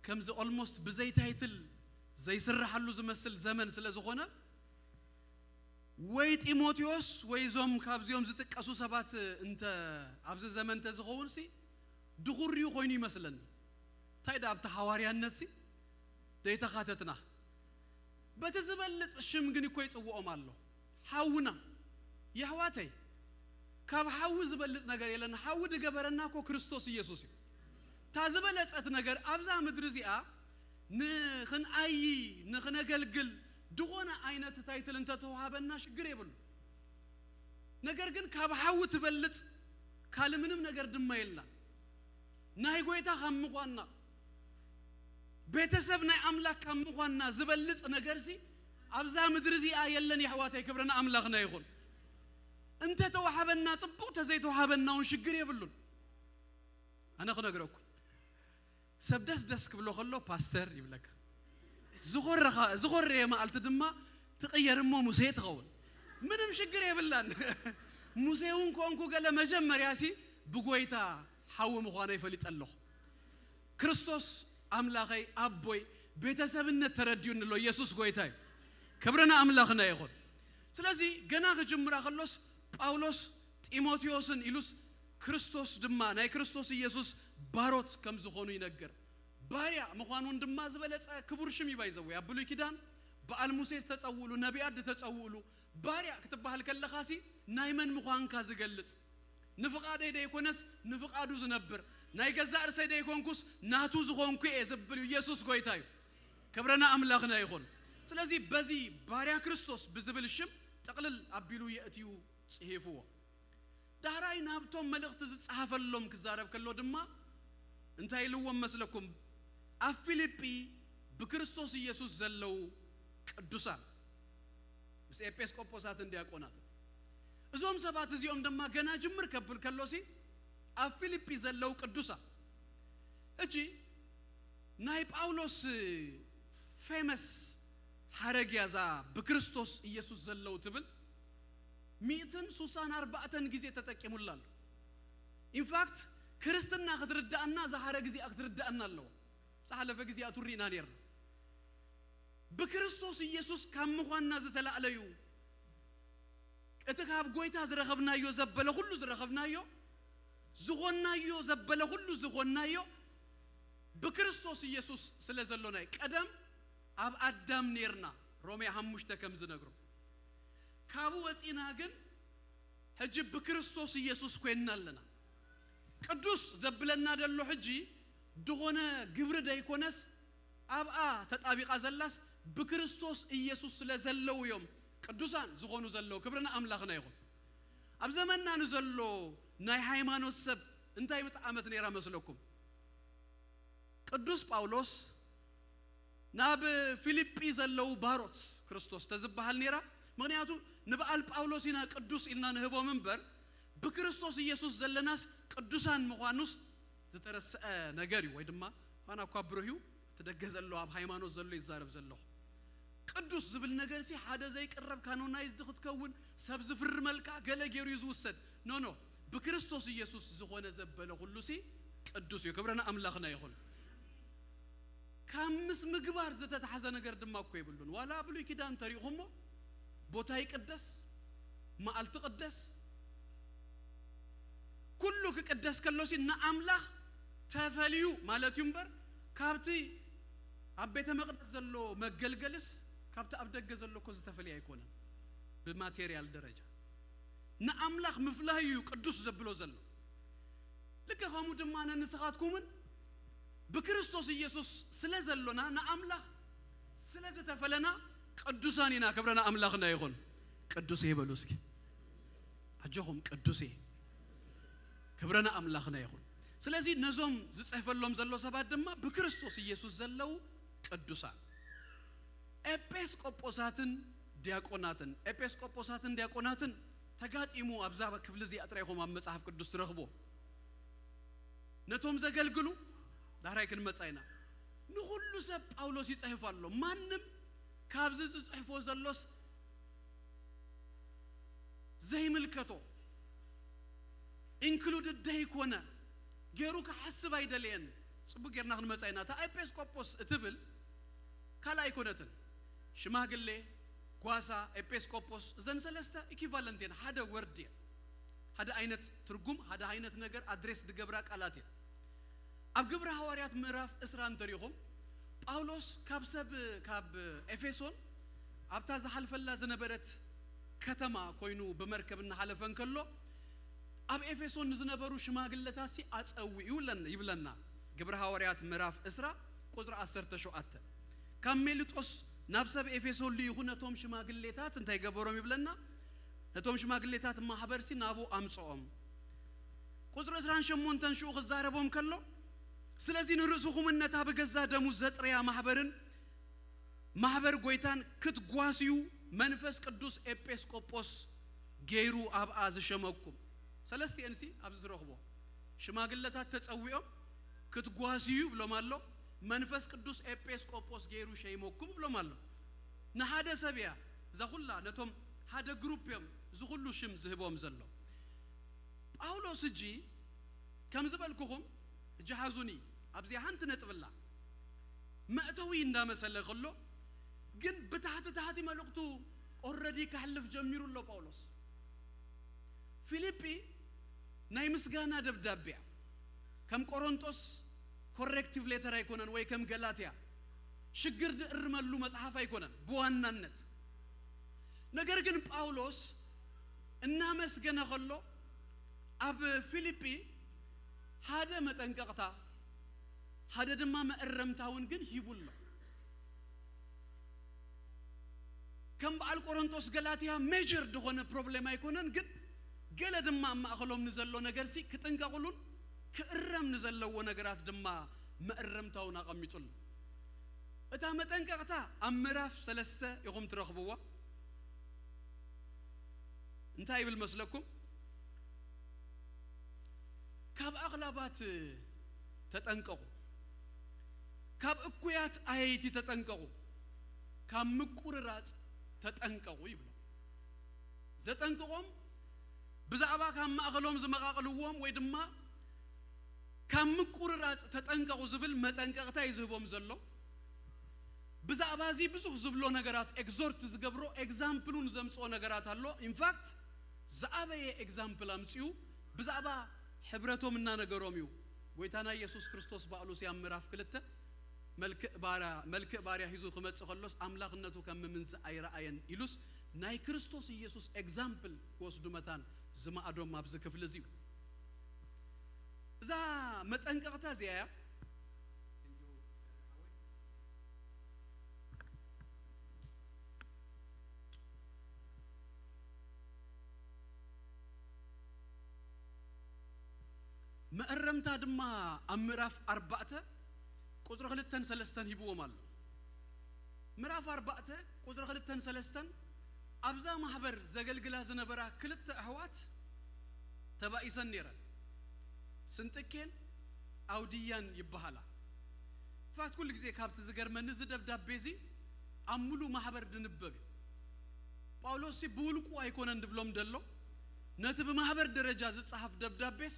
ከምዚ ኦልሞስት ብዘይ ታይትል ዘይስርሓሉ ዝመስል ዘመን ስለ ዝኾነ፣ ወይ ጢሞቴዎስ ወይ እዞም ካብዚኦም ዝጥቀሱ ሰባት እንተ ኣብዚ ዘመን እንተ ዝኸውን ሲ ድኹርዩ ኮይኑ ይመስለኒ። እንታይ ደኣ ኣብቲ ሃዋርያነት ሲ ደይተኻተትና። በቲ ዝበልጽ ሽም ግን እኮ ይጽውኦም ኣሎ። ሓውና፣ የሕዋተይ፣ ካብ ሓዊ ዝበልጽ ነገር የለን። ሓዊ ድገበረና እኮ ክርስቶስ ኢየሱስ እዩ። እታ ዝበለጸት ነገር ኣብዛ ምድሪ እዚኣ ንኽንኣዪ፣ ንኽነገልግል፣ ድኾነ ዓይነት ታይትል እንተተዋሃበና ሽግር የብሉ። ነገር ግን ካብ ሓዊ ትበልጽ ካልእ ምንም ነገር ድማ የላን። ናይ ጐይታ ካብ ምዃንና፣ ቤተሰብ ናይ ኣምላኽ ካብ ምዃንና ዝበልጽ ነገርሲ ኣብዛ ምድሪ እዚኣ የለን የሕዋተይ። ክብሪ ንኣምላኽና ይኹን። እንተ ተዋሃበና ጽቡቕ፣ እንተ ዘይተዋሃበና እውን ሽግር የብሉን። ኣነ ክነግረኩም፣ ሰብ ደስ ደስ ክብሎ ከሎ ፓስተር ይብለካ። ዝኾረኻ-፣ ዝኾረየ መዓልቲ ድማ ትቕየር እሞ ሙሴ ትኸውን። ምንም ሽግር የብላን። ሙሴ እውን ኮንኩ ገለ መጀመርያ ሲ ብጎይታ ሓዊ ምዃነይ ፈሊጠ ኣለኹ። ክርስቶስ ኣምላኸይ ኣቦይ ቤተሰብነት ተረድዩኒ ኣሎ። ኢየሱስ ጎይታ እዩ። ክብሪ ንኣምላኽና ይኹን። ስለዚ ገና ክጅምራ ከሎስ ጳውሎስ ጢሞቴዎስን ኢሉስ ክርስቶስ ድማ ናይ ክርስቶስ ኢየሱስ ባሮት ከም ዝኾኑ ይነግር። ባርያ ምዃኑን ድማ ዝበለጸ ክቡር ሽም እዩ። ባይዘወይ ኣብ ብሉይ ኪዳን በዓል ሙሴ ዝተጸውእሉ፣ ነቢያት ዝተጸውእሉ፣ ባርያ ክትበሃል ከለኻሲ ናይ መን ምዃንካ ዝገልጽ፣ ንፍቓደይ ደይኮነስ ንፍቓዱ ዝነብር፣ ናይ ገዛእ ርእሰይ ደይኮንኩስ ናቱ ዝኾንኩ እየ ዝብል እዩ። ኢየሱስ ጎይታ እዩ። ክብሪ ንኣምላኽና ይኹን። ስለዚ በዚ ባርያ ክርስቶስ ብዝብል ሽም ጥቕልል ኣቢሉ የእትዩ ጽሒፍዎ። ዳሕራይ ናብቶም መልእኽቲ ዝጸሓፈሎም ክዛረብ ከሎ ድማ እንታይ ኢልዎም መስለኩም? ኣብ ፊልጲ ብክርስቶስ ኢየሱስ ዘለዉ ቅዱሳን፣ ምስ ኤጲስቆጶሳትን ዲያቆናትን፣ እዞም ሰባት እዚኦም ድማ ገና ጅምር ከብል ከሎሲ ኣብ ፊልጲ ዘለዉ ቅዱሳን። ሕጂ ናይ ጳውሎስ ፌመስ ሓረግ እያ እዛ ብክርስቶስ ኢየሱስ ዘለዉ ትብል። ሚእትን ሱሳን ኣርባዕተን ግዜ ተጠቂሙላ ኣሎ። ኢንፋክት ክርስትና ክትርዳእና እዛ ሓረግ እዚኣ ክትርዳእና ኣለዎ። ዝሓለፈ ግዜያቱ ርኢና ነርና። ብክርስቶስ ኢየሱስ ካብ ምዃንና ዝተላዕለዩ፣ እቲ ካብ ጎይታ ዝረኸብናዮ ዘበለ ኩሉ ዝረኸብናዮ፣ ዝኾንናዮ ዘበለ ኩሉ ዝኾንናዮ ብክርስቶስ ኢየሱስ ስለ ዘሎና እዩ። ቀደም ኣብ ኣዳም ኔርና፣ ሮሜ ሓሙሽተ ከም ዝነግሮ። ካብኡ ወጺና ግን ሕጂ ብክርስቶስ ኢየሱስ ኮይንና ኣለና። ቅዱስ ዘብለና ደሎ ሕጂ ድኾነ ግብሪ ደይኮነስ፣ ኣብኣ ተጣቢቓ ዘላስ ብክርስቶስ ኢየሱስ ስለ ዘለዉ እዮም ቅዱሳን ዝኾኑ ዘለዉ። ክብሪ ንኣምላኽና ይኹን። ኣብ ዘመንና ንዘሎ ናይ ሃይማኖት ሰብ እንታይ ምጥዓመት ነይራ መስለኩም? ቅዱስ ጳውሎስ ናብ ፊልጲ ዘለዉ ባሮት ክርስቶስ ተዝበሃል ነይራ። ምኽንያቱ ንበዓል ጳውሎስ ኢና ቅዱስ ኢልና ንህቦም እምበር፣ ብክርስቶስ ኢየሱስ ዘለናስ ቅዱሳን ምዃኑስ ዝተረስዐ ነገር እዩ። ወይ ድማ ኣና እኳ ብሩህ እዩ፣ እቲ ደገ ዘሎ ኣብ ሃይማኖት ዘሎ ይዛረብ ዘለኹ። ቅዱስ ዝብል ነገር ሲ ሓደ ዘይቅረብ ካኖናይዝድ ክትከውን፣ ሰብ ዝፍርመልካ፣ ገለ ገይሩ እዩ ዝውሰድ። ኖ ኖ፣ ብክርስቶስ ኢየሱስ ዝኾነ ዘበለ ኩሉ ሲ ቅዱስ እዩ። ክብረና ኣምላኽና ይኹን። ካብ ምስ ምግባር ዝተታሕዘ ነገር ድማ እኮ የብሉን። ዋላ ብሉይ ኪዳን ተሪእኹሞ፣ ቦታ ይቅደስ፣ መዓልቲ ቅደስ፣ ኩሉ ክቅደስ ከሎሲ ንኣምላኽ ተፈልዩ ማለት እዩ እምበር፣ ካብቲ ኣብ ቤተ መቅደስ ዘሎ መገልገልስ ካብቲ ኣብ ደገ ዘሎ እኮ ዝተፈልየ ኣይኮነን። ብማቴሪያል ደረጃ ንኣምላኽ ምፍላዩ እዩ ቅዱስ ዘብሎ ዘሎ። ልክእ ከምኡ ድማ ንስኻትኩምን ብክርስቶስ ኢየሱስ ስለ ዘሎና፣ ንኣምላኽ ስለ ዝተፈለና ቅዱሳን ኢና። ክብረና ኣምላኽና ይኹን። ቅዱስ ይበሉ እስኪ። ኣጆኹም ቅዱስ። ክብረና ኣምላኽና ይኹን። ስለዚ ነዞም ዝጽሕፈሎም ዘሎ ሰባት ድማ ብክርስቶስ ኢየሱስ ዘለዉ ቅዱሳን ኤጲስቆጶሳትን ዲያቆናትን፣ ኤጲስቆጶሳትን ዲያቆናትን ተጋጢሙ ኣብዛ ክፍሊ እዚኣ ጥራይ ኢኹም ኣብ መጽሓፍ ቅዱስ ትረኽቦ። ነቶም ዘገልግሉ ዳሕራይ ክንመጻ ኢና። ንኹሉ ሰብ ጳውሎስ ይጽሕፍ ኣሎ። ማንም ካብዚ ዝጽሕፎ ዘሎስ ዘይምልከቶ፣ ኢንክሉድድ ዘይኮነ ገይሩ ክሓስብ ኣይደለየን። ጽቡቅ ጌርና ክንመጻ ኢና። እታ ኤጲስቆጶስ እትብል ካልእ ኣይኮነትን። ሽማግሌ፣ ጓሳ፣ ኤጲስቆጶስ፣ እዘን ሰለስተ ኢኪቫለንት እየን። ሓደ ወርድ እየን። ሓደ ዓይነት ትርጉም፣ ሓደ ዓይነት ነገር ኣድሬስ ዝገብራ ቃላት እየን። ኣብ ግብሪ ሃዋርያት ምዕራፍ ዕስራ እንተሪኹም፣ ጳውሎስ ካብ ሰብ፣ ካብ ኤፌሶን ኣብታ ዝሓልፈላ ዝነበረት ከተማ ኮይኑ ብመርከብ እናሓለፈ እንከሎ፣ ኣብ ኤፌሶን ንዝነበሩ ሽማግለታት ሲ ኣጸዊዑ ለን-፣ ይብለና። ግብሪ ሃዋርያት ምዕራፍ ዕስራ ቁጽሪ ዓሰርተ ሸውዓተ። ካብ ሜልጦስ ናብ ሰብ ኤፌሶን ልኢኹ ነቶም ሽማግሌታት እንታይ ገበሮም ይብለና? ነቶም ሽማግሌታት ማሕበር ሲ ናብኡ ኣምጽኦም። ቁጽሪ ዕስራን ሸሞንተን ሽኡ ክዛረቦም ከሎ፣ ስለዚ ንርእስኹምን ነታ ብገዛ ደሙ ዘጥረያ ማሕበርን፣ ማሕበር ጎይታን ክትጓስዩ መንፈስ ቅዱስ ኤጲስቆጶስ ገይሩ ኣብኣ ዝሸመኩም። ሰለስቲኤን ሲ ኣብዚ ትረኽቦ። ሽማግለታት ተጸዊዖም ክትጓስዩ ብሎም ኣሎ። መንፈስ ቅዱስ ኤጲስቆጶስ ገይሩ ሸይመኩም ብሎም ኣሎ። ንሓደ ሰብ እያ እዛ ኩላ፣ ነቶም ሓደ ግሩፕ እዮም እዚ ኩሉ ሽም ዝህቦም ዘሎ። ጳውሎስ እጂ ከም ዝበልኩኹም፣ እጂ ሓዙኒ፣ ኣብዚኣ ሓንቲ ነጥብ ኣላ። መእተዊ እንዳመሰለ ከሎ ግን ብታሕቲ ታሕቲ መልእኽቱ ኦልረዲ ከሕልፍ ጀሚሩ ኣሎ ጳውሎስ። ፊልጲ ናይ ምስጋና ደብዳቤ እያ። ከም ቆሮንጦስ ኮሬክቲቭ ሌተር ኣይኮነን፣ ወይ ከም ገላትያ ሽግር ድእርመሉ መጽሓፍ ኣይኮነን ብዋናነት። ነገር ግን ጳውሎስ እናመስገነ ከሎ ኣብ ፊልጲ ሓደ መጠንቀቕታ፣ ሓደ ድማ መእረምታ እውን ግን ሂቡ ኣሎ። ከም በዓል ቆሮንጦስ ገላትያ ሜጀር ዝኾነ ፕሮብሌም ኣይኮነን፣ ግን ገለ ድማ ኣብ ማእኸሎም ንዘሎ ነገር ሲ ክጥንቀቕሉን ክእረም ንዘለዎ ነገራት ድማ መእረምታ እውን ኣቐሚጡ ኣሎ። እታ መጠንቀቕታ ኣብ ምዕራፍ ሰለስተ ኢኹም ትረኽብዋ። እንታይ ይብል መስለኩም? ካብ ኣኽላባት ተጠንቀቑ፣ ካብ እኩያት ኣየይቲ ተጠንቀቑ፣ ካብ ምቁርራጽ ተጠንቀቑ ይብሎም። ዘጠንቅቖም ብዛዕባ ካብ ማእኸሎም ዝመቓቕልዎም ወይ ድማ ካብ ምቁርራጽ ተጠንቀቑ ዝብል መጠንቀቕታ እዩ ዝህቦም ዘሎ። ብዛዕባ እዚ ብዙሕ ዝብሎ ነገራት፣ ኤግዞርት ዝገብሮ፣ ኤግዛምፕል እውን ዘምጽኦ ነገራት ኣሎ። ኢንፋክት ዝኣበየ ኤግዛምፕል ኣምጺኡ ብዛዕባ ሕብረቶም እናነገሮም እዩ። ጎይታና ኢየሱስ ክርስቶስ ባዕሉ ሲ ኣብ ምዕራፍ ክልተ መልክእ ባርያ፣ መልክእ ባርያ ሒዙ ክመጽእ ከሎስ ኣምላኽነቱ ከም ምምንዛእ ኣይረኣየን ኢሉስ ናይ ክርስቶስ ኢየሱስ ኤግዛምፕል ክወስዱ መታን ዝማዕዶም ኣብዚ ክፍሊ እዚ እዩ። እዛ መጠንቀቕታ እዚኣ እያ። መእረምታ ድማ ኣብ ምዕራፍ ኣርባዕተ ቁጽሪ ክልተን ሰለስተን ሂብዎም ኣሎ። ምዕራፍ ኣርባዕተ ቁጽሪ ክልተን ሰለስተን ኣብዛ ማሕበር ዘገልግላ ዝነበራ ክልተ ኣሕዋት ተባኢሰን ነይረን። ስንጥኬን ኣውድያን ይበሃላ። ፋት ኩሉ ግዜ ካብቲ ዝገርመኒ፣ እዚ ደብዳቤ እዚ ኣብ ሙሉ ማሕበር ድንበብ እዩ። ጳውሎስ ሲ ብውልቁ ኣይኮነን ድብሎም ደሎ፣ ነቲ ብማሕበር ደረጃ ዝጸሓፍ ደብዳቤስ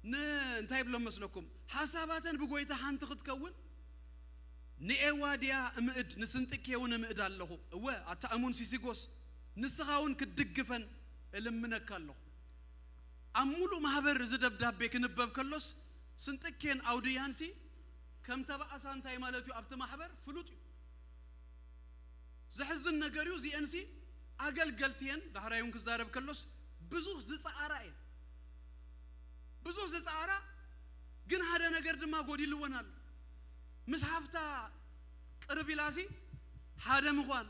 ን-፣ እንታይ ይብሎም መስለኩም? ሓሳባተን ብጎይታ ሓንቲ ክትከውን፣ ንኤዋድያ እምእድ፣ ንስንጥኬ እውን እምእድ ኣለኹ። እወ፣ ኣታ እሙን ሲሲጎስ፣ ንስኻ እውን ክትድግፈን እልምነካ ኣለኹ። ኣብ ሙሉእ ማህበር እዚ ደብዳቤ ክንበብ ከሎስ፣ ስንጥኬን ኣውድያንሲ ከም ተባእሳ እንታይ ማለት እዩ? ኣብቲ ማሕበር ፍሉጥ እዩ። ዘሕዝን ነገር እዩ። እዚኤንሲ ኣገልገልቲ እየን። ዳሕራይ እውን ክዛረብ ከሎስ ብዙሕ ዝጸዓራ እየን። ብዙሕ ዝጸዓራ፣ ግን ሓደ ነገር ድማ ጎዲልወን ኣሎ። ምስ ሓፍታ ቅርብ ኢላሲ ሓደ ምዃን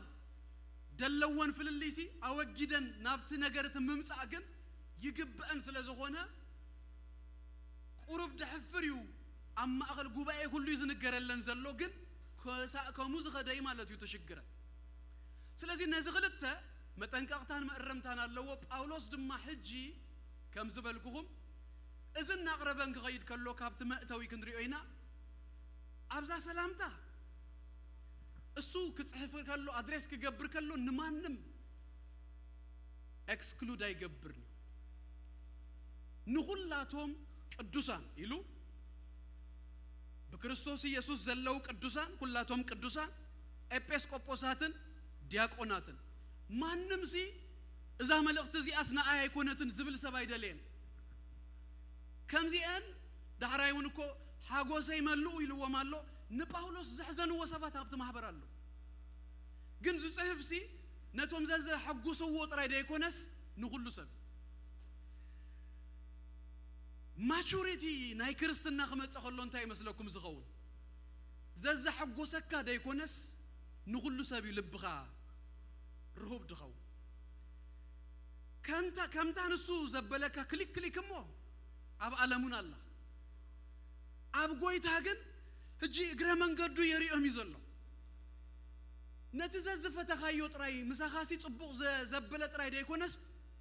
ደለወን ፍልልይሲ ኣወጊደን ናብቲ ነገር እቲ ምምጻእ ግን ይግብአን ስለ ዝኾነ፣ ቁሩብ ደሕፍር እዩ። ኣብ ማእኸል ጉባኤ ኩሉ እዩ ዝንገረለን ዘሎ፣ ግን ከሳእከሙ ዝኸደ እዩ ማለት እዩ እቲ ሽግረን። ስለዚ ነዚ ክልተ መጠንቀቕታን መእረምታን ኣለዎ። ጳውሎስ ድማ ሕጂ ከም ዝበልኩኹም እዚ እናቕረበ እንክኸይድ ከሎ ካብቲ መእተዊ ክንሪኦ ኢና። ኣብዛ ሰላምታ እሱ ክጽሕፍ ከሎ፣ ኣድሬስ ክገብር ከሎ ንማንም ኤክስክሉድ ኣይገብርን እዩ። ንኹላቶም ቅዱሳን ኢሉ፣ ብክርስቶስ ኢየሱስ ዘለዉ ቅዱሳን፣ ኩላቶም ቅዱሳን፣ ኤጲስቆጶሳትን ዲያቆናትን፣ ማንምሲ እዛ መልእኽቲ እዚኣስ ንኣይ ኣይኮነትን ዝብል ሰብ ኣይደለየን። ከምዚአን ዳሕራይ እውን እኮ ሓጎሰይ መልኡ ኢልዎም ኣሎ። ንጳውሎስ ዘሕዘንዎ ሰባት ኣብቲ ማሕበር ኣሎ። ግን ዝጽሕፍሲ ነቶም ዘዘሐጉስዎ ጥራይ ደይኮነስ ንኹሉ ሰብ። ማቹሪቲ ናይ ክርስትና ክመጽእ ከሎ እንታይ ይመስለኩም ዝኸውን? ዘዘሐጎሰካ ደይኮነስ ንኹሉ ሰብ እዩ ልብኻ ርሁብ ድኸውን። ከምታ፣ ከምታ ንሱ ዘበለካ ክሊክ ክሊክ እሞ ኣብ ዓለሙን ኣላ። ኣብ ጎይታ ግን ሕጂ እግረ መንገዱ የሪኦም እዩ ዘሎ። ነቲ ዘዝፈተኻዮ ጥራይ፣ ምሳኻሲ ጽቡቕ ዘ-፣ ዘበለ ጥራይ ደይኮነስ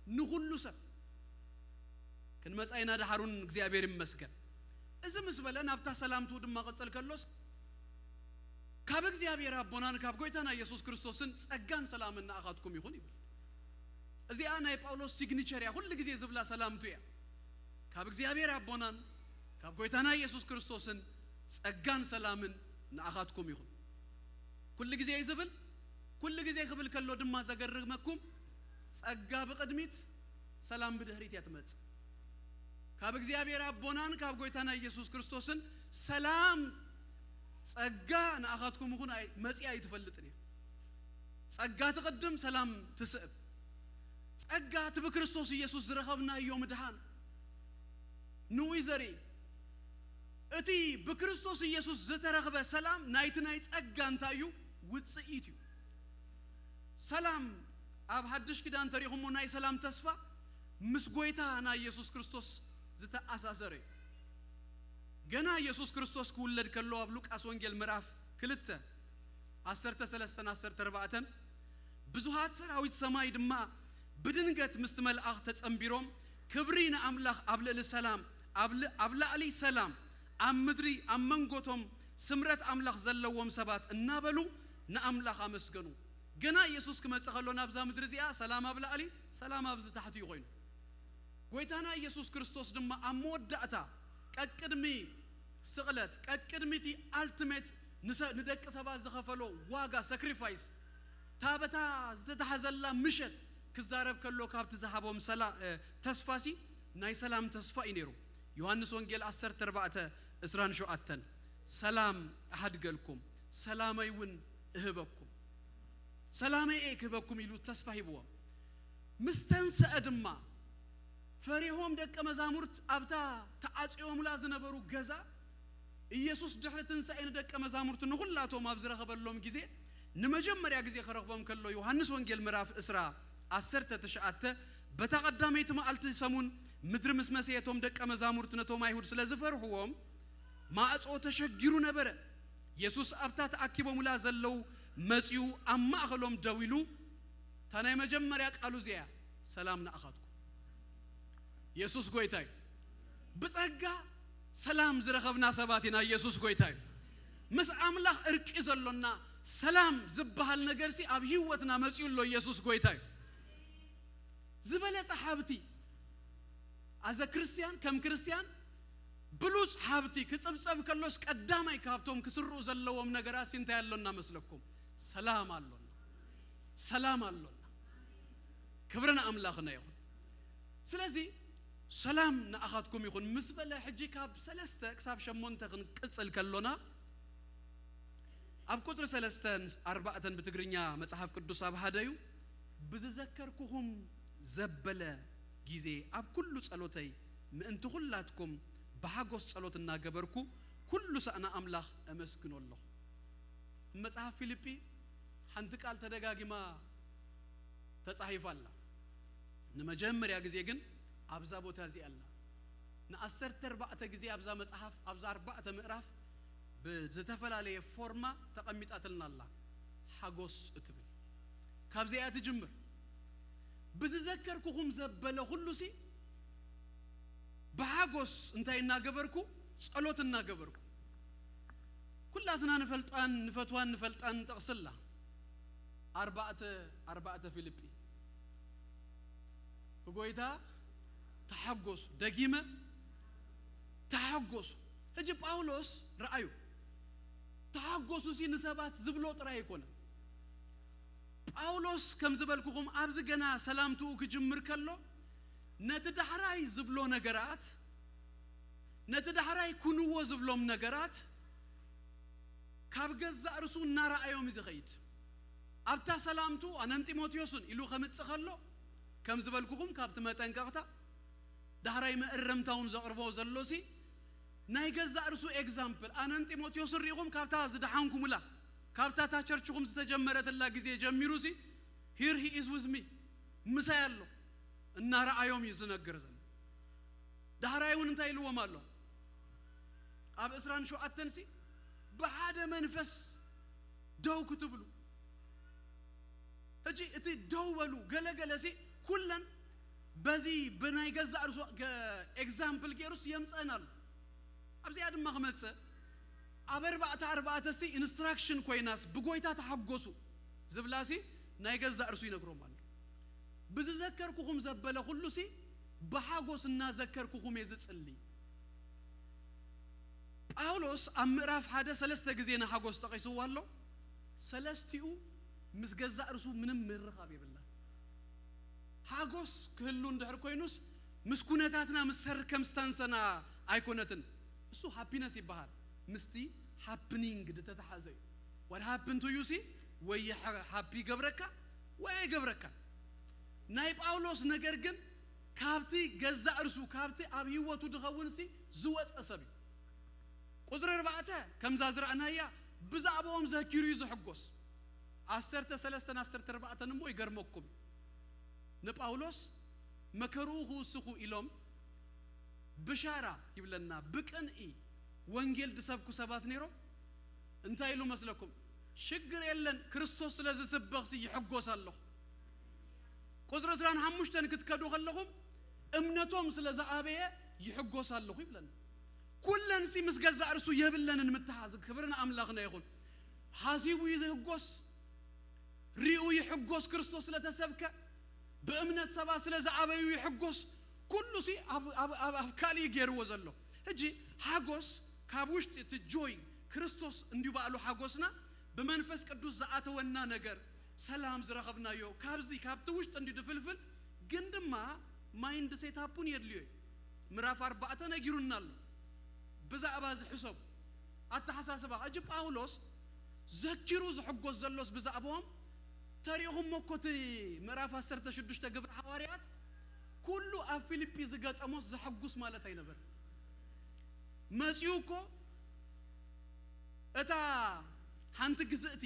ንኹሉ ሰብ። ክንመጻ ኢና ድሓሩን፣ እግዚኣብሔር ይመስገን። እዚ ምስ በለ ናብታ ሰላምቱ ድማ ቅጽል ከሎስ፣ ካብ እግዚኣብሔር ኣቦናን ካብ ጎይታና ኢየሱስ ክርስቶስን ጸጋን ሰላምን ንኣኻትኩም ይኹን ይብል። እዚኣ ናይ ጳውሎስ ሲግኒቸር እያ፣ ኩሉ ግዜ ዝብላ ሰላምቱ እያ። ካብ እግዚኣብሔር ኣቦናን ካብ ጎይታና ኢየሱስ ክርስቶስን ጸጋን ሰላምን ንኣኻትኩም ይኹን። ኩሉ ግዜ እዩ ዝብል። ኩሉ ግዜ ክብል ከሎ ድማ ዘገርመኩም፣ ጸጋ ብቕድሚት ሰላም ብድሕሪት እያ ትመጽእ። ካብ እግዚኣብሔር ኣቦናን ካብ ጎይታና ኢየሱስ ክርስቶስን ሰላም፣ ጸጋ ንኣኻትኩም ይኹን ኣይ-፣ መጺኣ ኣይትፈልጥን እያ። ጸጋ ትቕድም፣ ሰላም ትስዕብ። ጸጋ እቲ ብክርስቶስ ኢየሱስ ዝረኸብናዮ ምድሓን ንኡ እዩ ዘርኢ። እቲ ብክርስቶስ ኢየሱስ ዝተረኽበ ሰላም ናይቲ ናይ ጸጋ እንታይ እዩ? ውጽኢት እዩ። ሰላም ኣብ ሓድሽ ኪዳን ተሪኹሞ ናይ ሰላም ተስፋ ምስ ጎይታ ናይ ኢየሱስ ክርስቶስ ዝተኣሳሰረ እዩ። ገና ኢየሱስ ክርስቶስ ክውለድ ከሎ ኣብ ሉቃስ ወንጌል ምዕራፍ ክልተ ዓሰርተ ሰለስተን ዓሰርተ ኣርባዕተን ብዙሃት ሰራዊት ሰማይ ድማ ብድንገት ምስቲ መልኣኽ ተጸንቢሮም፣ ክብሪ ንኣምላኽ ኣብ ልዕሊ ሰላም፣ ኣብ ል-፣ ኣብ ላዕሊ ሰላም፣ ኣብ ምድሪ ኣብ መንጎቶም ስምረት ኣምላኽ ዘለዎም ሰባት እናበሉ ንኣምላኽ ኣመስገኑ። ገና ኢየሱስ ክመጽእ ከሎ ናብዛ ምድሪ እዚኣ ሰላም ኣብ ላዕሊ፣ ሰላም ኣብዚ ታሕቲ እዩ ኮይኑ። ጎይታና ኢየሱስ ክርስቶስ ድማ ኣብ መወዳእታ ቀቅድሚ ስቕለት፣ ቀቅድሚ እቲ ኣልቲሜት ንሰ-፣ ንደቂ ሰባት ዝኸፈሎ ዋጋ፣ ሳክሪፋይስ፣ እታ በታ ዝተታሕዘላ ምሸት ክዛረብ ከሎ ካብቲ ዝሃቦም ሰላ-፣ እ፣ ተስፋሲ ናይ ሰላም ተስፋ እዩ ነይሩ። ዮሃንስ ወንጌል ዓሰርተ ኣርባዕተ ዕስራን ሸውዓተን፣ "ሰላም ኣሕድገልኩም፣ ሰላመይ እውን እህበኩም፣ ሰላመይ እየ ክህበኩም" ኢሉ ተስፋ ሂብዎም። ምስ ተንሰአ ድማ ፈሪሆም ደቀ መዛሙርት ኣብታ ተዓጽዮምላ ዝነበሩ ገዛ ኢየሱስ ድሕሪ ትንሳኤ ንደቀ መዛሙርቱ ንኹላቶም ኣብ ዝረኸበሎም ግዜ ንመጀመርያ ግዜ ክረኽቦም ከሎ ዮሃንስ ወንጌል ምዕራፍ ዕስራ ዓሰርተ ትሽዓተ፣ በታ ቀዳመይቲ መዓልቲ ሰሙን ምድሪ ምስ መሰየቶም ደቀ መዛሙርቱ ነቶም ኣይሁድ ስለ ዝፈርሕዎም ማዕጾ ተሸጊሩ ነበረ። የሱስ ኣብታ ተኣኪቦምላ ዘለዉ መጺኡ ኣብ ማእኸሎም ደው ኢሉ፣ እታ ናይ መጀመርያ ቃሉ እዚኣ እያ፣ "ሰላም ንኣኻትኩም።" የሱስ ጐይታ እዩ። ብጸጋ ሰላም ዝረኸብና ሰባት ኢና። ኢየሱስ ጎይታ እዩ። ምስ ኣምላኽ እርቂ ዘሎና ሰላም ዝበሃል ነገርሲ ኣብ ህይወትና መጺኡ ኣሎ። ኢየሱስ ጎይታ እዩ። ዝበለጸ ሃብቲ ኣዘ ክርስቲያን ከም ክርስቲያን ብሉጽ ሃብቲ ክጽብጸብ ከሎስ ቀዳማይ ካብቶም ክስርኡ ዘለዎም ነገራት እንታይ ኣሎና መስለኩም? ሰላም ኣሎና። ሰላም ኣሎና። ክብርን ኣምላኽና ይኹን። ስለዚ ሰላም ንኣኻትኩም ይኹን ምስ በለ ሕጂ ካብ ሰለስተ ክሳብ ሸሞንተ ክንቅጽል ከሎና ኣብ ቁጽሪ ሰለስተን ኣርባዕተን ብትግርኛ መጽሓፍ ቅዱስ ኣብ ሃደዩ ብዝዘከርኩኹም ዘበለ ጊዜ ኣብ ኩሉ ጸሎተይ ምእንቲ ኩላትኩም ብሓጎስ ጸሎት እናገበርኩ ኩሉ ሳእና ኣምላኽ እመስግኖ ኣለኹ። መጽሓፍ ፊልጲ ሓንቲ ቃል ተደጋጊማ ተጻሒፋ ኣላ። ንመጀመርያ ግዜ ግን ኣብዛ ቦታ እዚኣ ኣላ። ንዓሰርተ ኣርባዕተ ግዜ ኣብዛ መጽሓፍ ኣብዛ ኣርባዕተ ምዕራፍ ብዝተፈላለየ ፎርማ ተቐሚጣትልና ኣላ። ሓጎስ እትብል ካብዚኣ ትጅምር። ብዝዘከርኩኹም ዘበለ ኩሉሲ ብሓጎስ እንታይ እናገበርኩ? ጸሎት እናገበርኩ። ኩላትና ንፈልጣን ንፈትዋን ንፈልጣን ጥቕስላ ኣርባዕተ ኣርባዕተ ፊልጲ ብጎይታ ተሓጎሱ። ደጊመ ተሓጎሱ። ሕጂ ጳውሎስ ረኣዩ። ተሓጎሱ ሲ ንሰባት ዝብሎ ጥራይ ኣይኮነን። ጳውሎስ ከም ዝበልኩኹም ኣብዚ ገና ሰላምትኡ ክጅምር ከሎ ነቲ ዳሕራይ ዝብሎ ነገራት ነቲ ዳሕራይ ኩንዎ ዝብሎም ነገራት ካብ ገዛእ ርሱ እናረኣዮም እዩ ዝኸይድ። ኣብታ ሰላምቱ ኣነን ጢሞቴዎስን ኢሉ ከምጽእ ከሎ ከም ዝበልኩኹም ካብቲ መጠንቀቕታ ዳሕራይ መእረምታውን ዘቕርቦ ዘሎሲ ናይ ገዛእ ርሱ ኤግዛምፕል ኣነን ጢሞቴዎስን ሪኢኹም ካብታ ዝደሓንኩምላ ካብታ እታ ቸርችኹም ዝተጀመረትላ ግዜ ጀሚሩሲ here he is with me ምሳይ ኣሎ እናረኣዮም እዩ ዝነግር ዘሎ። ዳሕራይ እውን እንታይ ኢልዎም ኣሎ? ኣብ ዕስራን ሸውዓተን ሲ ብሓደ መንፈስ ደው ክትብሉ። ሕጂ እቲ ደው በሉ ገለገለ ሲ ኩለን በዚ ብናይ ገዛእ ርሱ ኤግዛምፕል ገይሩስ የምፀን ኣሎ። ኣብዚኣ ድማ ክመፅእ ኣብ ኣርባዕተ ኣርባዕተ ሲ ኢንስትራክሽን ኮይናስ ብጎይታ ተሓጎሱ ዝብላ ሲ ናይ ገዛእ ርሱ ይነግሮም ኣሎ። ብዝዘከርኩኹም ዘበለ ኩሉ ሲ ብሓጎስ እናዘከርኩኹም እየ ዝጽሊ። ጳውሎስ ኣብ ምዕራፍ ሓደ ሰለስተ ግዜ ንሓጎስ ጠቒስዎ ኣሎ። ሰለስቲኡ ምስ ገዛእ ርሱ ምንም ምርኻብ የብላ። ሓጎስ ክህሉ እንድሕር ኮይኑስ ምስ ኩነታትና ምስ ሰርከምስታንሰና ኣይኮነትን። እሱ ሃፒነስ ይበሃል። ምስቲ ሃፕኒንግ ዝተተሓዘ እዩ። What happened to you ሲ ወይ ሓፒ ይገብረካ ወይ ኣይገብረካ። ናይ ጳውሎስ ነገር ግን ካብቲ ገዛእ ርሱ ካብቲ ኣብ ህይወቱ ዝኸውን ሲ ዝወፀ ሰብ እዩ። ቁፅሪ ኣርባዕተ ከምዛ ዝረእናያ ብዛዕባኦም ዘኪሩ እዩ ዝሕጎስ። ዓሰርተ ሰለስተን ዓሰርተ ኣርባዕተን እሞ ይገርመኩም እዩ። ንጳውሎስ መከርኡ ክውስኹ ኢሎም ብሻራ ይብለና ብቅንኢ ወንጌል ዝሰብኩ ሰባት ነይሮም። እንታይ ኢሉ መስለኩም? ሽግር የለን ክርስቶስ ስለ ዝስበኽሲ ይሕጎስ ኣለኹ። ቁፅሪ ዕስራን ሓሙሽተን ክትከዱ ከለኹም እምነቶም ስለ ዝኣበየ ይሕጎስ ኣለኹ ይብለና። ኩለንሲ ምስ ገዛእ ርሱ የብለንን ምትሓዝ። ክብሪ ንኣምላኽና ይኹን። ሓሲቡ እዩ ዝህጎስ። ሪኡ ይሕጎስ ክርስቶስ ስለ ተሰብከ። ብእምነት ሰባት ስለ ዝኣበዩ ይሕጎስ። ኩሉ ሲ ኣብ ካልእ ገይርዎ ዘሎ። ሕጂ ሓጎስ ካብ ውሽጢ እቲ ጆይ ክርስቶስ እንዲዩ ባዕሉ ሓጎስና ብመንፈስ ቅዱስ ዝኣተወና ነገር ሰላም ዝረኸብናዮ ካብዚ ካብቲ ውሽጢ እንዲዩ ዝፍልፍል። ግን ድማ ማይንድ ሴታፕ እውን የድልዮ እዩ። ምዕራፍ ኣርባዕተ ነጊሩና ኣሎ። ብዛዕባ ዝሕሰቡ ኣተሓሳስባ ሕጂ ጳውሎስ ዘኪሩ ዝሕጎስ ዘሎስ ብዛዕባኦም ተሪእኹሞ እኮ እቲ ምዕራፍ ዓሰርተ ሽዱሽተ ግብሪ ሓዋርያት ኩሉ ኣብ ፊልጲ ዝገጠሞስ ዘሐጉስ ማለት ኣይነበረ። መጺኡ እኮ እታ ሓንቲ ግዝእቲ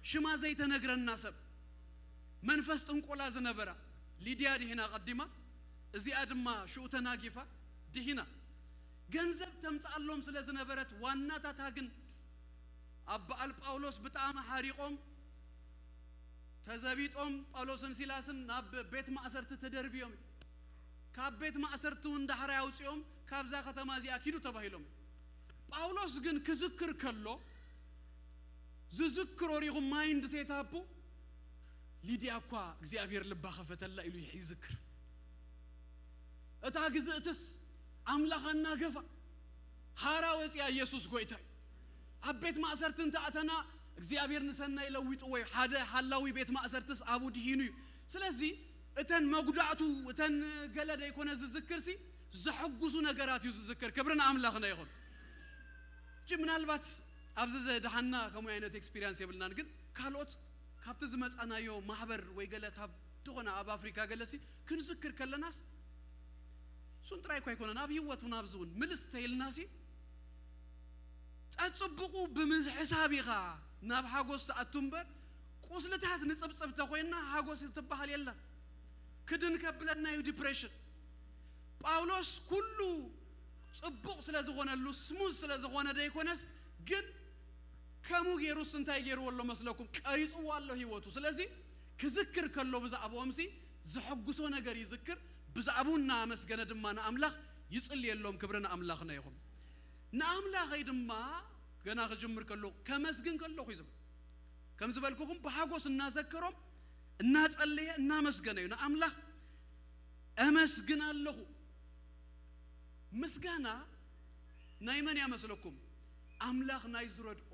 ሽማ ዘይተነግረና ሰብ መንፈስ ጥንቆላ ዝነበራ ሊድያ ድሒና ቀዲማ እዚኣ ድማ ሽኡ ተናጊፋ ድሒና ገንዘብ ተምፅኣሎም ስለ ዝነበረት ዋናታታ ግን ኣብ በዓል ጳውሎስ ብጣዕሚ ሓሪቖም ተዘቢጦም ጳውሎስን ሲላስን ናብ ቤት ማእሰርቲ ተደርብዮም እዩ። ካብ ቤት ማእሰርቲ እውን ዳሕራይ ኣውፅኦም ካብዛ ከተማ እዚኣ ኪዱ ተባሂሎም። ጳውሎስ ግን ክዝክር ከሎ ዝዝክሮ ሪኹም ማይንድ ሴታፑ፣ ሊድያ እኳ እግዚኣብሔር ልባ ኸፈተላ ኢሉ ይዝክር። እታ ግዝእትስ ኣምላኻ እናገፋ ሃራ ወፂኣ፣ ኢየሱስ ጎይታ እዩ። ኣብ ቤት ማእሰርቲ እንተኣተና እግዚኣብሔር ንሰናይ ለዊጥዎ እዩ። ሓደ ሃላዊ ቤት ማእሰርትስ ኣብኡ ድሂኑ እዩ። ስለዚ እተን መጉዳእቱ እተን ገለ ደይኮነ ዝዝክርሲ ዘሐጉሱ ነገራት እዩ ዝዝክር። ክብሪ ንኣምላኽና ይኹን። እጂ ምናልባት ኣብዚ ዘድሓና ከምኡ ዓይነት ኤክስፒሪንስ የብልናን፣ ግን ካልኦት ካብቲ ዝመጻናዮ ማሕበር ወይ ገለ ካብ ዝኾነ ኣብ ኣፍሪካ ገለሲ ክንዝክር ከለናስ እሱን ጥራይ እኳ ኣይኮነን፣ ኣብ ህይወት እውን ኣብዚ እውን ምልስ ተይልናሲ ጸጽብቑ ብምሕሳብ ኢኻ ናብ ሓጎስ ትኣቱ እምበር፣ ቁስልታት ንጽብጽብ ተኾይንና ሓጎስ ትበሃል የለን። ክድን ከብለና እዩ ዲፕሬሽን። ጳውሎስ ኩሉ ጽቡቕ ስለ ዝኾነሉ፣ ስሙዝ ስለ ዝኾነ ደይኮነስ፣ ግን ከምኡ ገይሩስ እንታይ ገይርዎ ኣሎ መስለኩም? ቀሪጽዎ ኣሎ ህይወቱ። ስለዚ ክዝክር ከሎ ብዛዕባኦምሲ ዘሐጉሶ ነገር ይዝክር፣ ብዛዕባኡ እናኣመስገነ ድማ ንኣምላኽ ይጽልየሎም። ክብሪ ንኣምላኽና ይኹን። ንኣምላኸይ ድማ ገና ክጅምር ከሎ ከመስግን ከለኹ እዩ ዝብል። ከም ዝበልኩኹም ብሓጎስ እናዘከሮም እናጸለየ እናመስገነ እዩ ንኣምላኽ። "እመስግን ኣለኹ። ምስጋና ናይ መን እያ መስለኩም? ኣምላኽ ናይ ዝረድኦ፣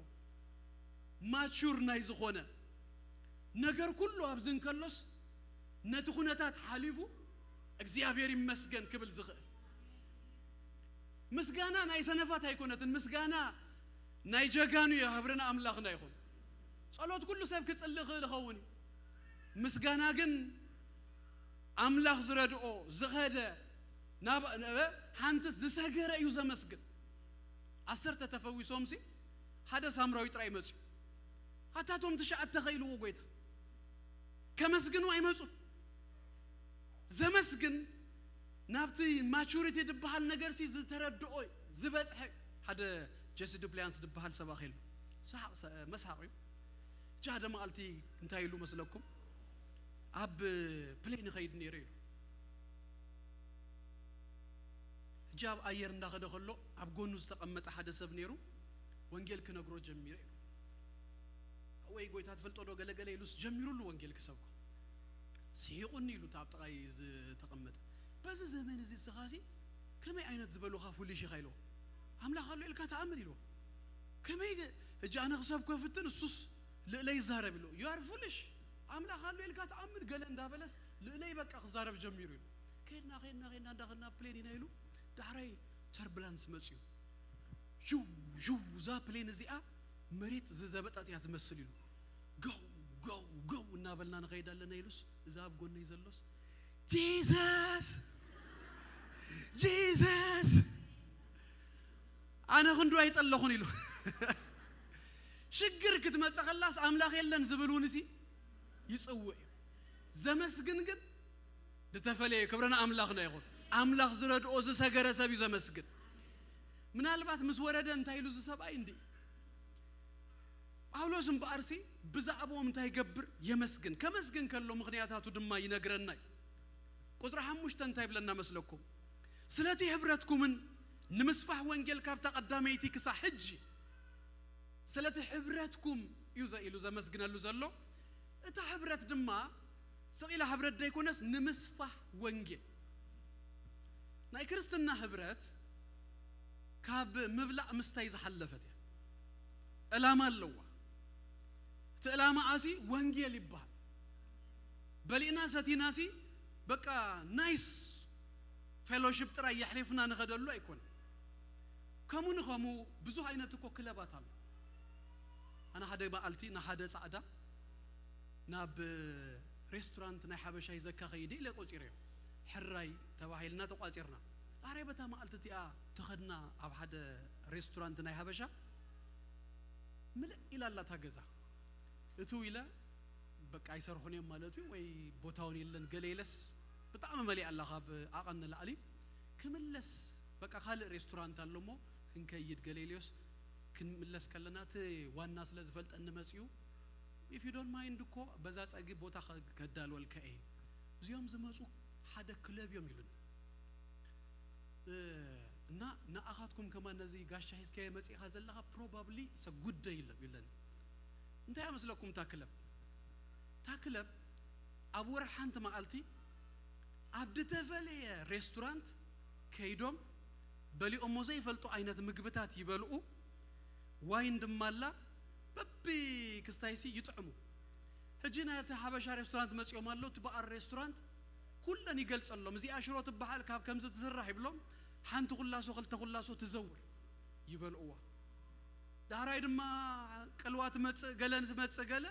ማቹር ናይ ዝኾነ፣ ነገር ኩሉ ኣብዚ እንከሎስ ነቲ ኩነታት ሓሊፉ እግዚኣብሔር ይመስገን ክብል ዝኽእል። ምስጋና ናይ ሰነፋት ኣይኮነትን፣ ምስጋና ናይ ጀጋኑ እያ። ክብሪ ንኣምላኽና ይኹን። ጸሎት ኩሉ ሰብ ክጽልእ ይኽእል ይኸውን እዩ። ምስጋና ግን ኣምላኽ ዝረድኦ ዝኸደ ናብ ነበ ሓንትስ ዝሰገረ እዩ ዘመስግን። ዓሰርተ ተፈዊሶምሲ ሓደ ሳምራዊ ጥራይ መጽዩ። ኣታቶም ትሽዓተ ከኢልዎ ጎይታ ከመስግኑ ኣይመጹን። ዘመስግን ናብቲ ማቹሪቲ ዝበሃል ነገርሲ ዝተረድኦ ዝበጽሐ ሓደ ጀሲ ዱፕሊያንስ ዝበሃል ሰብ ኣኺሉ ሰሓቕ- ሰ- መስሓቕ እዩ። እጂ ሓደ መዓልቲ እንታይ ኢሉ መስለኩም? ኣብ ፕሌን ይኸይድ ነይሩ ኢሉ። እጂ ኣብ ኣየር እንዳኸደ ከሎ ኣብ ጎኑ ዝተቐመጠ ሓደ ሰብ ነይሩ። "ወንጌል ክነግሮ ጀሚረ" ኢሉ። "ወይ ጎይታ ትፈልጦ ዶ ገለገለ?" ኢሉስ ጀሚሩሉ ወንጌል ክሰብኮ። ስሒቑኒ ኢሉ እታ ኣብ ጥቓይ ዝተቐመጠ። "በዚ ዘመን እዚ እስኻሲ ከመይ ዓይነት ዝበሉኻ ፉሊሽ ኢኻ?" ኢልዎ። "ኣምላኽ ኣሎ ኢልካ ትኣምን?" ኢልዎ። "ከመይ ገ-?" "እጂ ኣነ ክሰብኮ ፍትን እሱስ ልእለይ ይዛረብ" ኢልዎ። "You are foolish፣ ኣምላኽ ኣሎ ኢልካ ትኣምን?" ገለ እንዳበለስ ልእለይ በቃ ክዛረብ ጀሚሩ ኢሉ። ከይድና ከይድና ከይድና እንዳኸድና ፕሌን ኢና ኢሉ ዳሕራይ ተርብላንስ መፅዩ። ዥው ዥው፣ እዛ ፕሌን እዚኣ መሬት ዝዘበጠት እያ ትመስል ኢሉ። ገው ገው ገው እናበልና ንኸይድ ኣለና ኢሉስ እዛ ኣብ ጎነይ ዘሎስ "ጂሰስ፣ ጂሰስ፣ ኣነ ክንዱ ኣይጸለኹን" ኢሉ። ሽግር ክትመጽእ ከላስ ኣምላኽ የለን ዝብል እውን እዚ ይጽውዕ እዩ። ዘመስግን ግን ዝተፈለየ። ክብሪ ንኣምላኽና ይኹን። ኣምላኽ ዝረድኦ ዝሰገረ ሰብ እዩ ዘመስግን። ምናልባት ምስ ወረደ እንታይ ኢሉ እዚ ሰብኣይ እንዲ ጳውሎስ እምበኣርሲ ብዛዕባኦም እንታይ ይገብር? የመስግን። ከመስግን ከሎ ምኽንያታቱ ድማ ይነግረና እዩ። ቁጽሪ ሓሙሽተ እንታይ ይብለና መስለኩም? ስለቲ ሕብረትኩምን ንምስፋሕ ወንጌል ካብታ ቀዳመይቲ ክሳብ ሕጂ ስለቲ ሕብረትኩም እዩ ዘ- ኢሉ ዘመስግነሉ ዘሎ። እታ ሕብረት ድማ ስቕ ኢላ ሕብረት ደይኮነስ ንምስፋሕ ወንጌል። ናይ ክርስትና ሕብረት ካብ ምብላዕ ምስታይ ዝሓለፈት እያ። ዕላማ ኣለዋ። እቲ ዕላማ ኣሲ ወንጌል ይበሃል። በሊእና ሰቲናሲ በቃ ናይስ ፌሎሺፕ ጥራይ የሕሊፍና ንኸደሉ ኣይኮነን። ከምኡ ንኸምኡ ብዙሕ ዓይነት እኮ ክለባት ኣሎ። ኣነ ሓደ መዓልቲ ንሓደ ጻዕዳ ናብ ሬስቶራንት ናይ ሓበሻ ይዘካ ኸይደ ኢለ ቆጺረዮ። ሕራይ ተባሂልና ተቋጺርና። ኣረ በታ መዓልቲ እቲኣ ተኸድና ኣብ ሓደ ሬስቶራንት ናይ ሓበሻ ምልእ ኢላ ኣላ እታ ገዛ። እትው ኢለ በቃ ኣይሰርሑን እዮም ማለት እዩ ወይ ቦታውን የለን ገለ ኢለስ ብጣዕሚ መሊኣ ኣላ ካብ ዓቐን ንላዕሊ። ክምለስ በቃ ካልእ ሬስቶራንት ኣሎ እሞ ክንከይድ ገለ ኢለዮስ ክንምለስ ከለና እቲ ዋና ስለ ዝፈልጠኒ መጺኡ "If you don't mind እኮ በዛ ጸጊ ቦታ ከ- ከዳልወልካ እየ። እዚኦም ዝመጹ ሓደ ክለብ እዮም" ኢሉኒ። እ፣ እና ንኣኻትኩም ከማን ነዚ ጋሻ ሒዝካዮ መጺእኻ ዘለኻ ፕሮባብሊ ሰ ጉዳይ ይብለኒ። እንታይ ኣመስለኩም እታ ክለብ? እታ ክለብ ኣብ ወርሒ ሓንቲ መዓልቲ ኣብ ዝተፈለየ ሬስቶራንት ከይዶም በሊኦሞ ዘይፈልጡ ዓይነት ምግብታት ይበልኡ፣ ዋይን ድማ ኣላ፣ በቢ ክስታይሲ ይጥዕሙ። ሕጂ ናይቲ ሓበሻ ሬስቶራንት መጺኦም ኣለዉ፣ እቲ በኣር ሬስቶራንት ኩለን ይገልጸሎም። እዚኣ ሽሮ ትበሃል፣ ካብ ከምዚ ትስራሕ ይብሎም። ሓንቲ ኩላሶ፣ ክልተ ኩላሶ ትዘውር፣ ይበልእዋ። ዳሕራይ ድማ ቅልዋ ትመጽእ፣ ገለ ትመጽእ፣ ገለ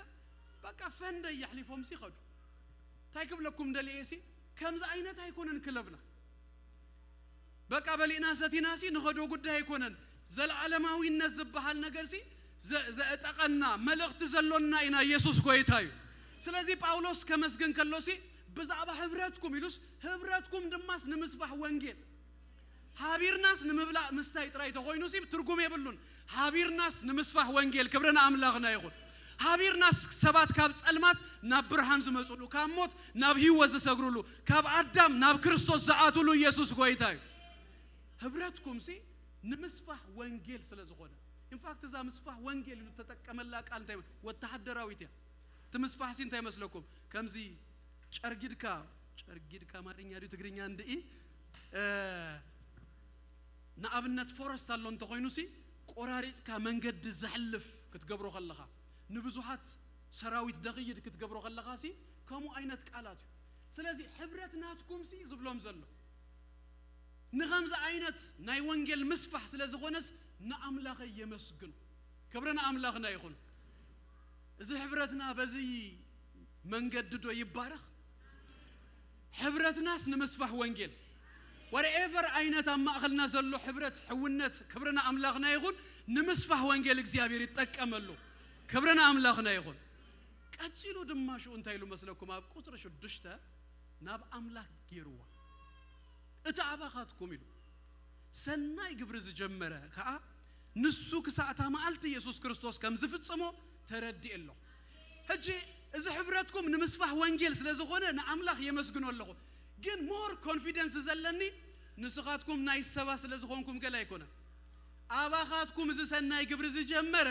በቃ ፈንደይ የሕሊፎም ሲ ይኸዱ። እንታይ ክብለኩም ደልየ ሲ፣ ከምዚ ዓይነት ኣይኮነን ክለብና። በቃ በሊእና ሰቲና ሲ ንኸዶ ጉዳይ ኣይኮነን። ዘለዓለማዊነት ዝበሃል ነገር ሲ ዘ-፣ ዘእጠቐና መልእኽቲ ዘሎና ኢና። ኢየሱስ ጎይታ እዩ። ስለዚ ጳውሎስ ከመስግን ከሎ ሲ ብዛዕባ ህብረትኩም ኢሉስ፣ ህብረትኩም ድማስ ንምስፋሕ ወንጌል፣ ሃቢርናስ ንምብላዕ ምስታይ ጥራይ ተኾይኑ ሲ ትርጉም የብሉን። ሃቢርናስ ንምስፋሕ ወንጌል፣ ክብሪ ንኣምላኽና ይኹን። ሃቢርናስ ሰባት ካብ ጸልማት ናብ ብርሃን ዝመጹሉ፣ ካብ ሞት ናብ ህይወት ዝሰግሩሉ፣ ካብ ኣዳም ናብ ክርስቶስ ዝኣትሉ ኢየሱስ ጎይታ እዩ። ህብረትኩም ሲ ንምስፋሕ ወንጌል ስለ ዝኾነ፣ ኢንፋክት እዛ ምስፋሕ ወንጌል ኢሉ ተጠቀመላ ቃል እንታይ ወተሃደራዊት እያ። እቲ ምስፋሕ ሲ እንታይ መስለኩም? ከምዚ ጨርጊድካ፣ ጨርጊድካ ኣማርኛ ድዩ ትግርኛ እንድኢ፣ እ፣ ንኣብነት ፎረስት ኣሎ እንተኾይኑ ሲ ቆራሪጽካ መንገዲ ዘሕልፍ ክትገብሮ ከለኻ፣ ንብዙሃት ሰራዊት ደኽይድ ክትገብሮ ከለኻ ሲ ከምኡ ዓይነት ቃላት እዩ። ስለዚ ሕብረት ናትኩም ሲ ዝብሎም ዘሎ ንኸምዚ ዓይነት ናይ ወንጌል ምስፋሕ ስለ ዝኾነስ ንኣምላኸይ የመስግኑ። ክብሪ ንኣምላኽና ይኹን። እዚ ሕብረትና በዚ መንገዲ ዶ ይባረኽ? ሕብረትናስ ንምስፋሕ ወንጌል፣ ወርኤቨር ዓይነት ኣብ ማእኸልና ዘሎ ሕብረት፣ ሕውነት፣ ክብሪ ንኣምላኽና ይኹን። ንምስፋሕ ወንጌል እግዚኣብሔር ይጠቀመሉ። ክብሪ ንኣምላኽና ይኹን። ቀጺሉ ድማ ሽኡ እንታይ ኢሉ መስለኩም? ኣብ ቁጽሪ ሽዱሽተ ናብ ኣምላኽ ገይርዋ። እቲ ኣባኻትኩም ኢሉ ሰናይ ግብሪ ዝጀመረ ከኣ ንሱ ክሳዕ እታ መዓልቲ የሱስ ክርስቶስ ከም ዝፍጽሞ ተረዲኤ ኣለኹ። ሕጂ እዚ ሕብረትኩም ንምስፋሕ ወንጌል ስለ ዝኾነ ንኣምላኽ የመስግኖ ኣለኹ። ግን ሞር ኮንፊደንስ ዘለኒ ንስኻትኩም ናይ ሰባ ስለ ዝኾንኩም ገለ ኣይኮነን። ኣባኻትኩም እዚ ሰናይ ግብሪ ዝጀመረ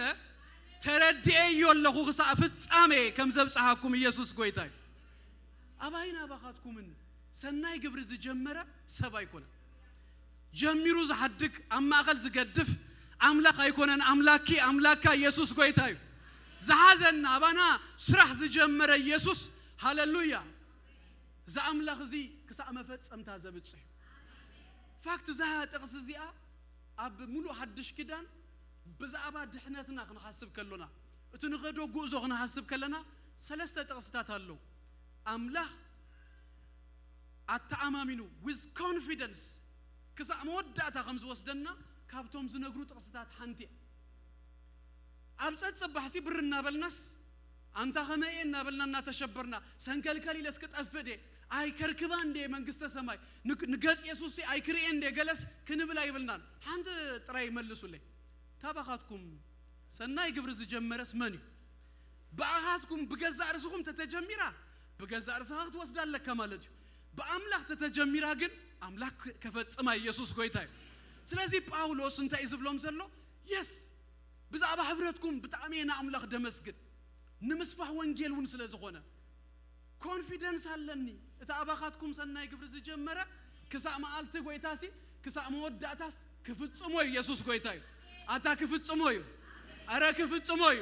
ተረዲኤዮ ኣለኹ፣ ክሳዕ ፍጻሜ ከም ዘብጽሓኩም ኢየሱስ ጎይታ እዩ። ኣባይን ኣባኻትኩምን ሰናይ ግብሪ ዝጀመረ ሰብ ኣይኮነን። ጀሚሩ ዝሓድግ፣ ኣብ ማእኸል ዝገድፍ ኣምላኽ ኣይኮነን። ኣምላኪ፣ ኣምላካ ኢየሱስ ጎይታ እዩ። ዝሓዘና፣ ኣባና ስራሕ ዝጀመረ ኢየሱስ፣ ሃሌሉያ። እዚ ኣምላኽ እዚ ክሳዕ መፈጸምታ ዘብጽሕ እዩ። ፋክት እዛ ጥቕሲ እዚኣ ኣብ ሙሉእ ሓድሽ ኪዳን ብዛዕባ ድሕነትና ክንሓስብ ከሎና፣ እቲ ንኸዶ ጉዕዞ ክንሓስብ ከለና ሰለስተ ጥቕስታት ኣለዉ። ኣምላኽ ኣተኣማሚኑ with confidence ክሳዕ መወዳእታ ከም ዝወስደና ካብቶም ዝነግሩ ጥቕስታት ሓንቲ እያ። ኣብ ጸጽባሕሲ ብር እናበልናስ ኣንታ ኸመይ እየ እናበልና እናተሸበርና ሰንከልከል ኢለስ ክጠፍእ ድየ ኣይከርክባን ድየ መንግስተ ሰማይ ንክ-፣ ንገጽ የሱስ ኣይክርእየን ድየ ገለስ ክንብል ኣይብልናን። ሓንቲ ጥራይ መልሱለይ። ታባኻትኩም ሰናይ ግብሪ ዝጀመረስ መን እዩ? ብኣኻትኩም ብገዛእ ርእስኹም ተተጀሚራ ብገዛእ ርእስኻ ክትወስዳ ኣለካ ማለት እዩ። ብኣምላኽ ተተጀሚራ ግን ኣምላኽ ከ-፣ ከፈጽማ ኢየሱስ ጎይታ እዩ። ስለዚ ጳውሎስ እንታይ እዩ ዝብሎም ዘሎ? የስ ብዛዕባ ሕብረትኩም ብጣዕሚ እየ ንኣምላኽ ደመስግን ንምስፋሕ ወንጌል እውን ስለ ዝኾነ ኮንፊደንስ ኣለኒ። እቲ ኣባኻትኩም ሰናይ ግብሪ ዝጀመረ ክሳእ መዓልቲ ጎይታሲ ክሳእ መወዳእታስ ክፍጽሞ እዩ። ኢየሱስ ጎይታ እዩ። ኣታ ክፍጽሞ እዩ። ኣረ ክፍጽሞ እዩ።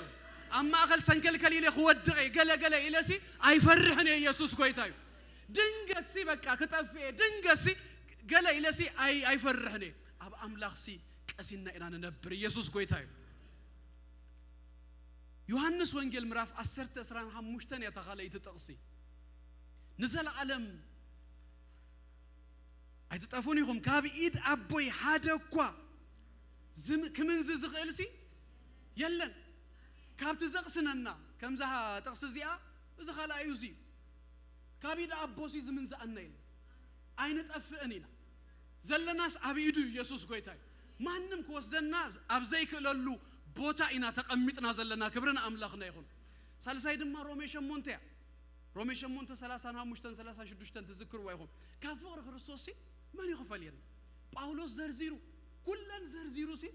ኣብ ማእኸል ሰንከልከል ኢለ ክወድቕ እየ ገለ ገለ ኢለሲ ኣይፈርሕን እየ። ኢየሱስ ጎይታ እዩ። ድንገትሲ በቃ ክጠፍእ እየ ድንገትሲ ገለ ኢለሲ ኣይ-፣ ኣይፈርሕን እየ። ኣብ ኣምላኽሲ ቀሲና ኢና ንነብር። ኢየሱስ ጎይታ እዩ። ዮሃንስ ወንጌል ምዕራፍ ዓሰርተ ዕስራን ሓሙሽተን እያ እታ ካልኣይቲ ጥቕሲ። ንዘለዓለም ኣይትጠፉን ኢኹም፣ ካብ ኢድ ኣቦይ ሓደ እኳ ዝም-፣ ክምንዚ ዝኽእልሲ የለን። ካብቲ ዘቕስነና ከምዛ ጥቕሲ እዚኣ እዚ ካልኣዩ እዚ እዩ። ካብ ኢድ ኣቦሲ ዝምንዝኣና የለን። ኣይንጠፍእን ኢና። ዘለናስ ኣብ ኢዱ እዩ። ኢየሱስ ጎይታ እዩ። ማንም ክወስደና ኣብ ዘይክእለሉ ቦታ ኢና ተቐሚጥና ዘለና። ክብሪ ንኣምላኽና ይኹን። ሳልሳይ ድማ ሮሜ ሸሞንተ እያ። ሮሜ ሸሞንተ ሰላሳን ሓሙሽተን ሰላሳን ሽዱሽተን ትዝክርዋ ኢኹም። ካብ ፍቕሪ ክርስቶስሲ መን እዩ ክፈልየና? ጳውሎስ ዘርዚሩ ኩለን ዘርዚሩ ሲ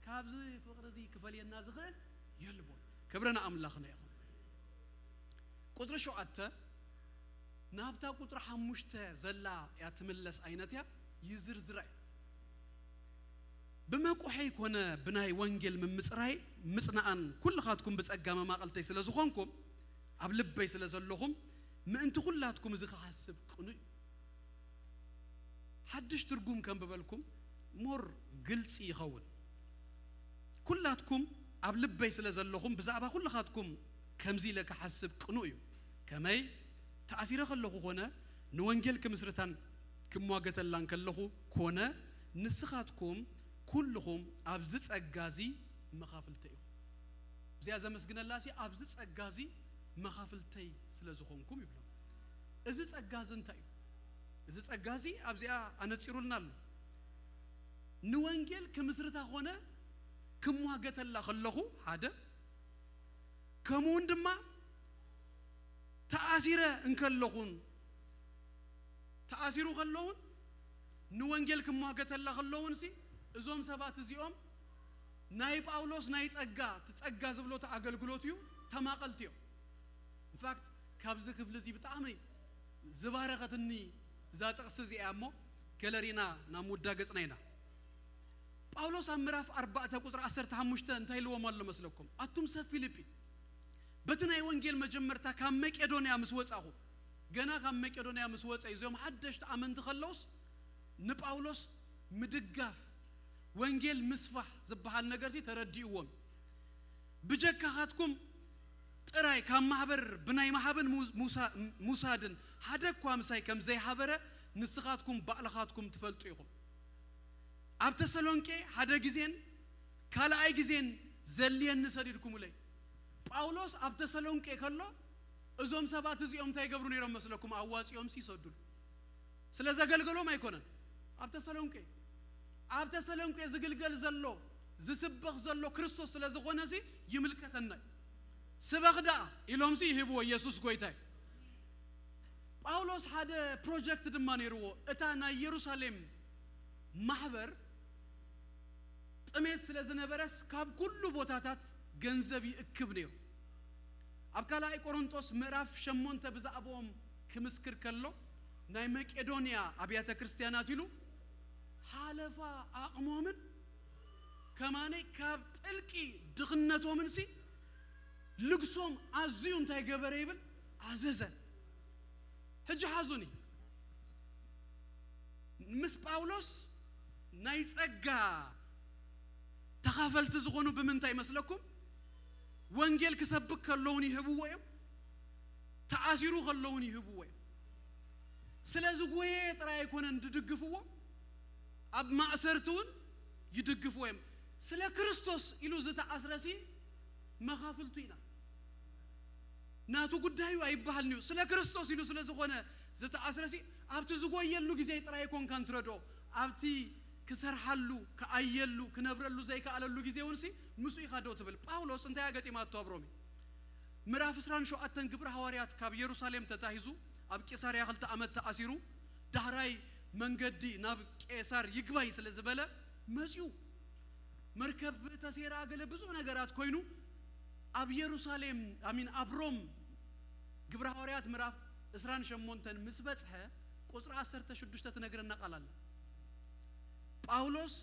ካብዚ ፍቕሪ እዚ ክፈልየና ዝኽእል የልቦን። ክብሪ ንኣምላኽና ይኹን። ቁፅሪ ሸውዓተ ናብታ ቁፅሪ ሓሙሽተ ዘላ እያ ትምለስ ዓይነት እያ፣ ይዝርዝራ እዩ። ብመቁሐይ ኮነ ብናይ ወንጌል ምምፅራይ ምፅናኣን ኩልኻትኩም ብፀጋ መማቐልተይ ስለ ዝኾንኩም፣ ኣብ ልበይ ስለ ዘለኹም፣ ምእንቲ ኩላትኩም እዚ ክሓስብ ቅኑዕ እዩ። ሓድሽ ትርጉም ከንብበልኩም ሞር ግልፂ ይኸውን። ኩላትኩም ኣብ ልበይ ስለ ዘለኹም ብዛዕባ ኩልኻትኩም ከምዚ ኢለ ክሓስብ ቅኑእ እዩ። ከመይ ተኣሲረ ከለኹ ኮነ ንወንጌል ክምስርታን ክሟገተላን ከለኹ ኮነ ንስኻትኩም ኩልኹም ኣብዚ ጸጋ እዚ መኻፍልተ ኢኹም። እዚኣ ዘመስግነላ ሲ ኣብዚ ጸጋ እዚ መኻፍልተይ ስለ ዝኾንኩም ይብሎም። እዚ ጸጋ እዚ እንታይ እዩ? እዚ ጸጋ እዚ ኣብዚኣ ኣነጺሩልና ኣሎ። ንወንጌል ክምስርታ ኾነ ክሟገተላ ከለኹ ሓደ፣ ከምኡውን ድማ ተኣሲረ እንከለኹን፣ ተኣሲሩ ከለውን ንወንጌል ክሟገተላ ከለውን ሲ እዞም ሰባት እዚኦም ናይ ጳውሎስ ናይ ጸጋ፣ እቲ ጸጋ ዝብሎ እቲ ኣገልግሎት እዩ፣ ተማቐልቲ እዮም። ኢንፋክት ካብዚ ክፍሊ እዚ ብጣዕሚ ዝባረኸትኒ እዛ ጥቕሲ እዚኣ እያ እሞ ገለ ሪና ናብ ምውዳ ገጽና ኢና። ጳውሎስ ኣብ ምዕራፍ ኣርባዕተ ቁጽሪ ዓሰርተ ሓሙሽተ እንታይ ኢልዎም ኣሎ መስለኩም? ኣቱም ሰብ ፊልጲ፣ በቲ ናይ ወንጌል መጀመርታ ካብ መቄዶንያ ምስ ወጻኹ፣ ገና ካብ መቄዶንያ ምስ ወጸ እዩ፣ እዚኦም ሓደሽቲ ኣመንቲ ከለውስ ንጳውሎስ ምድጋፍ፣ ወንጌል ምስፋሕ ዝበሃል ነገርሲ ተረዲእዎም። ብጀካኻትኩም ጥራይ ካብ ማሕበር ብናይ ማሕበር ሙሳ-፣ ሙሳድን ሓደ እኳ ምሳይ ከም ዘይሓበረ ንስኻትኩም ባዕልኻትኩም ትፈልጡ ኢኹም። ኣብ ተሰሎንቄ ሓደ ግዜን ካልኣይ ግዜን ዘልየኒ ሰዲድኩምለይ። ጳውሎስ ኣብ ተሰሎንቄ ከሎ እዞም ሰባት እዚኦም እንታይ ይገብሩ ነይሮም መስለኩም? ኣዋጺኦም ሲ ይሰዱሉ። ስለ ዘገልገሎም ኣይኮነን። ኣብ ተሰሎንቄ፣ ኣብ ተሰሎንቄ ዝግልገል ዘሎ፣ ዝስበኽ ዘሎ ክርስቶስ ስለ ዝኾነ ሲ ይምልከተና እዩ። ስበኽ ደኣ ኢሎም ሲ ይህብዎ፣ ኢየሱስ ጎይታ እዩ። ጳውሎስ ሓደ ፕሮጀክት ድማ ነይርዎ። እታ ናይ የሩሳሌም ማሕበር ጥሜት ስለ ዝነበረስ ካብ ኩሉ ቦታታት ገንዘብ ይእክብ ነይሩ። ኣብ ካልኣይ ቆሮንጦስ ምዕራፍ ሸሞንተ ብዛዕባኦም ክምስክር ከሎ ናይ መቄዶንያ ኣብያተ ክርስቲያናት ኢሉ ሓለፋ ዓቕሞምን ከማነይ ካብ ጥልቂ ድኽነቶምን ሲ ልግሶም ኣዝዩ እንታይ ገበረ ይብል? ኣዘዘ። ሕጂ ሓዙኒ። ምስ ጳውሎስ ናይ ጸጋ ተኻፈልቲ ዝኾኑ ብምንታይ ይመስለኩም? ወንጌል ክሰብክ ከለውን ይህብዎ እዮም። ተኣሲሩ ከለውን ይህብዎ እዮም። ስለ ዝጎየ ጥራይ ኣይኮነን ዝድግፍዎ፣ ኣብ ማእሰርቲ እውን ይድግፍዎ እዮም። ስለ ክርስቶስ ኢሉ ዝተኣስረሲ መኻፍልቱ ኢና። ናቱ ጉዳዩ ኣይበሃልን እዩ። ስለ ክርስቶስ ኢሉ ስለ ዝኾነ ዝተኣስረሲ ኣብቲ ዝጎየሉ ግዜ ጥራይ ኣይኮንካን ትረድኦ። ኣብቲ ክሰርሓሉ፣ ክኣየሉ፣ ክነብረሉ ዘይከኣለሉ ግዜ እውን ሲ ምስኡ ኢኻ ዶ ትብል? ጳውሎስ እንታይ ኣገጢማቶ ኣብ ሮሜ? ምዕራፍ ዕስራን ሸውዓተን ግብሪ ሃዋርያት ካብ የሩሳሌም ተታሂዙ ኣብ ቂሳርያ ክልተ ዓመት ተኣሲሩ ዳሕራይ መንገዲ ናብ ቄሳር ይግባይ ስለ ዝበለ መጺኡ። መርከብ ተሴራ ገለ ብዙሕ ነገራት ኮይኑ ኣብ የሩሳሌም፣ ኣሚን፣ ኣብ ሮም ግብሪ ሃዋርያት ምዕራፍ ዕስራን ሸሞንተን ምስ በጽሐ ቁጽሪ ዓሰርተ ሽዱሽተ ትነግረና ቃል ኣላ። ጳውሎስ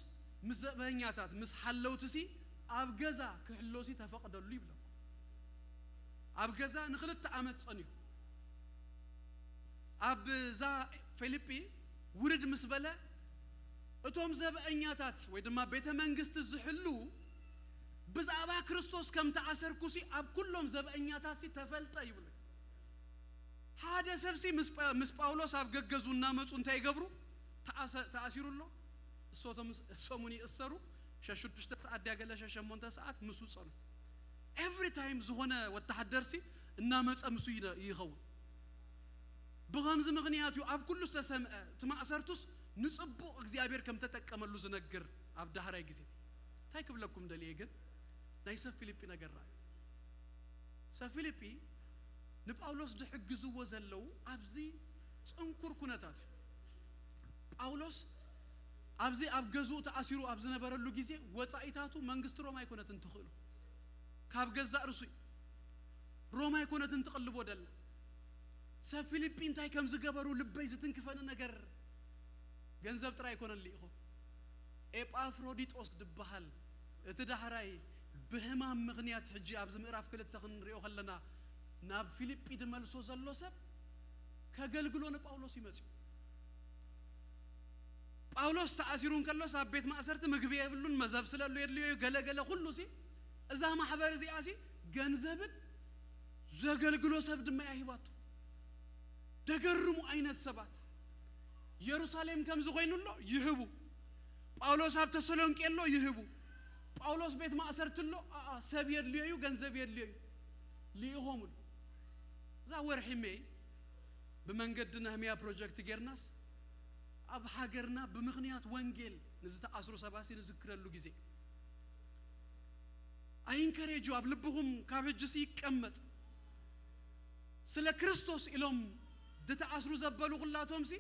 ምስ ዘበኛታት፣ ምስ ሓለውትሲ ኣብ ገዛ ክሕሎሲ ተፈቕደሉ ይብለኩም። ኣብ ገዛ ንኽልተ ዓመት ጸኒሑ። ኣብ እዛ ፊልጲ ውርድ ምስ በለ፣ እቶም ዘበኛታት ወይ ድማ ቤተ መንግስቲ ዝሕሉ ብዛዕባ ክርስቶስ ከም ተኣሰርኩሲ ኣብ ኩሎም ዘበኛታትሲ ተፈልጠ ይብሉ። ሓደ ሰብሲ ምስ ጳ-፣ ምስ ጳውሎስ ኣብ ገገዙ እናመጹ እንታይ ይገብሩ? ተኣሰ-፣ ተኣሲሩ ኣሎ። እሶቶም፣ እሶም እውን ይእሰሩ። ሸሽዱሽተ ሰዓት ድያ ገለ ሸሸሞንተ ሰዓት ምስኡ ጸኑ። ኤቭሪ ታይም ዝኾነ ወተሓደርሲ እናመጸ ምስኡ ይነ-፣ ይኸውን። ብኸምዚ ምኽንያት እዩ ኣብ ኩሉ ዝተሰምዐ እቲ ማእሰርቱስ ንጽቡቕ እግዚኣብሔር ከም ተጠቀመሉ ዝነግር ኣብ ዳህራይ ግዜ። እንታይ ክብለኩም ደልየ ግን ናይ ሰብ ፊልጲ ነገር ረኣዩ። ሰብ ፊልጲ ንጳውሎስ ዝሕግዝዎ ዘለዉ ኣብዚ ጽንኩር ኩነታት እዩ። ጳውሎስ ኣብዚ ኣብ ገዝኡ ተኣሲሩ ኣብ ዝነበረሉ ግዜ ወጻኢታቱ መንግስቲ ሮማ ኣይኮነትን ትኽእሎ። ካብ ገዛእ ርእሱ እዩ። ሮማ ኣይኮነትን ትቕልቦ ደላ። ሰብ ፊልጲ እንታይ ከም ዝገበሩ ልበይ ዝትንክፈኒ ነገር ገንዘብ ጥራይ ኣይኮነን ልኢኾ። ኤጳፍሮዲጦስ ድበሃል እቲ ዳሕራይ ብህማም ምኽንያት ሕጂ ኣብዚ ምዕራፍ ክልተ ክንሪኦ ከለና ናብ ፊልጲ ድመልሶ ዘሎ ሰብ ከገልግሎ ንጳውሎስ ይመጽኡ። ጳውሎስ ተኣሲሩ እንከሎስ ኣብ ቤት ማእሰርቲ ምግቢ የብሉን፣ መዘብ ስለሉ የድልዮ እዩ፣ ገለ ገለ ኩሉ ሲ እዛ ማሕበር እዚኣ ሲ ገንዘብን ዘገልግሎ ሰብ ድማ እያ ሂባቶ። ደገርሙ ዓይነት ሰባት። የሩሳሌም ከምዚ ኮይኑ ኣሎ ይህቡ። ጳውሎስ ኣብ ተሰሎንቄ ኣሎ ይህቡ። ጳውሎስ ቤት ማእሰርቲ ኣሎ፣ ኣኣ፣ ሰብ የድልዮ እዩ፣ ገንዘብ የድልዮ እዩ። ልኢኾምሉ። እዛ ወርሒ ሜይ ብመንገዲ ነህምያ ፕሮጀክት ጌርናስ ኣብ ሃገርና ብምኽንያት ወንጌል ንዝተኣስሩ ሰባሲ ንዝክረሉ ግዜ። ኣይንከሬጁ ኣብ ልብኹም ካብ ሕጅሲ ይቀመጥ። ስለ ክርስቶስ ኢሎም ዝተኣስሩ ዘበሉ ኩላቶምሲ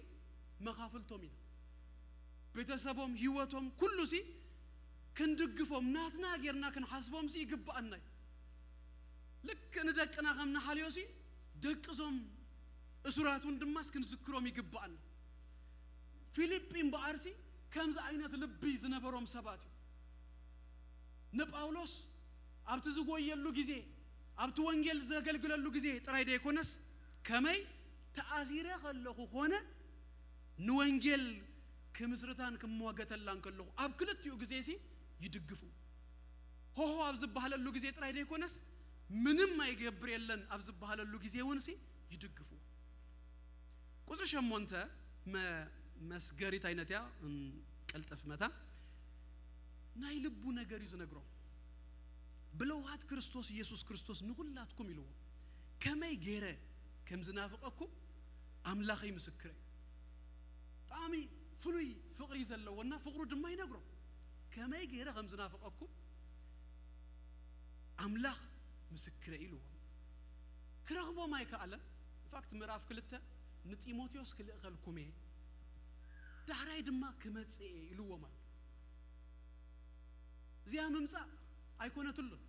መኻፍልቶም ኢና። ቤተሰቦም፣ ህይወቶም፣ ኩሉሲ ክንድግፎም ናትና ጌርና ክንሓስቦምሲ ይግብኣና እዩ። ልክዕ ንደቅና ከም ንሓልዮሲ ደቅዞም እሱራት እውን ድማስ ክንዝክሮም ይግብኣና። ፊልጲ እምበኣርሲ ከምዚ ዓይነት ልቢ ዝነበሮም ሰባት እዩ። ንጳውሎስ ኣብቲ ዝጎየሉ ግዜ፣ ኣብቲ ወንጌል ዘገልግለሉ ግዜ ጥራይ ደይኮነስ፣ ከመይ ተኣሲረ ከለኹ ኾነ ንወንጌል ክምስርታን ክሟገተላን ከለኹ ኣብ ክልቲኡ ግዜሲ ይድግፉ። ሆሆ ኣብ ዝበሃለሉ ግዜ ጥራይ ደይኮነስ፣ ምንም ኣይገብር የለን ኣብ ዝበሃለሉ ግዜ እውንሲ ይድግፉ። ቁጽሪ ሸሞንተ መ-፣ መስገሪት ኣይነት እያ፣ እም፣ ቅልጥፍ መታ። ናይ ልቡ ነገር እዩ ዝነግሮም። ብለውሃት ክርስቶስ ኢየሱስ ክርስቶስ ንኹላትኩም ኢልዎ። ከመይ ገይረ ከም ዝናፍቐኩም ኣምላኸይ ምስክረ እዩ። ብጣዕሚ ፍሉይ ፍቕሪ ዘለዎና ፍቕሩ ድማ ይነግሮ። ከመይ ገይረ ከም ዝናፍቐኩም ኣምላኽ ምስክረ ኢልዎ። ክረኽቦም ኣይከኣለን። ኢንፋክት ምዕራፍ ክልተ ንጢሞቴዎስ ክልእኸልኩም እየ፣ ዳሕራይ ድማ ክመጽእ እየ ኢልዎም ኣሎ። እዚኣ ምምጻእ ኣይኮነትሉን።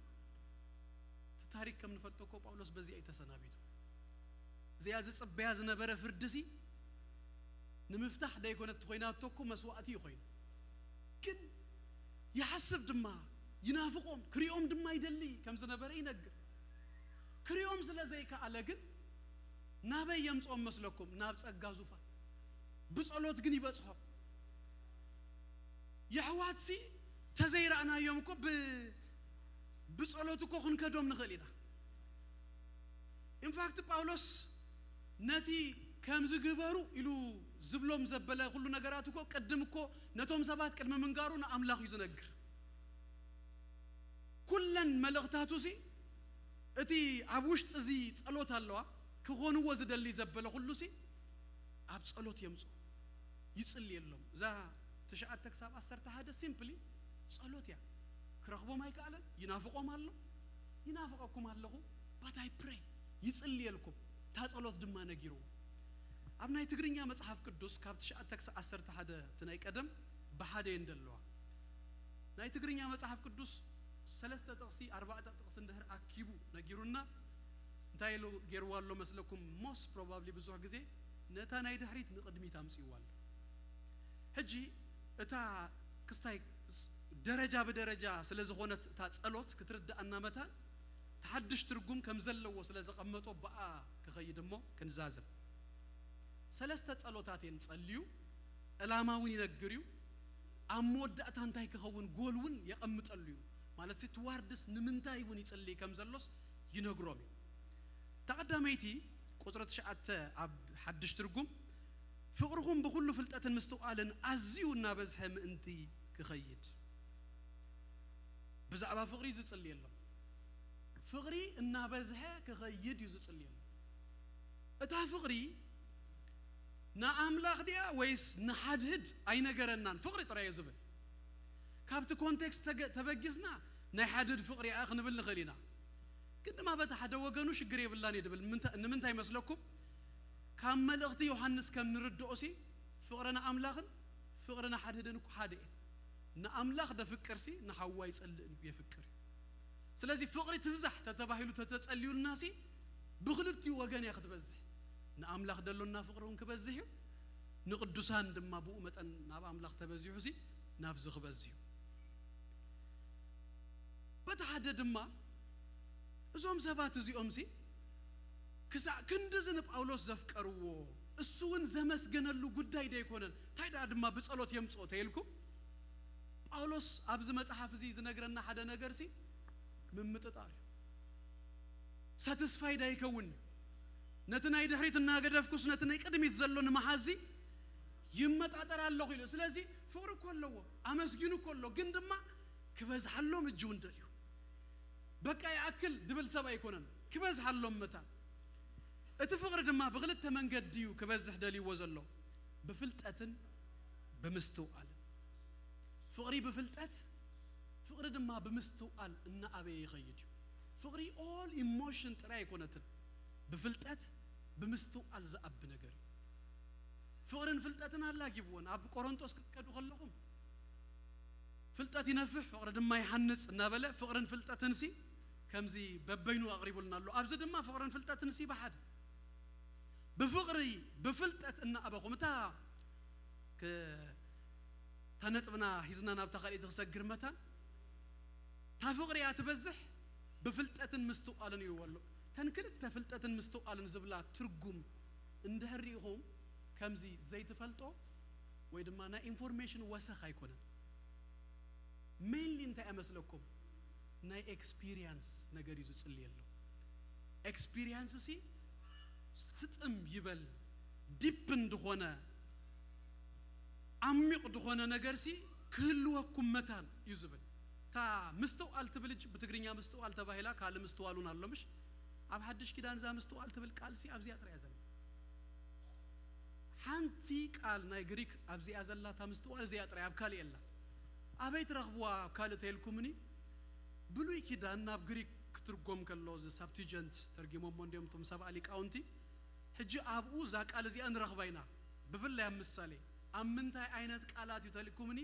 እቲ ታሪክ ከም ንፈልጦ እኮ ጳውሎስ በዚኣ እዩ ተሰናቢቱ። እዚኣ ዝጽበያ ዝነበረ ፍርድሲ ንምፍታሕ ደይኮነት ኮይናቶ እኮ መስዋእቲ እዩ ኮይኑ። ግን ይሓስብ ድማ ይናፍቖም፣ ክሪኦም ድማ ይደሊ ከም ዝነበረ ይነግር። ክሪኦም ስለ ዘይከኣለ ግን ናበይ የምጽኦም መስለኩም? ናብ ጸጋ ዙፋን። ብጸሎት ግን ይበጽሖም። የሕዋትሲ ተዘይረኣናዮም እኮ ብ-፣ ብጸሎት እኮ ክንከዶም ንኽእል ኢና። ኢንፋክት ጳውሎስ ነቲ ከምዚ ግበሩ ኢሉ ዝብሎም ዘበለ ኩሉ ነገራት እኮ ቅድም እኮ ነቶም ሰባት ቅድሚ ምንጋሩ ንኣምላኽ እዩ ዝነግር። ኩለን መልእኽታቱሲ እቲ ኣብ ውሽጢ እዚ ጸሎት ኣለዋ፣ ክኾንዎ ዝደሊ ዘበለ ኩሉሲ ኣብ ጸሎት የምጽኦ፣ ይጽልየሎም። እዛ ትሽዓተ ክሳብ ዓሰርተ ሓደ ሲምፕሊ ጸሎት እያ። ክረኽቦም ኣይከኣለን፣ ይናፍቖም ኣሎ፣ ይናፍቐኩም ኣለኹ፣ but I pray፣ ይጽልየልኩም፣ እታ ጸሎት ድማ ነጊርዎ። ኣብ ናይ ትግርኛ መጽሓፍ ቅዱስ ካብ ትሽዓተ ክሳብ ዓሰርተ ሓደ እቲ ናይ ቀደም ብሓደ እየን ዘለዋ። ናይ ትግርኛ መጽሓፍ ቅዱስ ሰለስተ ጥቕሲ፣ ኣርባዕተ ጥቕሲ እንድሕር ኣኪቡ ነጊሩና፣ እንታይ ኢሉ ገይርዋ ኣሎ መስለኩም? ሞስት ፕሮባብሊ ብዙሕ ግዜ ነታ ናይ ድሕሪት ንቕድሚት ኣምጺእዋ ኣሎ። ሕጂ እታ ክስታይ ደረጃ ብደረጃ ስለ ዝኾነት እታ ጸሎት ክትርድኣና መታን፣ እቲ ሓድሽ ትርጉም ከም ዘለዎ ስለ ዘቐመጦ ብኣ ክኸይድ እሞ ክንዛዘም። ሰለስተ ጸሎታት እየን ጸልዩ፣ ዕላማ እውን ይነግር እዩ። ኣብ መወዳእታ እንታይ ክኸውን ጎል እውን የቐምጠሉ እዩ። ማለት ሲ ትዋርድስ ንምንታይ እውን ይጽልይ ከም ዘሎስ ይነግሮም እዩ። እታ ቀዳመይቲ ቁጽሪ ትሽዓተ ኣብ ሓድሽ ትርጉም፣ "ፍቕርኹም ብኹሉ ፍልጠትን ምስትውዓልን ኣዝዩ እናበዝሐ ምእንቲ ክኸይድ።" ብዛዕባ ፍቕሪ ዝጽልየሎም። ፍቕሪ እናበዝሐ ክኸይድ እዩ ዝጽልየሎም። እታ ፍቕሪ ንኣምላኽ ድያ ወይስ ንሓድህድ ኣይነገረናን። ፍቕሪ ጥራይ እዩ ዝብል። ካብቲ ኮንቴክስት ተገ-፣ ተበጊስና ናይ ሓድህድ ፍቕሪ እያ ክንብል ንኽእል ኢና። ግን ድማ በቲ ሓደ ወገኑ ሽግር የብላን እዩ ድብል። ንምንታ-፣ ንምንታይ መስለኩም? ካብ መልእኽቲ ዮሃንስ ከም ንርድኦሲ ፍቕሪ ንኣምላኽን ፍቕርን ሓድህድን እኮ ሓደ እየ። ንኣምላኽ ደፍቅርሲ ንሓዋ ይጸልእን እዩ፣ የፍቅር እዩ። ስለዚ ፍቕሪ ትብዛሕ ተተባሂሉ ተተጸልዩልናሲ ብኽልቲኡ ወገን እያ ክትበዝሕ። ንኣምላኽ ደሎና ፍቕሪ እውን ክበዝሕ እዩ፣ ንቅዱሳን ድማ ብኡ መጠን ናብ ኣምላኽ ተበዚሑሲ ናብዚ ክበዝሕ እዩ። በቲ ሓደ ድማ እዞም ሰባት እዚኦምሲ ክሳዕ ክንድዚ ንጳውሎስ ዘፍቀርዎ፣ እሱ እውን ዘመስገነሉ ጉዳይ ዶ ኣይኮነን? እንታይ ደኣ ድማ ብጸሎት የምጽኦ ተይልኩም? ጳውሎስ ኣብዚ መጽሓፍ እዚ ዝነግረና ሓደ ነገርሲ ምምጥጣር እዩ። ሳቲስፋይድ ኣይከውን። ነቲ ናይ ድሕሪት እናገደፍኩስ ነቲ ናይ ቅድሚት ዘሎ ንምሓዚ ይመጣጠር ኣለኹ ኢሉ። ስለዚ ፍቕሪ እኮ ኣለዎ፣ ኣመስጊኑ እኮ ኣሎ፣ ግን ድማ ክበዝሓሎም እጅውን ደልዩ። በቃ ይኣክል ድብል ሰብ ኣይኮነን፣ ክበዝሓሎም መታን። እቲ ፍቕሪ ድማ ብኽልተ መንገዲ እዩ ክበዝሕ ደልይዎ ዘሎ፣ ብፍልጠትን ብምስትውዓልን። ፍቕሪ ብፍልጠት፣ ፍቕሪ ድማ ብምስትውዓል እናኣበየ ይኸይድ እዩ። ፍቕሪ ኦል ኢሞሽን ጥራይ ኣይኮነትን፣ ብፍልጠት ብምስትውዓል ዝኣቢ ነገር እዩ። ፍቕርን ፍልጠትን ኣላጊብዎን ኣብ ቆሮንጦስ ክትከዱ ከለኹም ፍልጠት ይነፍሕ ፍቕሪ ድማ ይሃንጽ እናበለ ፍቕርን ፍልጠትንሲ ከምዚ በበይኑ ኣቕሪቡልና ኣሎ። ኣብዚ ድማ ፍቕርን ፍልጠትንሲ ብሓደ ብፍቕሪ ብፍልጠት እናኣበኹም እታ ክ- እታ ነጥብና ሂዝና ናብታ ካልኣይቲ ክሰግር መታን እታ ፍቕሪ እያ ትበዝሕ ብፍልጠትን ምስትውዓልን ኢልዎ ኣሎ። እተን ክልተ ፍልጠትን ምስትውዓልን ዝብላ ትርጉም እንድሕር ርኢኹም ከምዚ ዘይትፈልጦ ወይ ድማ ናይ ኢንፎርሜሽን ወሰኽ ኣይኮነን። ሜይንሊ እንታይ እመስለኩም? ናይ ኤክስፒሪየንስ ነገር እዩ ዝጽልየሉ። ኤክስፒሪየንስ ሲ ስጥም ይበል ዲፕ እንድኾነ ዓሚቕ ድኾነ ነገር ሲ ክህልወኩም መታን እዩ ዝብል። እታ ምስትውዓል ትብል እጅ ብትግርኛ ምስትውዓል ተባሂላ ካልእ ምስትዋል እውን ኣሎ ምሽ? ኣብ ሓድሽ ኪዳን እዛ ምስትውዓል ትብል ቃል ሲ ኣብዚኣ ጥራይ እያ ዘላ። ሓንቲ ቃል ናይ ግሪክ ኣብዚኣ ዘላ እታ ምስትውዓል እዚኣ ጥራይ ኣብ ካልእ የላ። ኣበይ ትረኽብዋ ኣብ ካልእ ተይልኩምኒ? ብሉይ ኪዳን ናብ ግሪክ ክትርጎም ከሎ እዚ ሳብቲጀንት ተርጊሞሞ እንዲዮም እቶም ሰብኣ ሊቃውንቲ። ሕጂ ኣብኡ እዛ ቃል እዚኣ ንረኽባ ኢና። ብፍላይ ኣብ ምሳሌ ኣብ ምንታይ ዓይነት ቃላት እዩ ተልኩምኒ?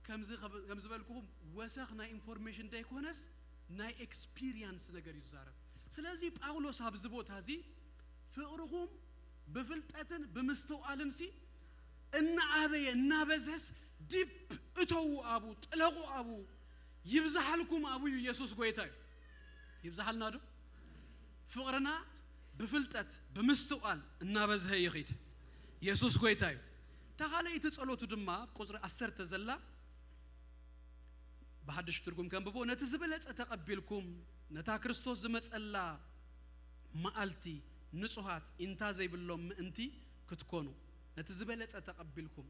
ከምዚ ከብ- ከም ዝበልኩኹም ወሰኽ ናይ ኢንፎርሜሽን ደይኮነስ ናይ ኤክስፒሪየንስ ነገር እዩ ዝዛረብ። ስለዚ ጳውሎስ ኣብዚ ቦታ እዚ ፍቕርኹም ብፍልጠትን ብምስትውዓልን ሲ እናዓበየ እናበዝሐስ ዲፕ እተዉ ኣቡ ጥለቑ ኣቡ ይብዝሓልኩም ኣቡ እዩ። ኢየሱስ ጎይታ እዩ። ይብዝሓልና ዶ? ፍቕርና ብፍልጠት ብምስትውዓል እናበዝሐ ይኺድ። ኢየሱስ ጎይታ እዩ። እታ ካልኣይቲ ጸሎቱ ድማ ቁጽሪ ዓሰርተ ዘላ ብሓድሽ ትርጉም ከንብቦ፣ ነቲ ዝበለጸ ተቐቢልኩም ነታ ክርስቶስ ዝመጸላ መዓልቲ ንጹሃት ኢንታ ዘይብሎም ምእንቲ ክትኮኑ ነቲ ዝበለጸ ተቐቢልኩም።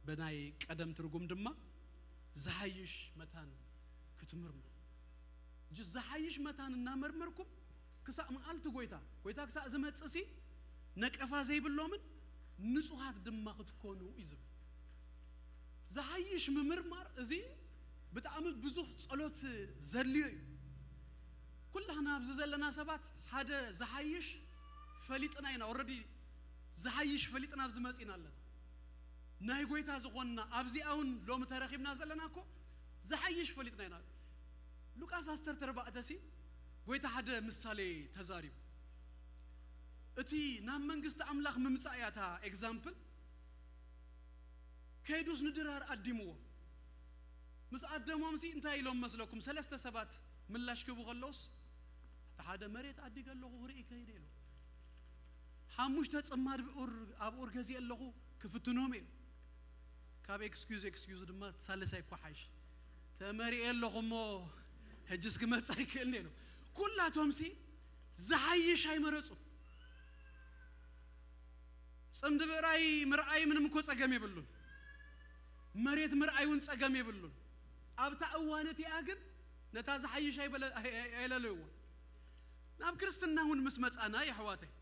ብናይ ቀደም ትርጉም ድማ ዝሓይሽ መታን ክትምርምሩ። እጂ ዝሓይሽ መታን እናመርመርኩም ክሳእ መዓልቲ ጎይታ፣ ጎይታ ክሳእ ዝመጽእ ሲ ነቀፋ ዘይብሎምን ንጹሃት ድማ ክትኮኑ እዩ ዝብል። ዝሓይሽ ምምርማር እዚ ብጣዕሚ ብዙሕ ጸሎት ዘድልዮ እዩ። ኩላህና ኣብዚ ዘለና ሰባት ሓደ ዝሓይሽ ፈሊጥና ኢና። ኦረዲ ዝሓይሽ ፈሊጥና ኣብዚ መጺና ኣለና። ናይ ጎይታ ዝኾንና ኣብዚኣ እውን ሎሚ ተረኺብና ዘለና እኮ ዝሓይሽ ፈሊጥና ኢና። ሉቃስ ዓሰርተ ኣርባዕተ ሲ ጎይታ ሓደ ምሳሌ ተዛሪቡ። እቲ ናብ መንግስቲ ኣምላኽ ምምጻእ እያ እታ ኤግዛምፕል። ከይዱስ ንድራር ኣዲምዎ። ምስ ኣደሞም ሲ እንታይ ኢሎም መስለኩም? ሰለስተ ሰባት ምላሽ ክህቡ ከለውስ፣ እቲ ሓደ መሬት ኣዲገ ኣለኹ ክርኢ ከይደ ኢሉ። ሓሙሽተ ጽማድ ብኡር ኣብ ኡር ገዚአ ኣለኹ ክፍትኖም ኢሉ። ካብ ኤክስኪዩዝ ኤክስኪዩዝ ድማ ሳልሳይ እኮ ሓይሽ። ተመሪኤ ኣለኹ እሞ ሕጅስ ክመጽእ ኣይክእልን ኢሉ። ኩላቶም ሲ ዝሓይሽ ኣይመረጹ። ጽምዲ ብዕራይ ምርኣይ ምንም እኮ ጸገም የብሉን። መሬት ምርኣይ እውን ጸገም የብሉን። ኣብታ እዋን እቲኣ ግን ነታ ዝሓይሽ ኣይበለ- ኣይ- ኣይ- ኣይለለይዎ። ናብ ክርስትና እውን ምስ መጻና የሕዋተይ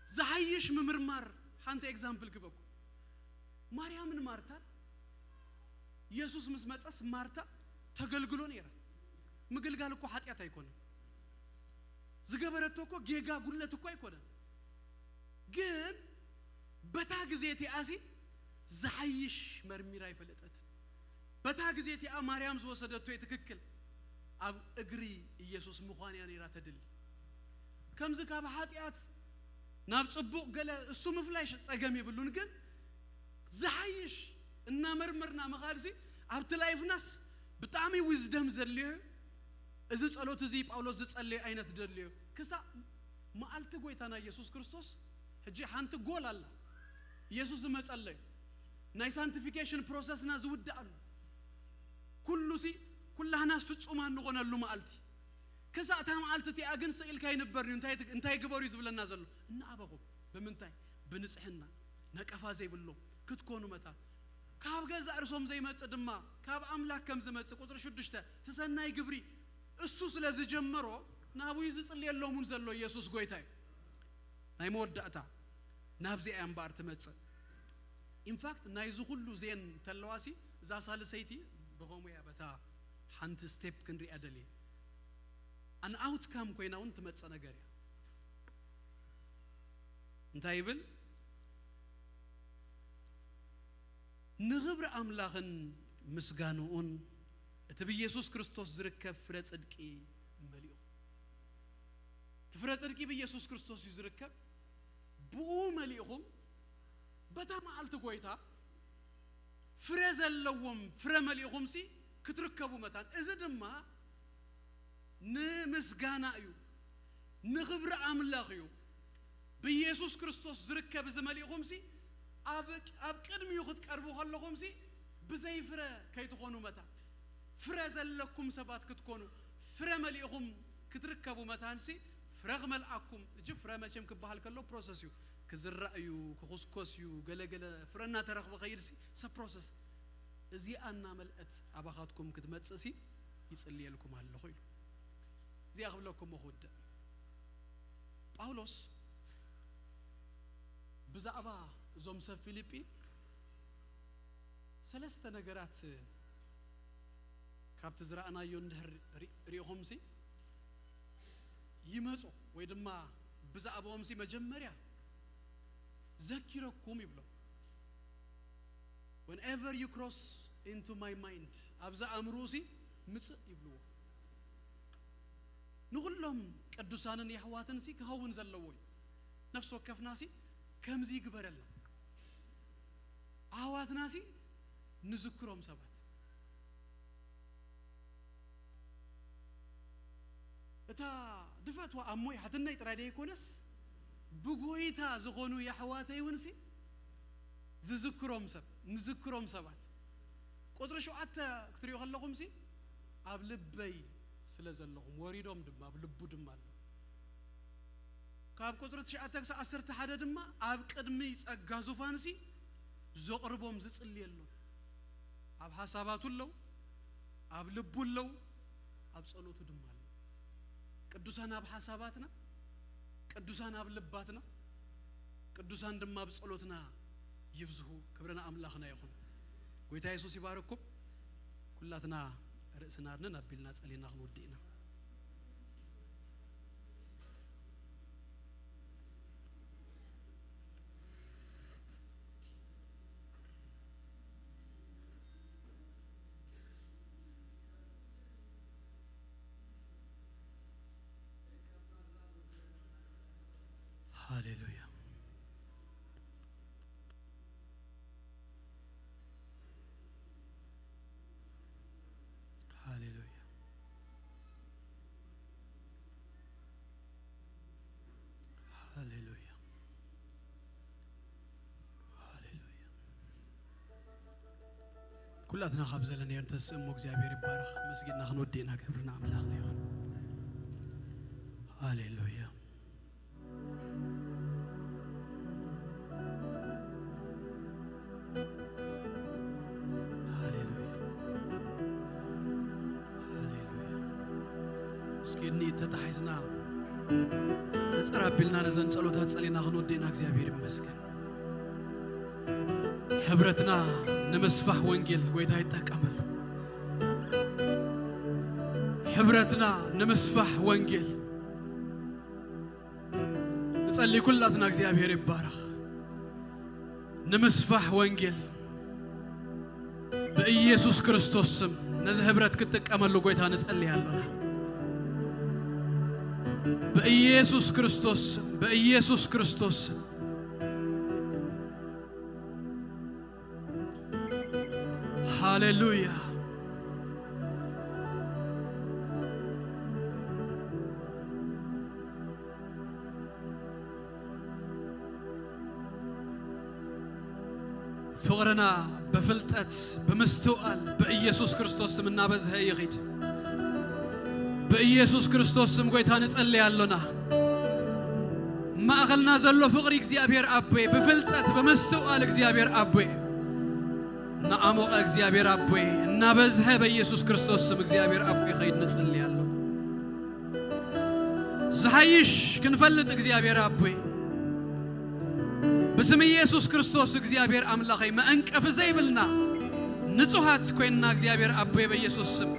ዝሓይሽ ምምርማር ሓንቲ ኤግዛምፕል ክበኩ። ማርያምን ማርታን ኢየሱስ ምስ መጸስ ማርታ ተገልግሎ ነይራ። ምግልጋል እኮ ሓጢኣት ኣይኮነን። ዝገበረቶ እኮ ጌጋ ጉለት እኮ ኣይኮነን። ግን በታ ግዜ እቲኣሲ ዝሓይሽ መርሚራ ኣይፈለጠትን። በታ ግዜ እቲኣ ማርያም ዝወሰደቶ እዩ ትክክል። ኣብ እግሪ ኢየሱስ ምዃን እያ ነይራ ተድሊ። ከምዚ ካብ ሓጢኣት ናብ ጽቡቕ ገለ እሱ ምፍላይ ሽ-፣ ጸገም የብሉን፣ ግን ዝሓይሽ እናመርመርና ምኻድሲ ኣብቲ ላይፍናስ ብጣዕሚ ዊዝደም ዘድልዮ። እዚ ጸሎት እዚ ጳውሎስ ዝጸለዮ ዓይነት ደልዮ ክሳብ መዓልቲ ጎይታና ኢየሱስ ክርስቶስ። ሕጂ ሓንቲ ጎል ኣላ ኢየሱስ ዝመጸለዩ ናይ ሳንቲፊኬሽን ፕሮሰስና ዝውድኣሉ፣ ኩሉ ሲ ኩላህናስ ፍጹማን ንኾነሉ መዓልቲ። ክሳብ እታ መዓልቲ እቲኣ ግን ስቕ ኢልካ ይንበር እዩ። እንታይ ትግ-፣ እንታይ ግበሩ እዩ ዝብለና ዘሎ? እናኣበኹም። ብምንታይ? ብንጽሕና፣ ነቀፋ ዘይብሎም ክትኮኑ መታን። ካብ ገዛእ ርእሶም ዘይመጽእ ድማ ካብ ኣምላኽ ከም ዝመጽእ፣ ቁጽሪ ሽዱሽተ፣ እቲ ሰናይ ግብሪ እሱ ስለ ዝጀመሮ ናብኡ እዩ ዝጽልየሎም እውን ዘሎ። ኢየሱስ ጎይታ እዩ። ናይ መወዳእታ ናብዚኣ እያ እምበኣር ትመጽእ። ኢንፋክት ናይዚ ኩሉ ዜን ተለዋሲ እዛ ሳልሰይቲ ብኸምኡ እያ በታ ሓንቲ ስቴፕ ክንሪኣ ደልየ። ኣን ኣውትካም ኮይና እውን ትመጽእ ነገር እያ። እንታይ ይብል? ንኽብሪ ኣምላኽን ምስጋንኡን እቲ ብኢየሱስ ክርስቶስ ዝርከብ ፍረ ጽድቂ መሊኡ። እቲ ፍረ ጽድቂ ብኢየሱስ ክርስቶስ እዩ ዝርከብ። ብኡ መሊእኹም በታ መዓልቲ ጎይታ ፍረ ዘለዎም ፍረ መሊእኹምሲ ክትርከቡ መታን። እዚ ድማ ንምስጋና እዩ፣ ንኽብሪ ኣምላኽ እዩ። ብኢየሱስ ክርስቶስ ዝርከብ እዚ መሊእኹምሲ ኣብ፣ ኣብ ቅድሚኡ ክትቀርቡ ከለኹምሲ ብዘይ ፍረ ከይትኾኑ መታን። ፍረ ዘለኩም ሰባት ክትኮኑ፣ ፍረ መሊእኹም ክትርከቡ መታንሲ ፍረ ክመልኣኩም። እጂ ፍረ መቸም ክበሃል ከሎ ፕሮሰስ እዩ። ክዝራእ እዩ፣ ክኹስኮስ እዩ፣ ገለገለ ፍረ እናተረኽበ ኸይድሲ ሰብ ፕሮሰስ። እዚኣ እናመልአት ኣባኻትኩም ክትመጽእሲ ይጽልየልኩም ኣለኹ ኢሉ። እዚኣ ክብለኩም እሞ ክውድእ። ጳውሎስ ብዛዕባ እዞም ሰብ ፊልጲ ሰለስተ ነገራት ካብቲ ዝረኣናዮ እንድሕር ሪ-፣ ሪኢኹምሲ ይመጹ ወይ ድማ ብዛዕባኦምሲ መጀመርያ ዘኪረኩም ይብሎም። Whenever you cross into my mind፣ ኣብዚ ኣእምሮሲ ምጽእ ይብልዎ። ንኹሎም ቅዱሳንን የሕዋትንሲ ክኸውን ዘለዎ እዩ። ነፍሲ ወከፍናሲ ከምዚ ይግበረልና። ኣሕዋትናሲ ንዝክሮም ሰባት። እታ ድፈትዋ ኣሞይ ሓትነይ ጥራይ ደይኮነስ ብጎይታ ዝኾኑ የሕዋተይ እውንሲ ዝዝክሮም ሰብ፣ ንዝክሮም ሰባት። ቁጽሪ ሸውዓተ ክትሪኡ ከለኹምሲ ኣብ ልበይ ስለ ዘለኹም ወሪዶም ድማ ኣብ ልቡ ድማ ኣሎ። ካብ ቁጽሪ ትሽዓተ ክሳብ ዓሰርተ ሓደ ድማ ኣብ ቅድሚ ጸጋ ዙፋንሲ ዘቕርቦም ዝጽልየሎም ኣብ ሓሳባቱ ኣለዉ፣ ኣብ ልቡ ኣለዉ፣ ኣብ ጸሎቱ ድማ ኣለዉ። ቅዱሳን ኣብ ሓሳባትና፣ ቅዱሳን ኣብ ልባትና፣ ቅዱሳን ድማ ኣብ ጸሎትና ይብዝሁ። ክብሪ ንኣምላኽና ይኹን። ጎይታ የሱስ ይባርኩም። ኩላትና ርእስና ኣድንን ኣቢልና ጸሊና ክንውድእ ኢና። ሃሌሉያ። ሃሌሉያ። ሃሌሉያ። ሃሌሉያ። ኩላትና ካብ ዘለናዮ እንተስእሞ እግዚኣብሔር ይባረኽ። መስጊድና ክንወድእ ኢና። ክብሪ ንኣምላኽና ይኹን። ሃሌሉያ። ሃሌሉያ። ሃሌሉያ። እስኪ እኒ ተታሒዝና ነጸር ኣቢልና ነዘን ጸሎታት ጸሊና ክንወድእና እግዚኣብሔር ይመስገን። ሕብረትና ንምስፋሕ ወንጌል ጎይታ ይጠቀመሉ። ሕብረትና ንምስፋሕ ወንጌል ንጸሊ። ኩላትና እግዚኣብሔር ይባረኽ። ንምስፋሕ ወንጌል ብኢየሱስ ክርስቶስ ስም ነዚ ህብረት ክትጥቀመሉ ጎይታ ንጸልይ ኣሎና። ብኢየሱስ ክርስቶስ ስም፣ ብኢየሱስ ክርስቶስ ስም። ሃሌሉያ። ፍቕርና ብፍልጠት ብምስትውዓል ብኢየሱስ ክርስቶስ ስም እናበዝሐ ይኺድ። ብኢየሱስ ክርስቶስ ስም ጎይታ ንጸልይ ኣሎና። ማእኸልና ዘሎ ፍቕሪ እግዚኣብሔር ኣቦይ ብፍልጠት ብምስትውዓል እግዚኣብሔር ኣቦይ እናኣሞቐ እግዚኣብሔር ኣቦይ እናበዝሐ በኢየሱስ ክርስቶስ ስም እግዚኣብሔር ኣቦይ ኸይድ ንጸልይ ኣሎ። ዝሓይሽ ክንፈልጥ እግዚኣብሔር ኣቦይ ብስም ኢየሱስ ክርስቶስ እግዚኣብሔር ኣምላኸይ መዐንቀፊ ዘይብልና ንጹሃት ኮይንና እግዚኣብሔር ኣቦይ በኢየሱስ ስም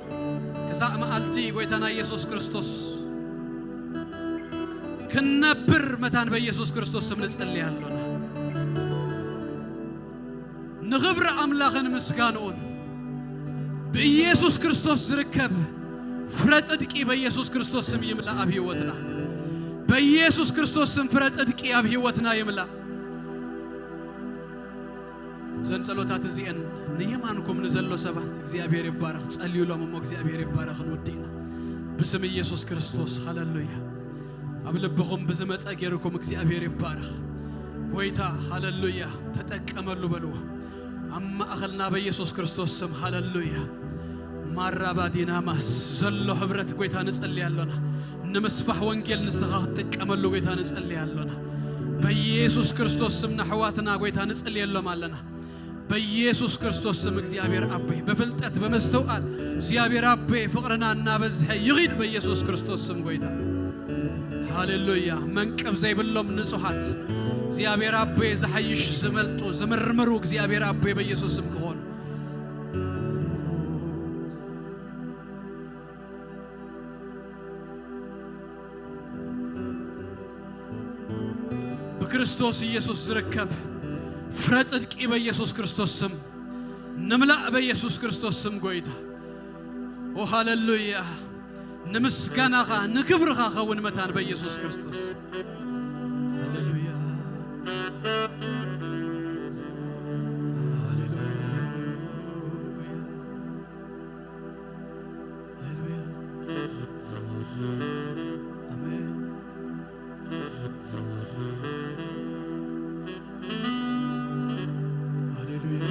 ክሳእ መዓልቲ ጎይታና ኢየሱስ ክርስቶስ ክንነብር መታን በኢየሱስ ክርስቶስ ስም ንጸልይ ኣሎና። ንኽብሪ ኣምላኽን ምስጋንኡን ብኢየሱስ ክርስቶስ ዝርከብ ፍረ ጽድቂ በኢየሱስ ክርስቶስ ስም ይምላእ ኣብ ህይወትና። በኢየሱስ ክርስቶስ ስም ፍረ ጽድቂ ኣብ ህይወትና ይምላእ። እዘን ጸሎታት እዚአን ንየማንኩም ንዘሎ ሰባት እግዚኣብሔር ይባረኽ። ጸልዩሎም እሞ እግዚኣብሔር ይባረኽን ወዲእና ብስም ኢየሱስ ክርስቶስ። ሃሌሉያ። ኣብ ልብኹም ብዝመጸ ገይርኩም እግዚኣብሔር ይባረኽ። ጎይታ ሃሌሉያ ተጠቀመሉ በልዎ። ኣብ ማእኸልና በኢየሱስ ክርስቶስ ስም ሃሌሉያ። ማራባዲናማስ ዘሎ ህብረት ጎይታ ንጸልይ ኣሎና። ንምስፋሕ ወንጌል ንስኻ ክትጥቀመሉ ጎይታ ንጸልይ ኣሎና። በኢየሱስ ክርስቶስ ስም ንኣሕዋትና ጎይታ ንጸልየሎም ኣለና። በኢየሱስ ክርስቶስ ስም እግዚኣብሔር ኣቦይ ብፍልጠት ብምስትውዓል እግዚኣብሔር ኣቦይ ፍቕርና እናበዝሐ ይኺድ በኢየሱስ ክርስቶስ ስም ጎይታ። ሃሌሉያ። መንቀብ ዘይብሎም ንጹሃት እግዚኣብሔር ኣቦይ ዝሓይሽ ዝመልጡ ዝምርምሩ እግዚኣብሔር ኣቦይ በኢየሱስ ስም ክኾኑ። ብክርስቶስ ኢየሱስ ዝርከብ ፍረ ጽድቂ በኢየሱስ ክርስቶስ ስም ንምላእ በኢየሱስ ክርስቶስ ስም ጎይታ። ኦ ሃሌሉያ። ንምስጋናኻ ንክብርኻ ኸውን መታን በኢየሱስ ክርስቶስ። ሃሌሉያ። ሃሌሉያ። ሃሌሉያ። ኣሜን። ሃሌሉያ።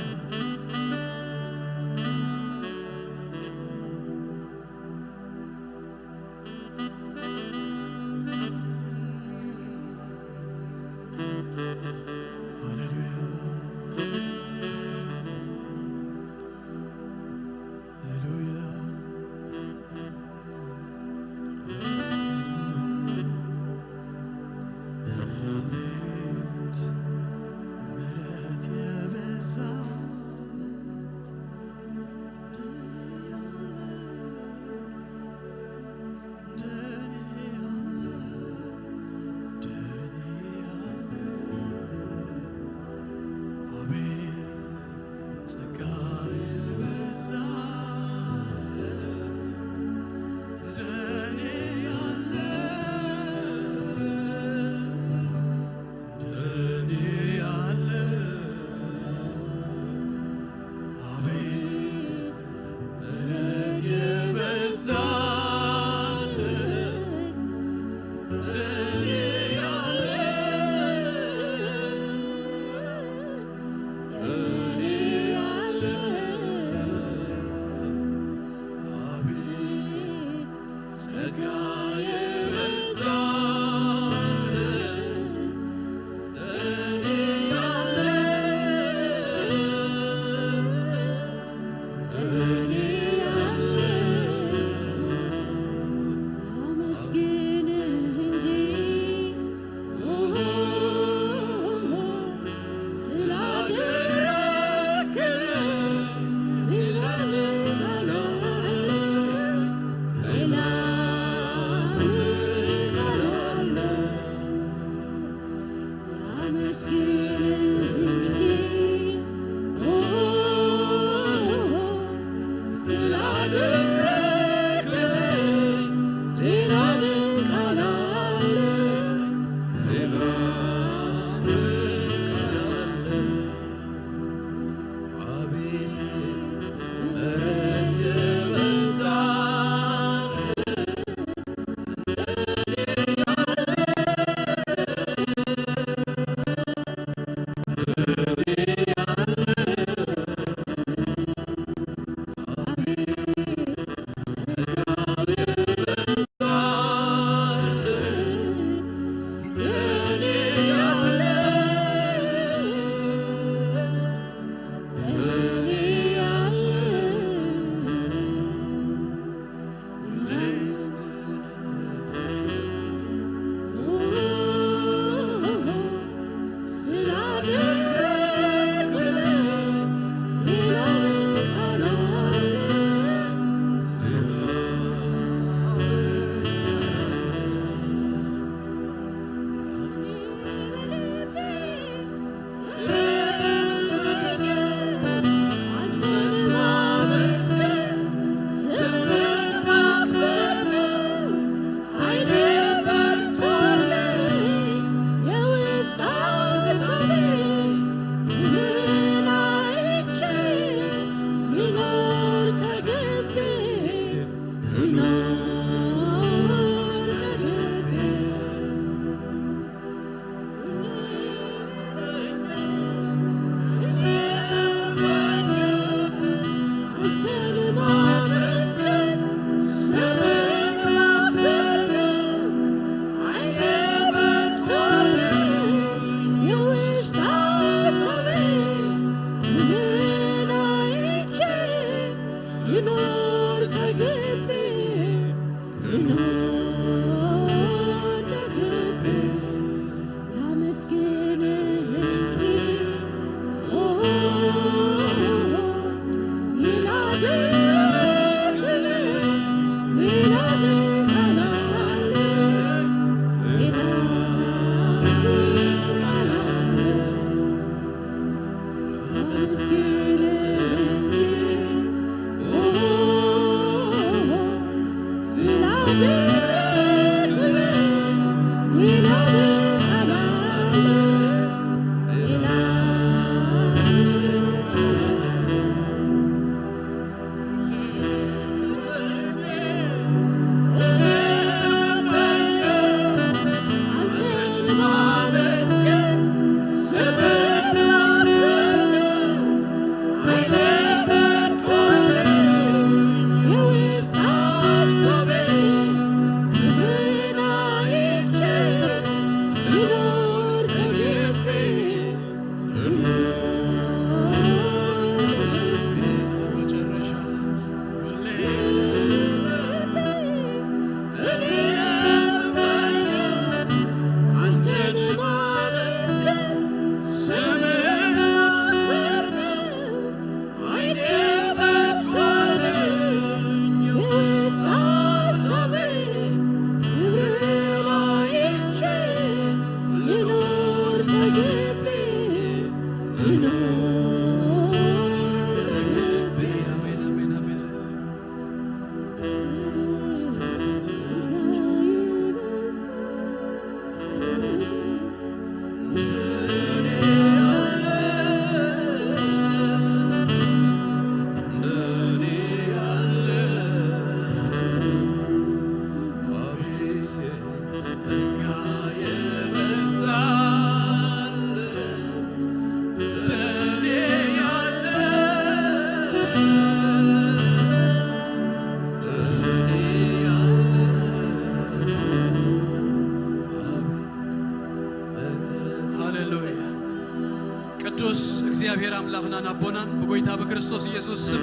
ኣቦናን ብጎይታ ብክርስቶስ ኢየሱስ ስም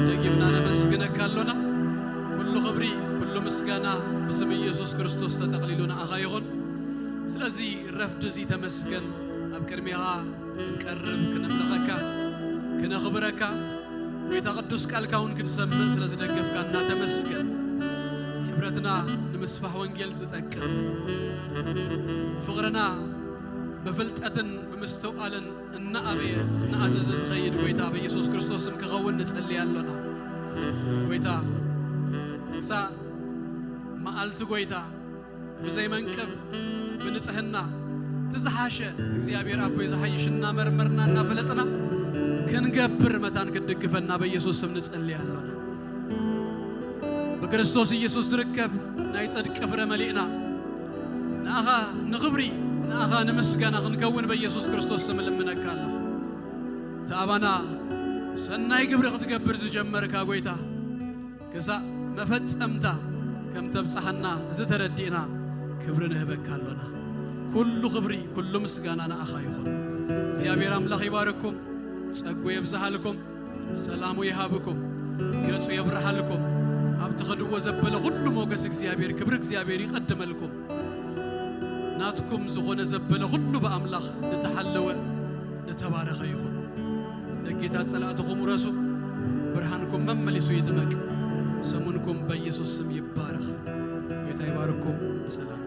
ደጊምና ነመስግነካ ኣሎና። ኩሉ ክብሪ፣ ኩሉ ምስጋና ብስም ኢየሱስ ክርስቶስ ተጠቕሊሉ ንኣኻ ይኹን። ስለዚ ረፍዲ እዚ ተመስገን። ኣብ ቅድሜኻ ክንቀርብ፣ ክነምልኸካ፣ ክነኽብረካ፣ ጎይታ ቅዱስ ቃልካ እውን ክንሰምዕ ስለ ዝደገፍካና ተመስገን። ሕብረትና ንምስፋሕ ወንጌል ዝጠቅም፣ ፍቕርና ብፍልጠትን ብምስትውዓልን እናኣበየ እናኣዘዘ ዝኸይድ ጎይታ ብኢየሱስ ክርስቶስ ስም ክኸውን ንጸሊ ኣሎና። ጎይታ፣ ክሳዕ መዓልቲ ጎይታ ብዘይ መንቅብ ብንጽህና እቲ ዝሓሸ እግዚኣብሔር ኣቦይ ዝሓይሽ እናመርመርና እናፈለጥና ክንገብር መታን ክትድግፈና በኢየሱስ ስም ንጸሊ ኣሎና። ብክርስቶስ ኢየሱስ ዝርከብ ናይ ጽድቂ ፍረ መሊእና ንኣኻ ንኽብሪ ንኣኻ ንምስጋና ክንከውን በኢየሱስ ክርስቶስ ስም እልምነካ ኣለኹ። እቲ ኣባና ሰናይ ግብሪ ክትገብር ዝጀመርካ ጎይታ ክሳእ መፈጸምታ ከም ተብጽሓና እዚ ተረዲእና ክብሪ ንህበካ ኣሎና። ኩሉ ክብሪ ኩሉ ምስጋና ንኣኻ ይኹን። እግዚኣብሔር ኣምላኽ ይባርኩም፣ ጸጉ የብዝሃልኩም፣ ሰላሙ ይሃብኩም፣ ገጹ የብርሃልኩም፣ ኣብ ትኸድዎ ዘበለ ኩሉ ሞገስ እግዚኣብሔር ክብሪ እግዚኣብሔር ይቐድመልኩም። ናትኩም ዝኾነ ዘበለ ኩሉ ብኣምላኽ ዝተሓለወ ዝተባረኸ ይኹን። ደጌታት ጸላእትኹም ውረሱ፣ ብርሃንኩም መመሊሱ ይድመቅ። ሰሙንኩም በኢየሱስ ስም ይባረኽ። ጌታ ይባርኩም። ብሰላም